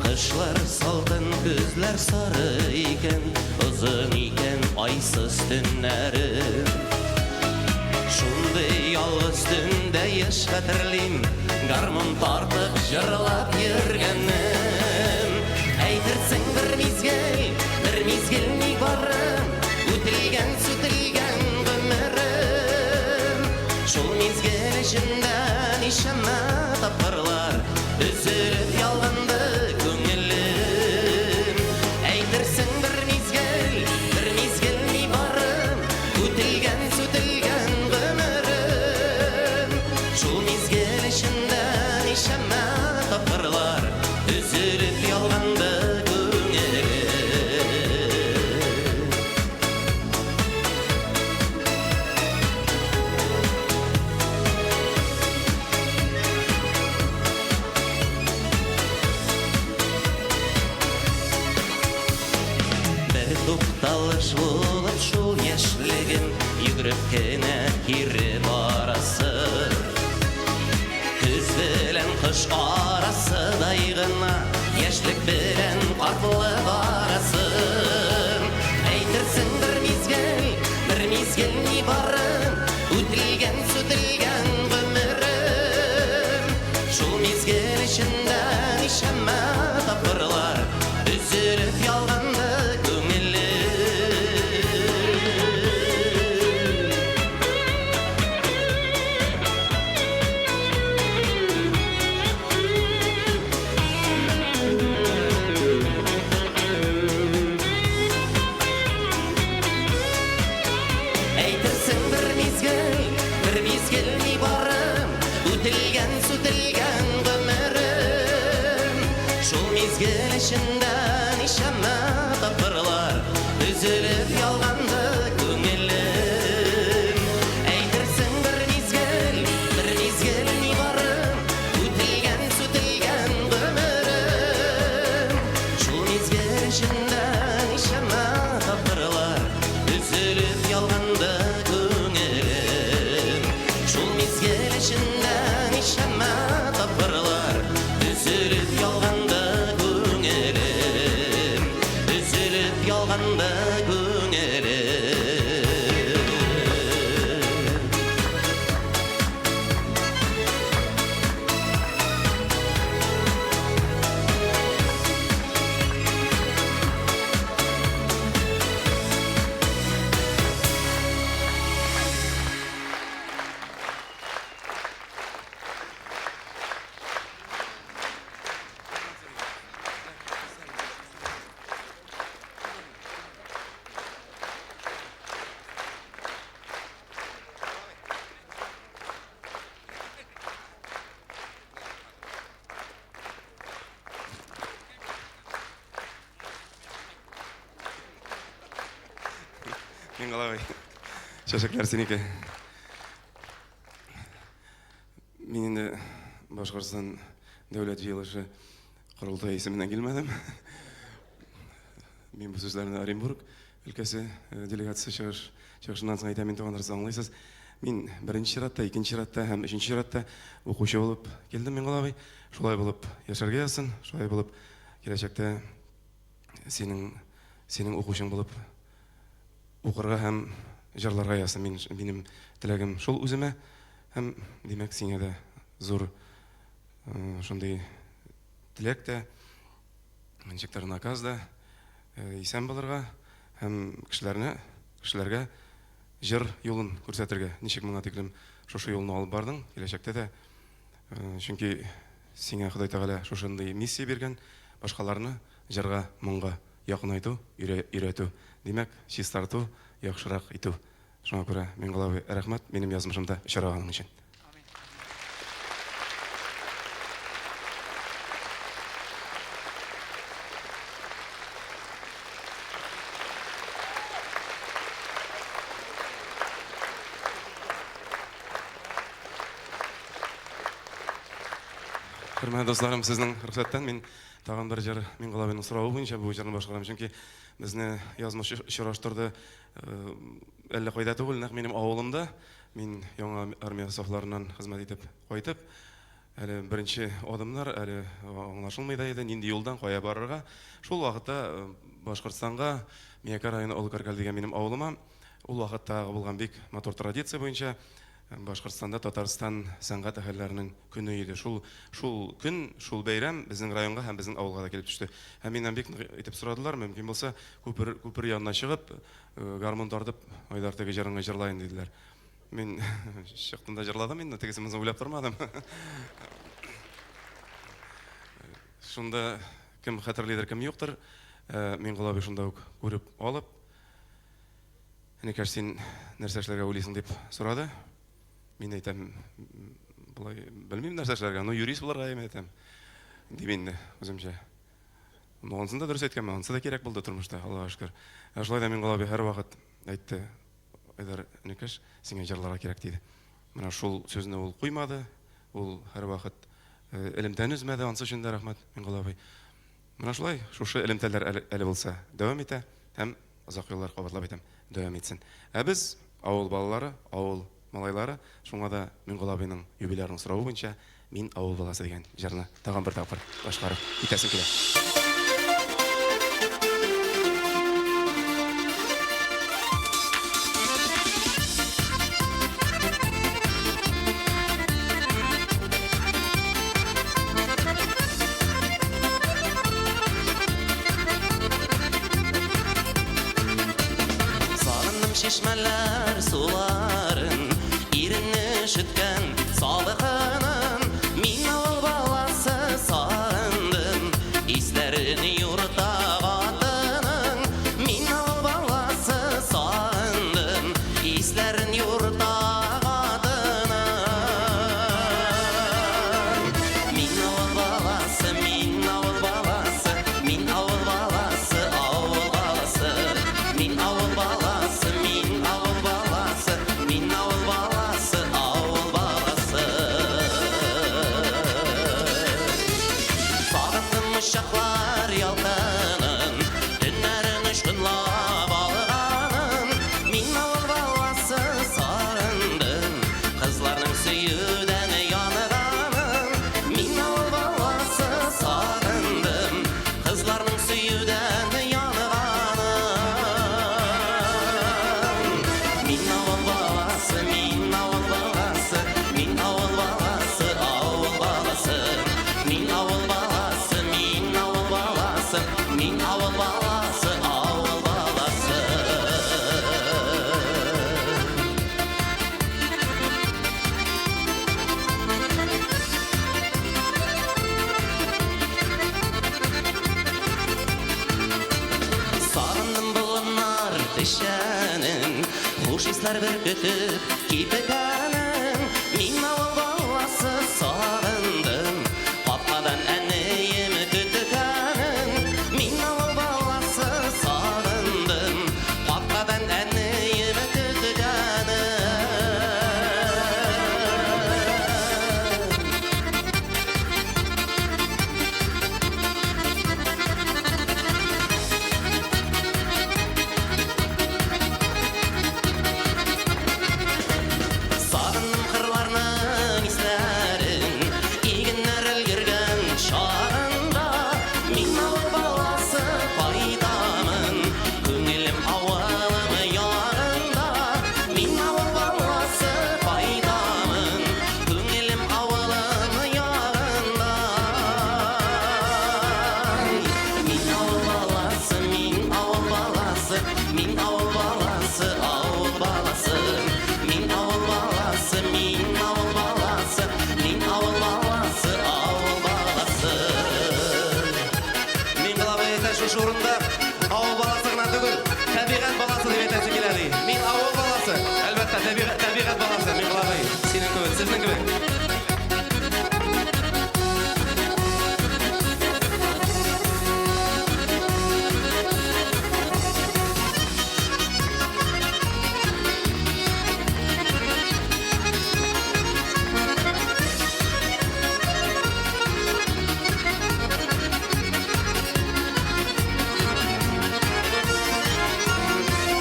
Кышлар салкын, көзләр сары икән, озын икән айсыз төннәрем. Шундый ялгыз өстендә еш хәтерлим, гармун тартып җырлап йөргәнем. Әйтерсең бер мизгел, бер мизгел ни барым, үтелгән, сүтелгән гомерем. Шул мизгел эчендә ничәмә тапкырлар өзелеп ялганды күңелем. Әйтерсең бер мизгел, бер мизгел ни барым, үтелгән, сүтелгән гомерем. Шул мизгел эчендә ничәмә тапкырлар өзелеп ялганды күңелем. Бер тукталыш булып шул яшьлегем йөгереп кенә кире барасы. Көз белән кыш арасыдай гына яшьлек белән картлык арасы. Әйтерсең бер мизгел, бер мизгел ни барым, үтелгән, сүтелгән гомерем. Шул мизгел эчендә ничәмә тапкырлар өзелеп ялганды күңелем. Әйтерсең бер мизгел, бер мизгел ни барым, үтелгән, сүтелгән гомерем. Шул мизгел эчендә ничәмә тапкырлар өзелеп ялганды күңелем. Әйтерсең бер мизгел, бер мизгел ни барым, үтелгән, сүтелгән гомерем. Шул мизгел эчендә ничәмә тапкырлар өзелеп ялганды күңелем. Шул мизгел эчендә ничәмә тапкырлар өзелеп ялганды күңелем. Өзелеп ялганды күңелем. Миңгол абый, чәчәкләр синеке. Мин инде Башкортстан дәүләт җыелышы корылтае исеменнән килмәдем. Мин бу сүзләрне Оренбург өлкәсе делегация чыгыш чыгышыннан соң әйтәм, инде туганнар, сез аңлыйсыз. Мин беренче чиратта, икенче чиратта һәм өченче чиратта укучы булып килдем, Миңгол абый. Шулай булып яшәргә язсын, шулай булып киләчәктә синең синең укучың булып укырга һәм җырларга язсын. Мин, минем теләгем шул үземә һәм, димәк, сиңа да зур шундый теләк тә, ничектер наказ да, исән булырга һәм кешеләрне, кешеләргә җыр юлын күрсәтергә. Ничек моңа тиклем шушы юлны алып бардың, киләчәктә дә, чөнки сиңа Ходай Тәгалә шушындый миссия биргән, башкаларны җырга, моңга якынайту, өйрәтү, димәк, чистарту, яхшырак итү. Шуңа күрә, Миңгол абый, рәхмәт минем язмышымда очраганың өчен. Хөрмәтле дусларым, сезнең рөхсәттән мин тагын бер җыр Миңгол абыйның соравы буенча бу җырны башкарам, чөнки безне язмыш очраштырды әллә кайда түгел, нәкъ минем авылымда. Мин яңа армия сафларыннан хезмәт итеп кайтып, әле беренче адымнар, әле аңлашылмый да иде, нинди юлдан кая барырга. Шул вакытта Башкортстанга, Миякә районы Олы Каркаль дигән минем авылыма, ул вакыттагы булган бик матур традиция буенча, Башкортстанда Татарстан сәнгать әһелләренең көне иде. Шул шул көн, шул бәйрәм безнең районга һәм безнең авылга да килеп төште. Һәм миннән бик нык итеп сорадылар, мөмкин булса, күпер күпер янына чыгып, гармун тартып, Айдар теге җырыңны җырла инде, диделәр. Мин чыктым да җырладым инде, тегесен монысын уйлап тормадым. Шунда кем хәтерлидер, кем юктыр, Миңгол абый шунда ук күреп алып, Энекәш, син нәрсә эшләргә уйлыйсың, дип сорады. Мин әйтәм, болай белмим нәрсә эшләргә, ну юрист булырга мин әйтәм. Дим инде үземчә. Ну, ансын да дөрес әйткәнмен, ансы да кирәк булды тормышта, Аллага шөкер. Ә шулай да Миңгол абый һәрвакыт әйтте, Айдар энекәш, сиңа җырларга кирәк, диде. Менә шул сүзне ул куймады, ул һәрвакыт элемтәне өзмәде, ансы өчен дә рәхмәт, Миңгол абый. Менә шулай, шушы элемтәләр әле булса дәвам итә һәм озак еллар, кабатлап әйтәм, дәвам итсен. Ә без, авыл балалары, авыл малайлары, шуңа да Миңгол абыйның юбилярның соравы буенча Мин авыл баласы дигән җырны тагын бер тапкыр башкарып китәсем килә. Сагындым чишмәләр суларын, Иренне өшеткән салкынын. Мин авыл баласы сагындым, Исләрен юрта хатының. Мин авыл баласы сагындым, Исләрен юрта хатының. Мин авыл баласы, мин авыл баласы, мин авыл баласы, авыл баласы. Мин авыл баласы, мин авыл баласы, мин авыл баласы, авыл баласы. Сагындым учаклар ялкынын, Төннәрен очкынлап алганын. Мин авыл баласы сагындым, Кызларның сөюдән янганын. Мин авыл баласы сагындым, Кызларның сөюдән янганын. Мин авыл баласы, мин авыл баласы, мин авыл баласы, авыл баласы. Мин авыл баласы, мин авыл баласы, мин авыл баласы, авыл баласы. Сагындым болыннар печәнен, Хуш исләр бөркетеп кипкәнен. Мин авыл баласы сагындым, Капкадан әнием көткәнен. Мин авыл баласы сагындым, Капкадан әнием көткәнен. Сагындым кырларның исләрен, Игеннәр өлгергән чагында. Мин авыл баласы кайтамын, Күңелем авылым ягында. Мин авыл баласы кайтамын, Күңелем авылым ягында. Мин авыл баласы, мин авыл баласы, мин авыл баласы, авыл баласы. Мин авыл баласы, мин авыл баласы, мин авыл баласы, авыл баласы. Миңгол абый әйтә шушы урында авыл баласы гына түгел, табигать баласы дип әйтәсе килә ди. Мин авыл баласы, әлбәттә, табигать, табигать баласы, Миңгол абый, синең кебек, сезнең кебек.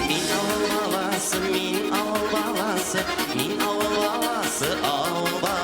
Мин авыл баласы, мин авыл баласы, мин авыл баласы, авыл баласы.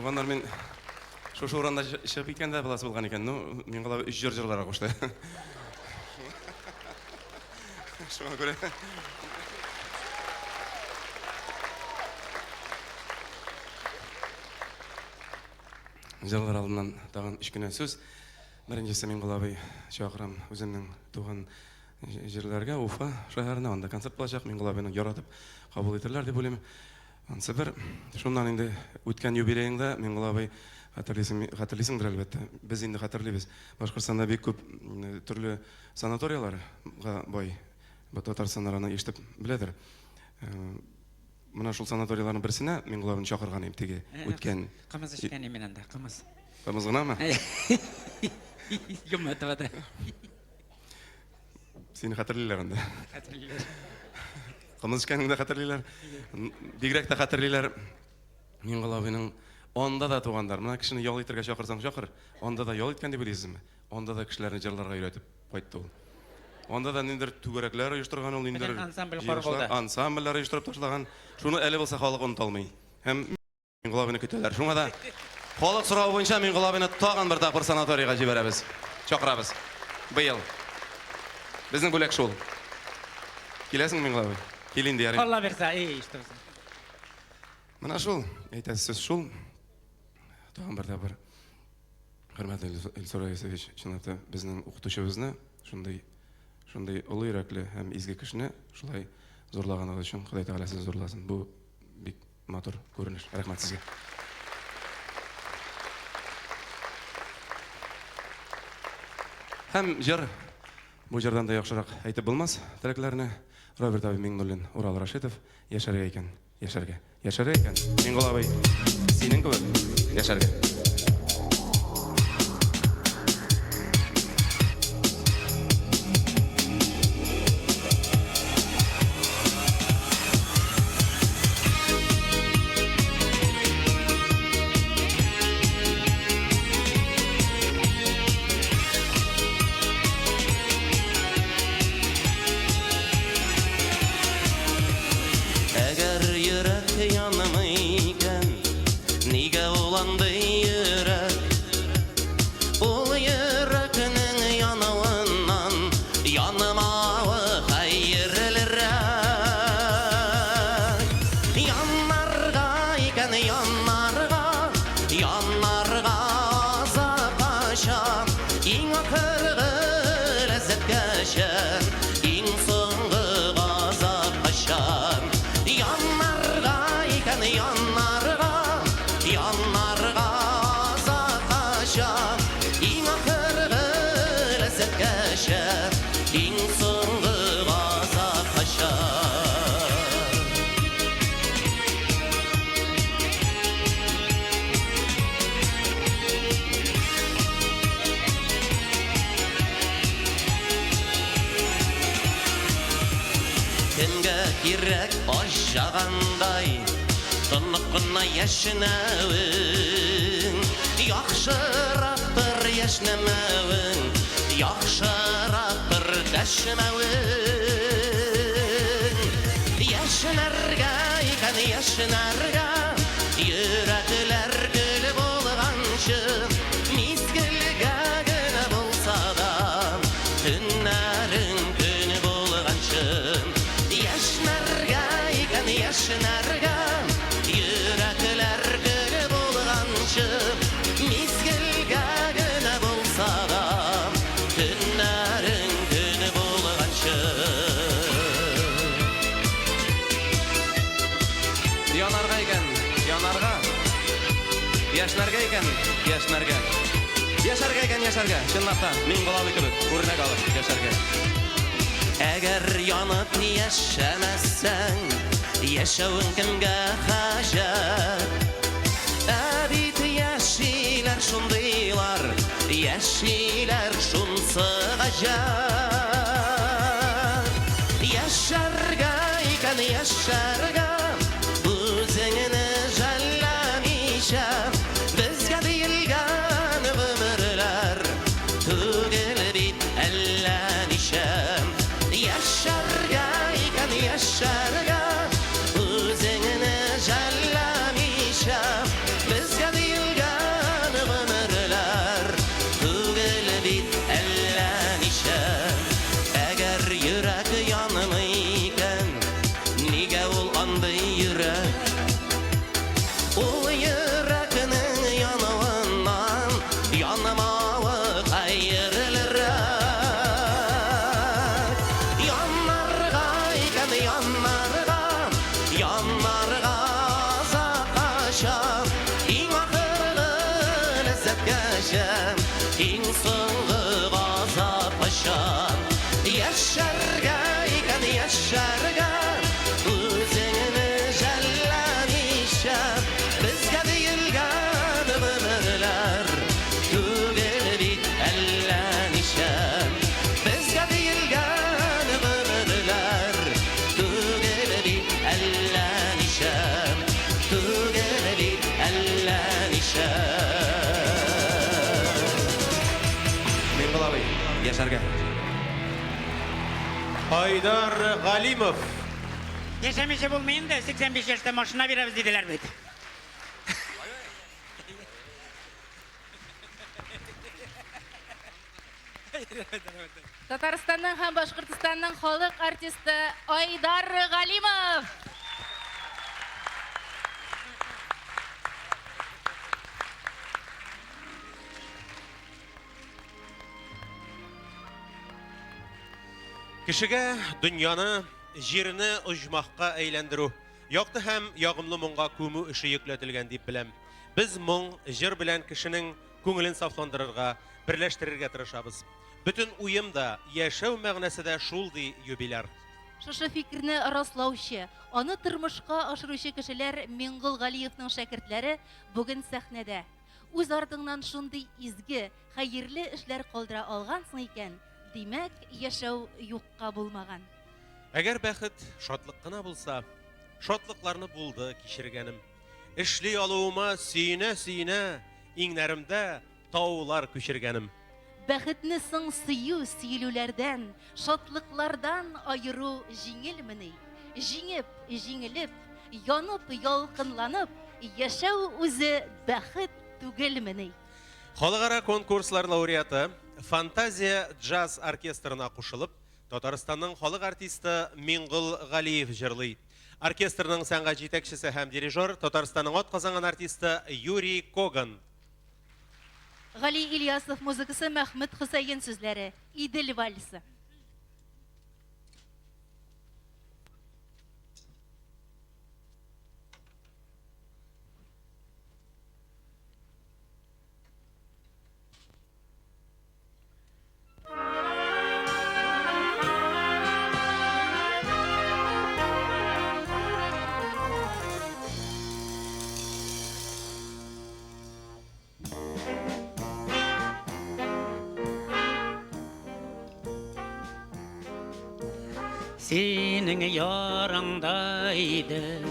Туганнар, мин шушы урында чыгып киткәндә буласы булган икән. Ну, Миңгол абый өч җыр җырларга кушты. Шуңа күрә. Җырлар алдыннан тагын өч кенә сүз. Беренчесе Миңгол абый чакырам үземнең туган җирләргә, Уфа шәһәренә, анда концерт булачак. Миңгол абыйны яратып кабул итерләр дип уйлыйм. Ансы бер. Шуннан инде үткән юбилееңда Миңгол абый хәтерлисең, хәтерлисеңдер әлбәттә. Без инде хәтерлибез. Башкортстанда бик күп төрле санаторияләргә бай. Татарстаннар аны ишетеп беләдер. Менә шул санаторийларның берсенә Миңгол абыйны чакырган идем теге үткән. Кымыз эчкән идем мин анда, кымыз. Кымыз гынамы? Юматовада. Сине хәтерлиләр анда. Хәтерлиләр. Кымыз эчкәнеңне дә хәтерлиләр. Бигрәк тә хәтерлиләр Миңгол абыйның анда да туганнар. Менә кешене ял итәргә чакырсаң чакыр, анда да ял иткән дип уйлыйсызмы? Анда да кешеләрне җырларга өйрәтеп кайтты ул. Анда да ниндидер түгәрәкләр оештырган ул, ниндидер ансамбль корып алды. Ансамбльләр оештырып ташлаган. Шуны әле булса халык оныта алмый. Һәм Миңгол абыйны көтәләр. Шуңа да халык соравы буенча Миңгол абыйны тагын бер тапкыр санаторийга җибәрәбез. Чакырабыз. Быел. Безнең бүләк шул. Киләсеңме, Миңгол абый? Кил инде, ярый. Алла бирсә, и, что. Менә шул, әйтәсе сүз шул. Тагын бер тапкыр. Хөрмәтле Илсур Раисович, чынлап та безнең укытучыбызны, шундый шундый олы йөрәкле һәм изге кешене шулай зурлаганыгыз өчен Ходай Тәгалә сезне зурласын. Бу бик матур күренеш. Рәхмәт сезгә. Һәм җыр. Бу җырдан да яхшырак әйтеп булмас теләкләрне. Роберт абый Миңнуллин, Урал Рашитов, яшәргә икән. Яшәргә. Яшәргә икән, Миңгол абый, синең кебек яшәргә. Әгәр йөрәк янмый икән, нигә ул андый йөрәк? Ул йөрәкнең януыннан янмавы хәерлерәк. Яннарга икән, яннарга, яннарга азаккача, иң ахыргы ләззәткәчә, иң соңгы газапкача. Яннарга икән, яннарга, яннарга азаккача, иң ахыргы ләззәткәчә, иң соңгы газапкача. Кемгә кирәк ашагандай Тонык кына яшенәвең Яхшырактыр яшьнәмәвең Яхшырактыр дәшмәвең Яшенәргә икән яшенәргә Йөрәкләр гөл булганчы Мизгелгә генә булса да Төннәрең көн булганчы Яшьнәргә икән яшьнәргә Йөрәкләр гөл булганчы Мизгелгә генә булса да Төннәрең көн булганчы. Янарга икән, янарга. Яшьнәргә икән, яшьнәргә. Яшәргә икән, яшәргә. Чынлап та, Миңгол абый кебек үрнәк алып яшәргә. Әгәр янып яшәмәсәң, яшәвең кемгә хаҗәт? Ә бит яшиләр шундыйлар, яшиләр шунсы гаҗәп. Яшәргә икән, яшәргә, үзеңне жәлләмичә, безгә диелгән гомерләр түгел бит әллә ничә. Яшәргә икән, яшәргә, үзеңне жәлләмичә, безгә диелгән Үлемгәчә, иң соңгы газапкача. Яшәргә икән, яшәргә, үзеңне жәлләмичә. Безгә диелгән гомерләр түгел бит әллә ничә. Безгә диелгән гомерләр түгел бит әллә ничә. Түгел бит әллә ничә. Миңгол абый, яшәргә. Айдар Галимов. Яшәмичә булмый инде, 85 яшьтә машина бирәбез диделәр бит. Татарстанның һәм Башкортстанның халык артисты Айдар Галимов. Кешегә дөньяны, җирне оҗмахка әйләндерү, якты һәм ягымлы моңга күмү эше йөкләтелгән дип беләм. Без моң, җыр белән кешенең күңелен сафландырырга, берләштерергә тырышабыз. Бөтен уем да, яшәү мәгънәсе дә шул, ди юбиляр. Шушы фикерне раслаучы, аны тормышка ашыручы кешеләр Миңгол Галиевның шәкертләре бүген сәхнәдә. Үз артыңнан шундый изге, хәерле эшләр калдыра алгансың икән, димәк, яшәү юкка булмаган. Әгәр бәхет шатлык кына булса, шатлыкларны булды кичергәнем. Эшли алуыма сөенә-сөенә, иңнәремдә таулар күчергәнем. Бәхетне соң сөю, сөелүләрдән, шатлыклардан аеру җиңелмени? Җиңеп, җиңелеп, янып, ялкынланып, яшәү үзе бәхет түгелмени? Халыкара конкурслар лауреаты Фантазия джаз оркестрына кушылып, Татарстанның халык артисты Миңгол Галиев җырлый. Оркестрның сәнгать җитәкчесе һәм дирижер Татарстанның атказанган артисты Юрий Коган. Гали Ильясов музыкасы, Мәхмүт Хөсәен сүзләре. Идел вальсы. Синең ярыңда идел,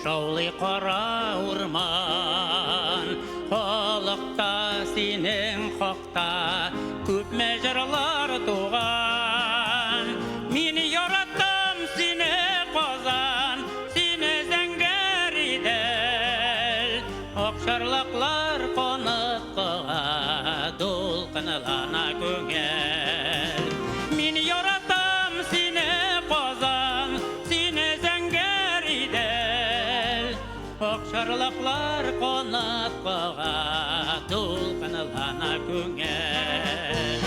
шаулый кара урман. Халыкта синең хакта күпме җырлар туган. Мин яраттым сине, Казан, сине, зәңгәр Идел. Акчарлаклар канат кага, дулкынлана күңел. Мин яратам сине, Казан, сине, зәңгәр Идел. Акчарлаклар канат кага, дулкынлана күңел.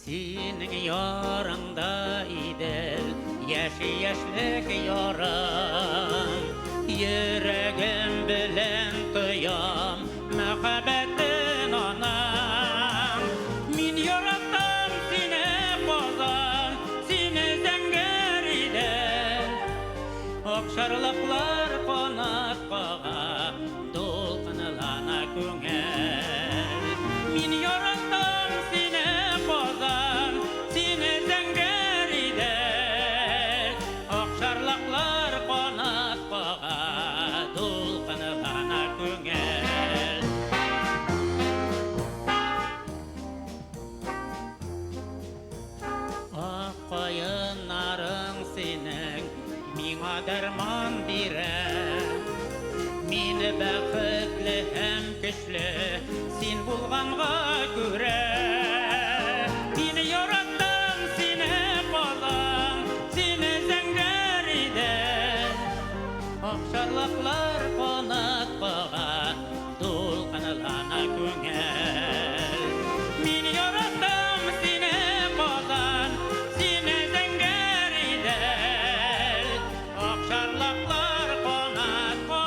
Синең ярыңда Идел, яши яшьлек ярым. Йөрәгем белән тоям мәхәббәтен аның. Мин яраттым сине, Казан, сине, зәңгәр Идел. Акчарлаклар канат кага, дулкынлана күңел. Мин яраттым сине, Казан, сине, зәңгәр Идел. Акчарлаклар канат кага, дулкынлана күңел. Ак каеннарың синең миңа дәрман бирә. Мин бәхетле һәм көчле син булганга күрә. Мин яраттым сине, Казан, сине, зәңгәр Идел. Акчарлаклар канат кага, дулкынлана күңел. Мин яраттым сине, Казан, сине, зәңгәр Идел. Акчарлаклар канат кага.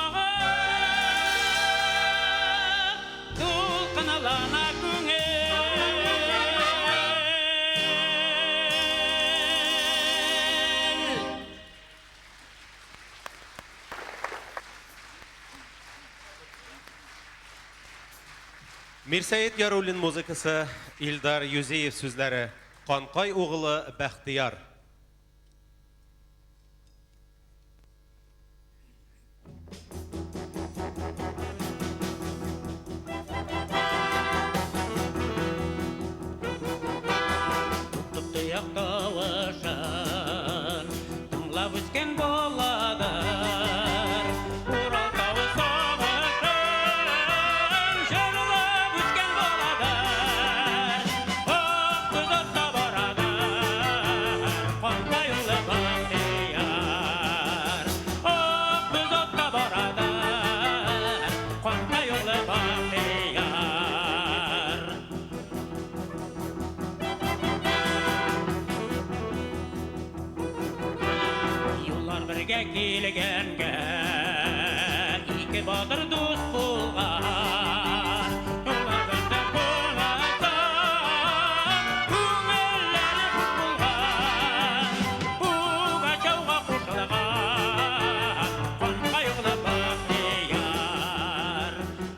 Мирсәет Яруллин музыкасы, Илдар Юзеев сүзләре, Канкай угылы Бәхтияр. Тотып тояк тавышын тыңлап үскән баладыр. Урал тавы сагышын җырлап үскән баладыр. Ак тозакта барадыр, Канкай улы Бәхтияр. Ак тозакта барадыр, Канкай улы Бәхтияр. Юллар бергә килгәнгә ике батыр дус булган. Юллар бергә кунакта күңелләре хуш булган. Пугачевга кушылган Канкай углы Бәхтияр.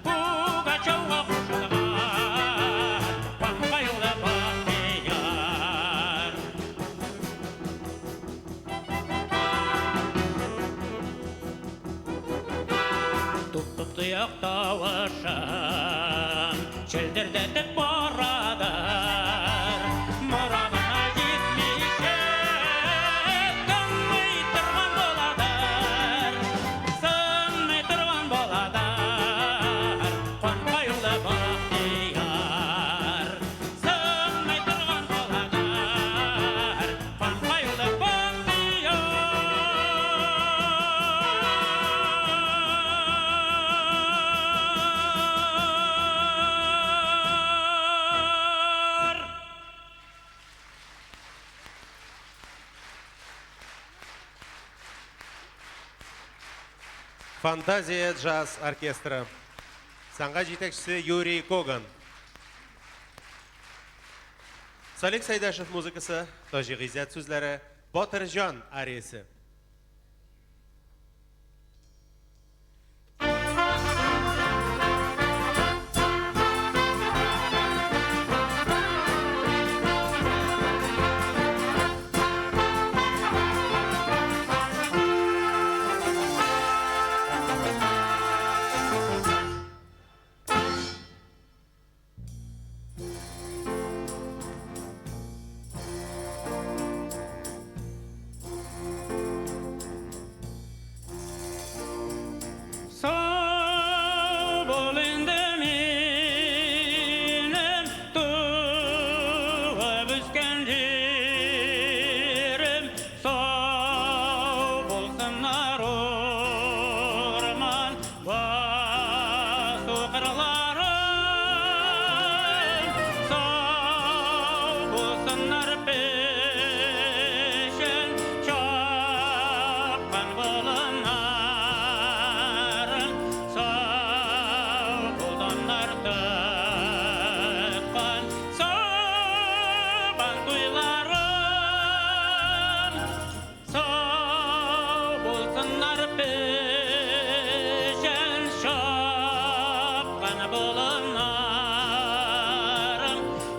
Пугачевга кушылган Канкай углы Бәхтияр. Туп-туп тояк тавышын челдердәтеп барадыр. Морадына җитмичә тынмый торган буладыр. Сынмый торган буладыр. Канкай улы Бәхтияр. Сынмый торган буладыр. Канкай улы Бәхтияр. Фантазия джаз оркестры. Сәнгать җитәкчесе Юрий Коган. Салих Сәйдәшев музыкасы, Таҗи Гыйззәт сүзләре, Батырҗан ариясе. Sağ bol indi minem tuğup üsken yerim. Sağ bolsunlar orman basu kırlarım. Sağ bolsunlar peşin çapkan balınlarım. Sağ bolsunlar tıkkan saban tuylarım. Sağ bolsunlar peşin çapkan balınlarım.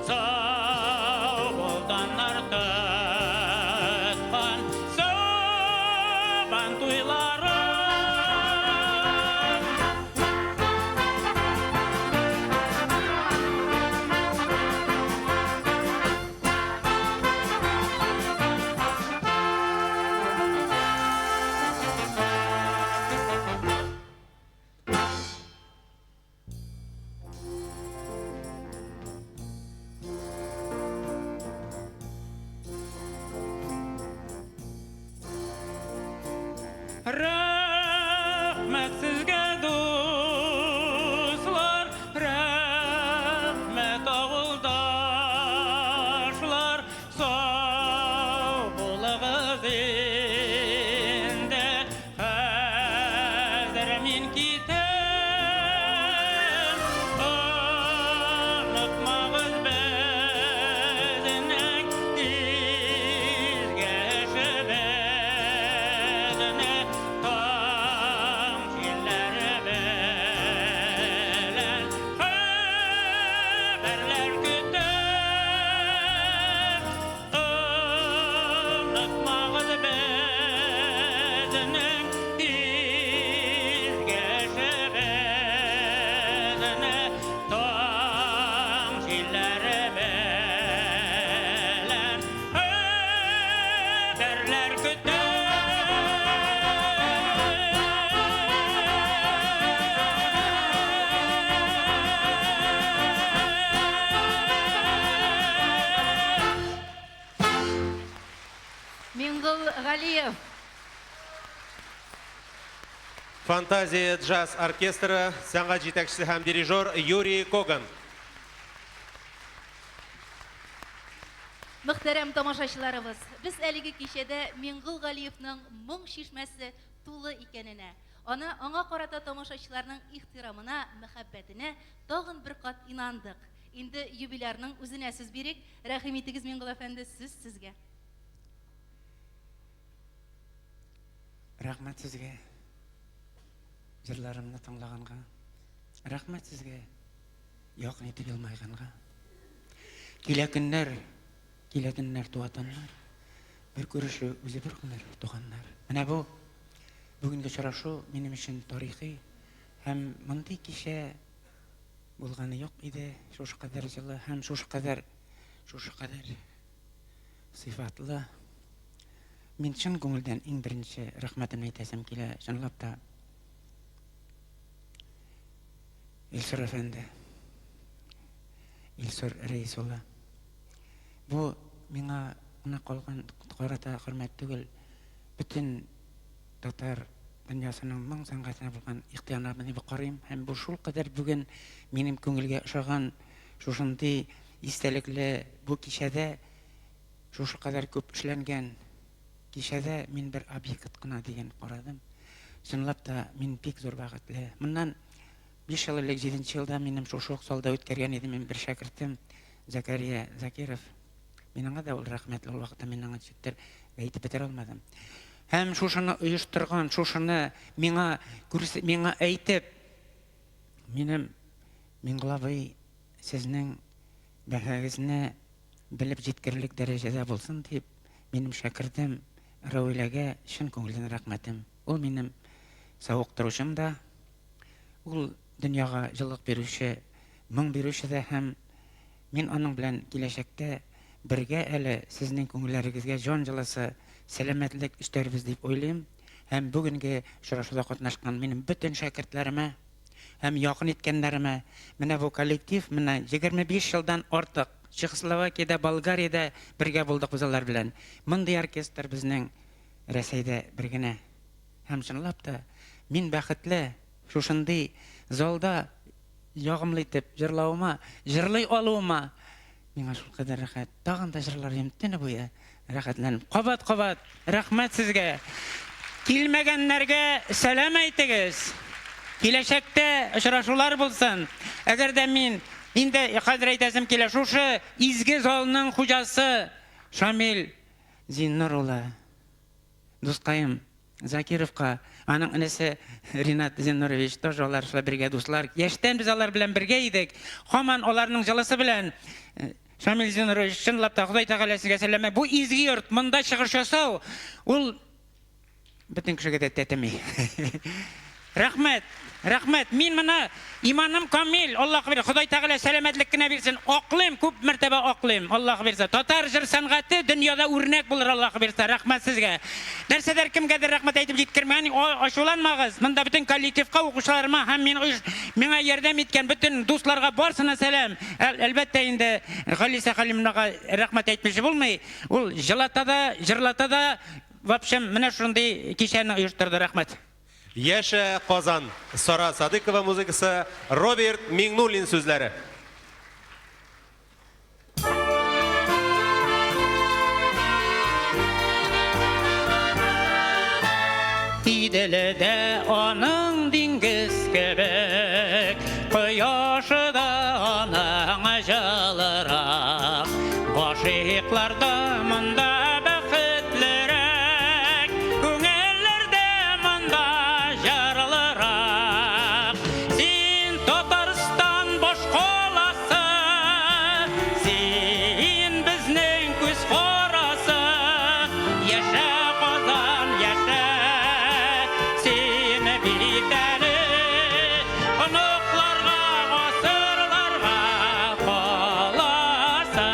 Sağ bolsunlar tıkkan saban tuylarım. Галиев. Фантазия джаз оркестры сәнгать җитәкчесе һәм дирижер Юрий Коган. Мөхтәрәм тамашачыларыбыз, без әлеге кичәдә Миңгол Галиевның моң чишмәсе тулы икәненә, аны аңа карата тамашачыларның ихтирамына, мәхәббәтенә тагын бер кат инандык. Инде юбилярның үзенә сүз бирик. Рәхим итегез, Миңгол әфәнде, сүз сезгә. Рәхмәт сезгә. Җырларымны тыңлаганга. Рәхмәт сезгә. Якын итеп елмайганга. Килә көннәр, килә төннәр, туа таңнар. Бер күрешү үзе бер гомер, туганнар. Менә бу бүгенге очрашу минем өчен тарихи һәм мондый кичә булганы юк иде. Шушы кадәр җылы һәм шушы кадәр шушы кадәр сыйфатлы. Мин чын күңелдән иң беренче рәхмәтемне әйтәсем килә, чынлап та. Илсур әфәнде. Илсур Рәис улы. Бу миңа гына калган карата хөрмәт түгел, бөтен татар дөньясының моң сәнгатенә булган ихтирамы дип карыйм. Һәм бу шулкадәр бүген минем күңелгә ошаган шушындый истәлекле бу кичәдә шушы кадәр күп эшләнгән кичәдә мин бер объект кына дигән карадым. Чынлап та, мин бик зур бәхетле. Моннан 5 ел элек, 7 елда минем шушы ук залда үткәргән идем мин бер шәкертем Зәкәрия Закиров. Мин аңа да ул рәхмәтле, ул вакытта мин аңа ничектер әйтеп бетерә алмадым. Һәм шушыны оештырган, шушыны миңа күрс, миңа әйтеп, минем Миңгол абый, сезнең бәһагезне белеп җиткерерлек дәрәҗәдә булсын дип, минем шәкертем Равиләгә чын күңелдән рәхмәтем. Ул минем савыктыручым да, ул дөньяга җылылык бирүче, моң бирүче дә һәм мин аның белән киләчәктә бергә әле сезнең күңелләрегезгә җан җылысы, сәламәтлек өстәрбез дип уйлыйм. Һәм бүгенге очрашуда катнашкан минем бөтен шәкертләремә һәм якын иткәннәремә, менә бу коллектив, менә 25 елдан артык Чехословакиядә, Болгариядә бергә булдык без алар белән. Мондый оркестр безнең Рәсәйдә бер генә. Һәм чынлап та, мин бәхетле, шушындый залда ягымлы итеп җырлавыма, җырлый алуыма миңа шулкадәр рәхәт. Тагын да җырлар идем төне буе рәхәтләнеп. Кабат-кабат рәхмәт сезгә. Килмәгәннәргә сәлам әйтегез. Киләчәктә очрашулар булсын. Әгәр дә мин инде хәзер әйтәсем килә, шушы изге залның хуҗасы Шамил Зиннур улы, дускаем Закировка, аның энесе Ринат Зиннурович тоже алар шулай бергә дуслар. Яшьтән без алар белән бергә идек. Һаман аларның җылысы белән Шамил Зиннурович, чынлап та Ходай Тәгалә сезгә сәламәт. Бу изге йорт, монда чыгыш ясау, ул бөтен кешегә дә тәтеми. Рәхмәт, рәхмәт. Мин моны иманым камил, Аллаһ бирә. Ходай Тәгалә сәламәтлек кенә бирсен. Аклыйм, күп мәртәбә аклыйм, Аллаһ бирсә. Татар җыр сәнгате дөньяда үрнәк булыр, Аллаһ бирсә. Рәхмәт сезгә. Нәрсәдер кемгәдер рәхмәт әйтеп җиткермәгән, ачуланмагыз. Монда бөтен коллективка, укучыларыма һәм мин миңа ярдәм иткән бөтен дусларга барсына сәлам. Әлбәттә инде Галисә Хәлимовнага рәхмәт әйтмичә булмый. Ул җылата да, җырлата да, в общем, менә шундый кичәне оештырды. Рәхмәт. Яшә, Казан! Сара Садыкова музыкасы, Роберт Миңнуллин сүзләре. Иделе дә аның диңгез кебек, Кояшы да аның җылырак. Гашыйклар да монда бәхетлерәк, Күңелләр дә монда җырлырак. Син Татарстан башкаласы, Син безнең күз карасы. Яшә, Казан, яшә, Син бит әле оныкларга, гасырларга каласы,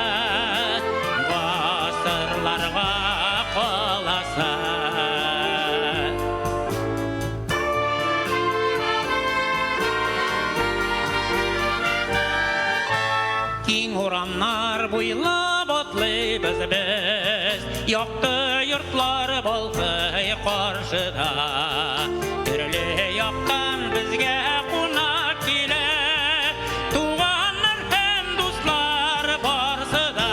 гасырларга каласы. Киң урамнар буйлап атлыйбыз без, якты йортлар Болытлар балкый каршыда. Төрле яктан безгә кунак килә. Туганнар һәм дуслар барсы да.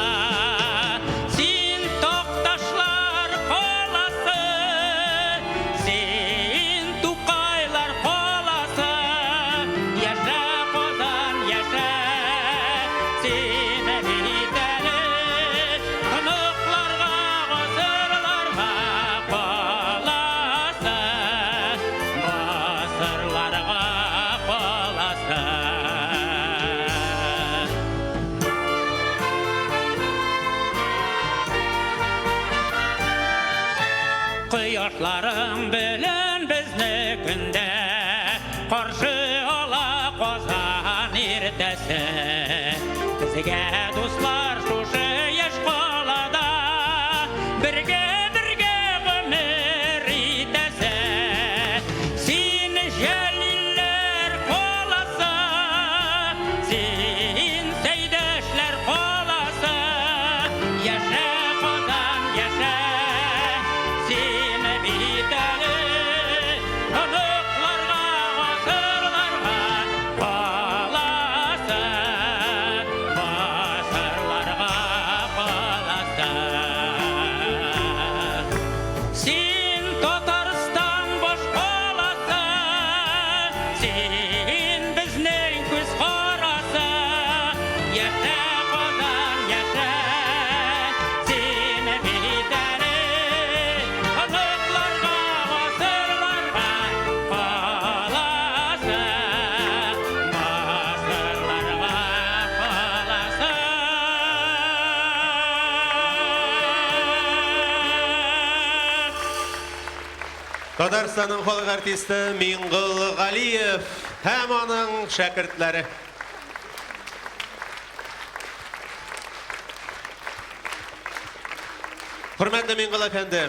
Син Такташлар каласы, син Тукайлар каласы. Яшә, Казан, яшә, син бит әле оныкларга, гасырларга каласы, гасырларга каласы. Кояшларың белән безне көндә каршы ала Казан иртәсе. Безгә дуслар шушы яшь калада бергә бергә гомер итәсе. Син Җәлилләр каласы, син Сәйдәшләр каласы. Яшә, Казан, яшә, син бит әле оныкларга, гасырларга каласы, гасырларга каласы. Син Татарстан башкаласы, син безнең күз карасы. Яшә, Казан, яшә, син бит әле оныкларга, гасырларга каласы, гасырларга каласы. Татарстанның халык артисты Миңгол Галиев һәм аның шәкертләре. Хөрмәтле Миңгол әфәнде,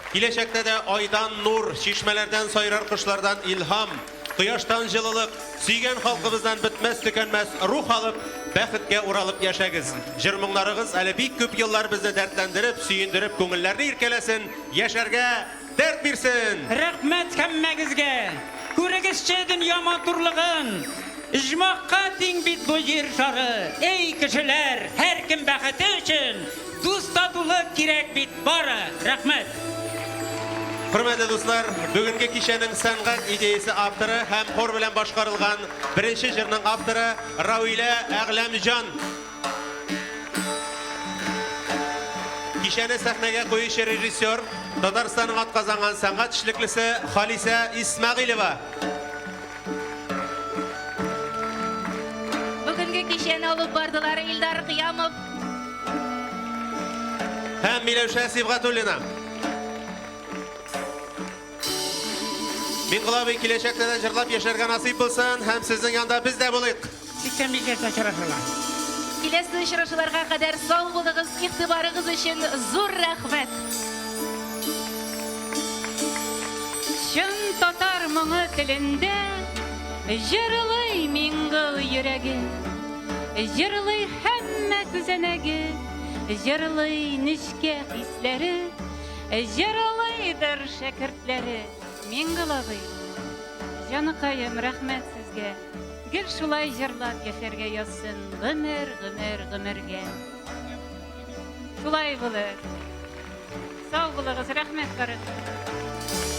киләчәктә дә айдан нур, чишмәләрдән сайрар кошлардан илһам, кояштан җылылык, сөйгән халкыбыздан бетмәс төкәнмәс рух алып, бәхеткә уралып яшәгез. Җыр моңнарыгыз әле бик күп еллар безне дәртләндереп, сөендереп, күңелләрне иркәләсен, яшәргә дәрт бирсен! Рәхмәт һәммәгезгә! Күрегезче дөнья матурлыгын! Оҗмахка тиң бит бу җир шары! Эй, кешеләр, һәркем бәхете өчен дус-татулык кирәк бит бары! Рәхмәт! Хөрмәтле дуслар, бүгенге кичәнең сәнгать идеясе авторы һәм хор белән башкарылган беренче җырның авторы Рауилә Әгъләмҗан. Кичәне сәхнәгә куючы режиссер, Татарстанның атказанган сәнгать эшлеклесе Халисә Исмәгыйлева. Бүгенге кичәне алып бардылар Илдар Кыямов һәм Миләүшә Сибгатуллина. Миңгол абый, киләчәктә дә җырлап яшәргә насыйп булсын һәм сезнең янда без дә булыйк. 85 яшьтә очрашырга. Киләсе очрашуларга кадәр сау булыгыз, игътибарыгыз өчен зур рәхмәт. Чын татар моңы телендә җырлый Миңгол йөрәге. Җырлый һәммә күзәнәге, җырлый нечкә хисләре, җырлыйдыр шәкертләре. Миңгол абый, җаныкаем, рәхмәт сезгә. Гел шулай җырлап яшәргә язсын, гомер, гомер, гомергә. Шулай булыр. Сау булыгыз, рәхмәт барыгызга.